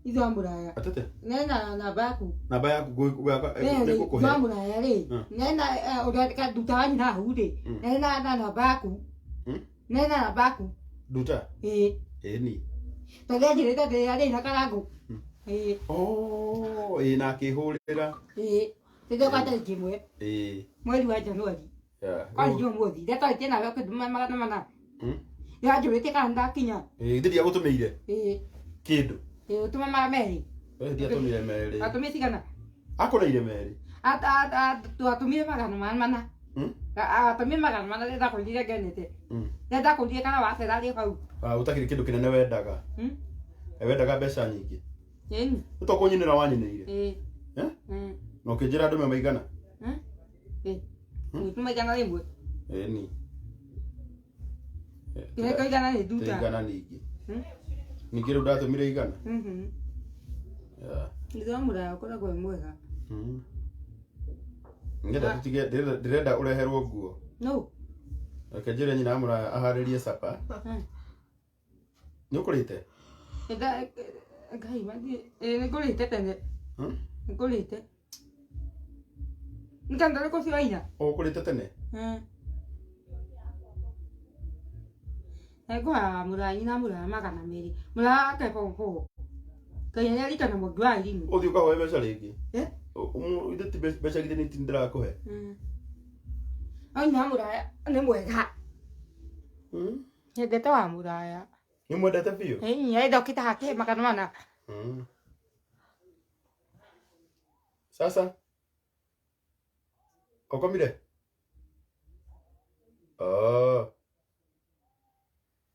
Ithe wa mũraya. Atete? Nena namba yaku. Namba yaku Ithe wa mũraya rĩ. Nena ũrĩa nduta wa nyina hau rĩ. Nena na namba yaku. Nena namba yaku. Nduta? Ĩĩ. Ĩni. Tondũ anjĩrĩte ndĩrĩa na Karango. Ĩĩ. Oh, ĩĩ na akĩhũrĩra. Ĩĩ. Tũthĩoka tarĩki ĩmwe. Ĩĩ. Mweri wa Januari. Yeah. Kwani Jumamothi. Ndatwarĩtie nawe ũkĩndũma magana mana. Nĩwanjũrĩtie kana nĩndakinya. Ĩĩ, ithe ndiagũtũmĩire. Ĩĩ. Kĩndũ. Ĩĩ, ũtũma mara merĩ. Ĩĩ, ndiatũmire merĩ. Atũmire cigana? Akũreire merĩ. Twatũmire magana mana. Atũmire magana mana rĩrĩa ndakũrire ngenete. Rĩrĩa ndakũrire kana wacera rĩ hau. Ah, ũtakĩrĩ kĩndũ kĩnene wendaga. Wendaga mbeca nyingĩ. Ĩni. Nĩ to kũnyinĩra wanyinĩire. Ĩĩ. Eh? Na ũkĩnjĩra ndũme maigana? Ĩĩ. Ũtũma igana rĩmwe. Ĩni. Kĩreka igana nĩ nduta. Igana ningĩ. Ningĩ rĩu ndatũmire igana. Yeah. Ithe wa mũraya ũkoragwo wĩ mwega. Ngenda tũtige ndĩrenda ũreherwo nguo. No. Reke njĩre nyina wa mũraya aharĩrie capa. Nĩ ũkũrĩte? Ngai mathiĩ. Ĩĩ nĩngũrĩte tene. Nĩngũrĩte. Nĩ kanitha ũrĩkũ ũcio waina? Ũkũrĩte tene? Ngũhaga mũraya nyina mũraya magana merĩ. Mũraya wake form four. Ngai nĩarikana mwangi wa irimũ. Ũthiĩ ũkahoe mbeca rĩngĩ. Eh? Ithe ti mbeca githĩ nĩ ndĩrakũhe. No nyina mũraya nĩ mwega. Nyendete wa mũraya. Nĩ mwendete biũ? Ĩĩ, nĩendokĩte hake magana mana. Sasa? Ũkomire? Oh.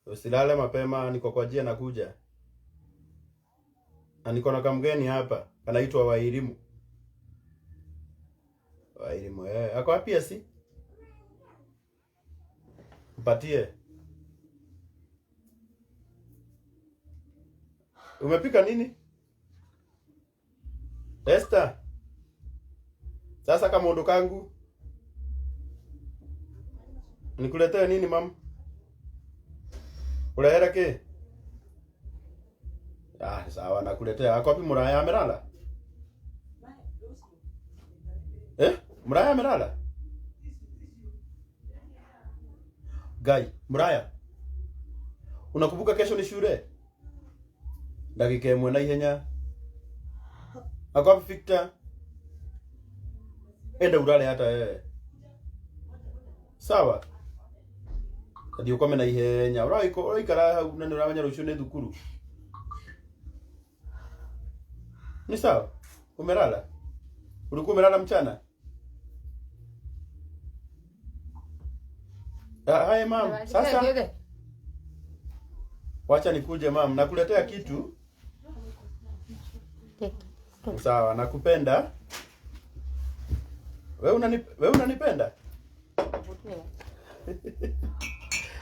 Usilale mapema, niko kwa njia nakuja. Na niko na kamgeni hapa, kanaitwa Wairimu. Wairimu, eh, ako wapi asi? Mpatie. Umepika nini? Esther. Sasa kamundu kangu. Nikuletee nini mam? Urehere ki? Ah, sawa nakuletea. Ako wapi Muraya amelala? Eh? Muraya amelala? Gai, Muraya. Unakumbuka kesho ni shule? Dakika ĩmwe na ihenya. Ako wapi Victor? Enda ulale hata wewe. Sawa? Thiĩ ũkome na ihenya. Ũraikara hau na nĩ ũramenya rũciũ nĩ thukuru. Ni sawa? Umelala? Ulikuwa umelala mchana? Haya mam, sasa wacha nikuje mam, nakuletea kitu. Sawa, nakupenda. Wewe unanipenda?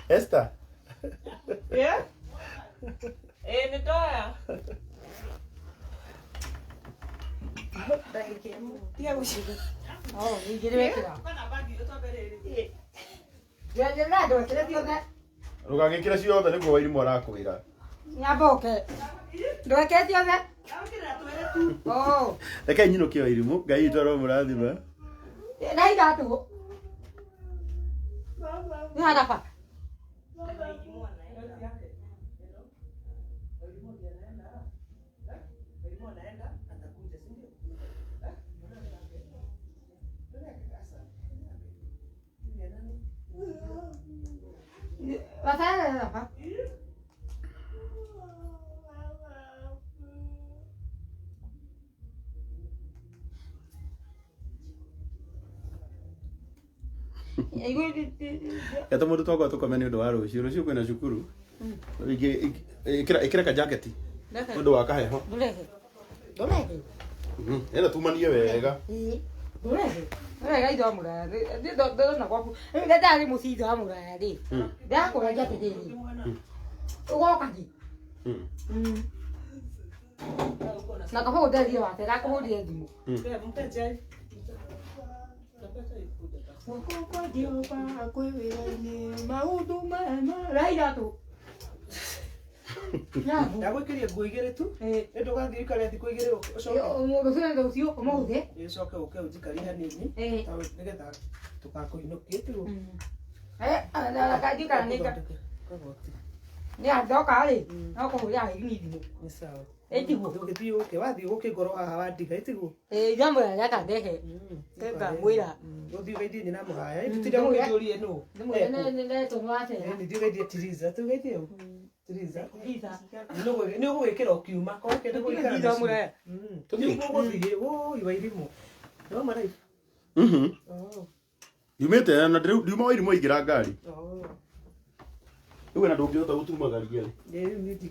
Esther. Yeah? Nitoya. Oh, igĩrĩ wekĩra. Ndwekĩre ciothe. Ndũgagĩkĩre ciothe nĩguo Wairimũ arakwĩra. Nyamboke. Ndwekĩre ciothe. Oh. Reke nyinũkie Wairimũ, Ngai witũ aromũrathima. Na iratũ. Nĩ haraba. Baba. Geta mũndũ twakwa tũkome nĩ ũndũ wa rũciũ. Rũciũ kwĩna cukuru. Ĩkĩra ka jacket nĩ ũndũ wa kaheho. Ndũrehe. Ndũrehe. Ĩna tumanie wega. Ndũrehe. Ndũrehe ithe wa mũraya. Ndona gwaku. Rĩu ndarĩ mũciĩ ithe wa mũraya rĩ. Ndakũragia atĩrĩrĩ. Ũgoka rĩ? Na kaba gũtherie wake, ndakũhũrire thimũ. Guoko kwa Jehova kwĩ wĩra-inĩ, maũndũ mema. Rehe iratũ. Ndagwĩkĩria nguo igĩrĩ tu. Nĩ ndũgathiĩ ũikare thikũ igĩrĩ ũcoke. Rũciũ rũciũ ũmũthĩ. Ũcoke ũke ũnjikarie hanini. Nĩgetha tũgakũinũkie tiguo. Nĩ ndoka rĩ, no kũhũrĩra Irene thimũ. Nĩ sawa. Ĩtiguo. Ũgĩthiĩ ũke, wathiĩ gũkĩngorwo haha wandiga ĩtiguo. Ĩĩ ndamwĩra nĩakandehe. Nĩngamwĩra. Ũthiĩ ũgeithie nyina mũraya. Tũtinda ũkĩnjũrie nũ. Ndĩmwĩre nĩ watera. Nĩ thiĩ ũgeithie Tiriza, tũgeithie ũ? Tiriza. Nĩ ũgũgĩkĩra ũkiuma. Korwo ũkĩenda gũikara nacio. Tũthiĩ ũgũthiĩ. Wũi Wairimũ. Nĩwauma live? Ndiumĩte na ndiuma Wairimũ aingĩra ngari. Rĩu wena ndũngĩhota gũtumagaria rĩ.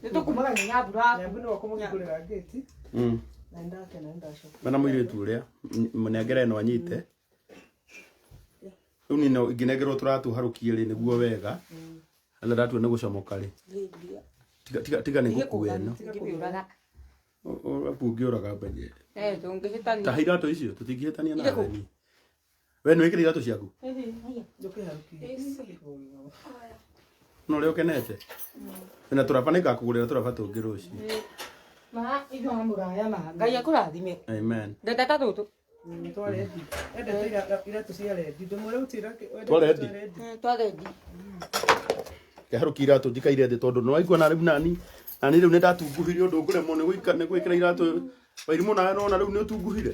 Nĩtũkumagaria Nyambu waku. Nyambu nĩwe ũkũmũhingũrĩra ngĩti. Na nĩndakena nĩndacoka. Mena mũirĩtu ũrĩa mũnengere ĩno anyite. Rĩu niĩ no ingĩnengerwo tũratũ harũkie rĩ nĩguo wega. Na ndatua nĩ gũcomoka rĩ. Tiga nĩ gũkua ĩno. Aku ũngĩũraga mbenye. Tũngĩhĩtania. Ta iratũ icio tũtingĩhĩtania nawe niĩ. We nĩ wĩkĩre iratũ ciaku? Ndũkĩharũkie. No ũrĩa ũkenete? Na tũraba nĩngakũgũrĩra tũraba tũngĩ rũciũ. Ma ithe wa mũraya ma. Ngai akũrathime. Amen. Ndenda ta tũtũ. Twarendi. Endete iratũ cia rendi. Ndũmwĩre gũtirĩ Twarendi? Twarendi. Kĩharũkia iratũ njikaire thĩ tondũ nĩwaigua na rĩu nani rĩu nĩndatunguhire ũndũ ngũremwo nĩ gwĩkĩra iratũ. Wairimũ nawe nĩwona rĩu nĩũtunguhire.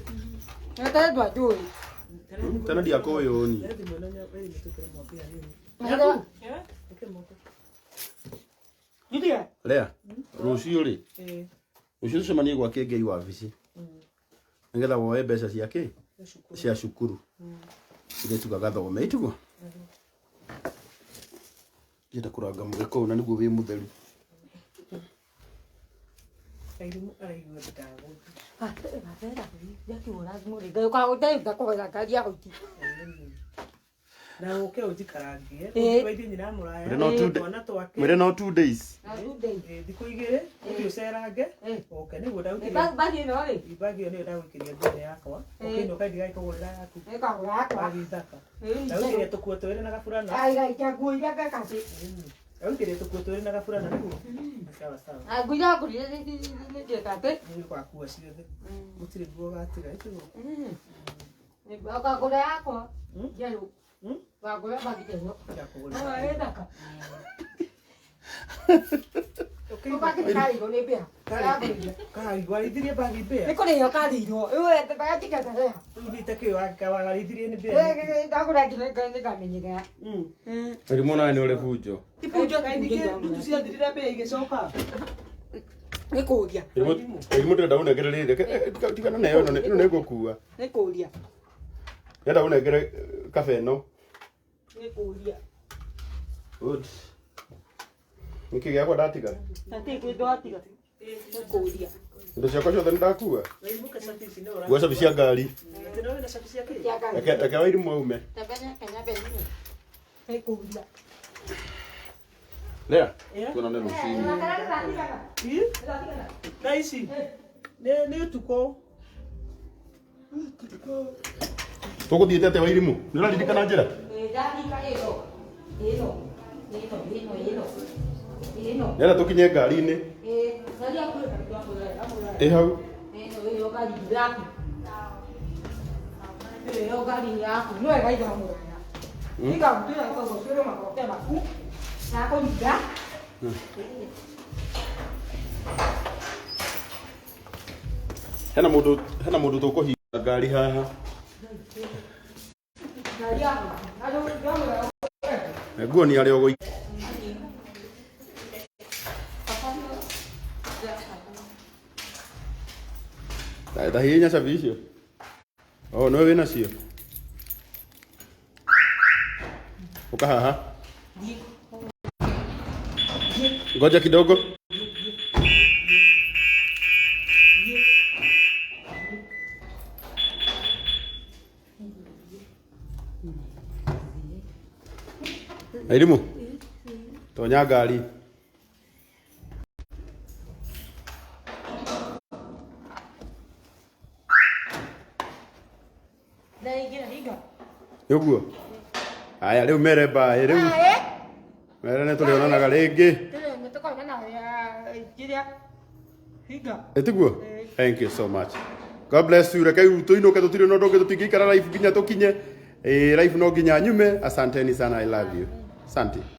Tene ndwanjũĩ. Tene ndiakũĩ ũũ niĩ. Lea, rũciũ rĩ. Rũciũ tũcemanie gwa Kĩngei wabici. Nĩgetha woe mbeca cia kĩ? Cia cukuru. Airĩtu gagathome ĩtiguo? Ndĩrenda kũranga mũgeka ũyũ na nĩguo wĩ mũtheru. Wairimũ araigua ndagũthiĩ. Na ũke ũnjikarangie. Ũgeithie nyina mũraya. Twana twake. Mwĩre no 2 days. Thikũ igĩrĩ ũthiĩ ũcerange. Ũke nĩguo ndagwĩkĩria. Bagi ĩno rĩ. Bagi ĩyo nĩyo ndagwĩkĩria nguo yakwa. Ũkĩinũka ndigagĩkũgũrĩra yaku. Nĩngagũra yakwa. Bagi thaka. Ndagwĩkĩria tũkuo twĩrĩ na gaburana. Aiga nguo iria ngeka atĩ. Ndagwĩkĩria tũkuo twĩrĩ na gaburana nĩguo. Sawa sawa. Nguo iria ngũrire nĩnjĩka atĩ. Nĩũgakua ciothe. Gũtirĩ nguo ũgatiga ĩtiguo. Ngagũra yakwa njerũ. Ngagũra bagi njerũ. Ĩ thaka. Ũgakĩrĩka nĩ mbĩa. Kai, warĩithirie mbagi mbĩa? Nĩ kũrĩo karĩirwo. Ndagatigatareha. Rĩu nĩ takĩo warĩithirie nĩ mbĩa. Ndagũra nĩngamenyerera. Mĩrimũ nawe nĩ ũrĩ bunjo. Ti bunjo Kaĩ ningĩ ndutu ciathirire mbĩa igĩcoka? Nĩ kũria. Mĩrimũ ndĩrenda ũnengere rĩrĩ. Tigana nayo ĩno ĩno nĩ ngũkua. Nĩ kũria. Ndĩrenda ũnengere kabe ĩno. Nĩ kũria. Good. Nĩkĩ gĩakwa ndatiga? Hatirĩ kĩndũ watiga. Nĩ kũria. Indo ciakwa ciothe nĩ ndakua. Wairimũ cabi ici nĩ ũra. Ngua cabi cia ngari. Atĩ nĩwe wĩna cabi cia kĩ? Cia ngari. Reke reke Wairimũ aume. Nĩ kũria. Lea. Yeah. Tuonane rũcinĩ. Ĩ? Thaa ici? Nĩ nĩ ũtukũ. Tũgũthiĩte atĩa Wairimũ? Nĩ ũraririkana njĩra? Ndathika ĩno. Ĩno. Ĩno ĩno ĩno. Ĩno. Nĩgetha tũkinye ngari-inĩ. Ĩ, ngari yaku ĩ. Ĩ hau. Ĩno ĩyo ngari yaku. Ĩyo ngari yaku. Nĩ wega itha mũraya. Iga mtu ya kwa kwa makote maku. Na kũringa. Hena mũndũ hena mũndũ tũkũhinga ngari haha. Ngari yaku. Andũ ndamũraya. Nguo nĩ arĩa ũgũi. Ta hihinya cabi icio. Oh, nĩwe wĩna cio. Ũka haha. Ngoja kidogo. Elimu. Tonya ngari. Ndaingĩra hinga. Nĩ ũguo? Aya rĩu mere mbaĩ rĩu. Mere nĩ tũrĩonanaga rĩngĩ. Nĩ tũkonana kĩrĩa hinga. Ĩtiguo? Thank you so much. God bless you. Reke rĩu tũinũke tũtirĩ na ũndũ ũngĩ tũtingĩikara live nginya tũkinye. Ĩ live no nginya nyume. Asanteni sana. I love you. Asante.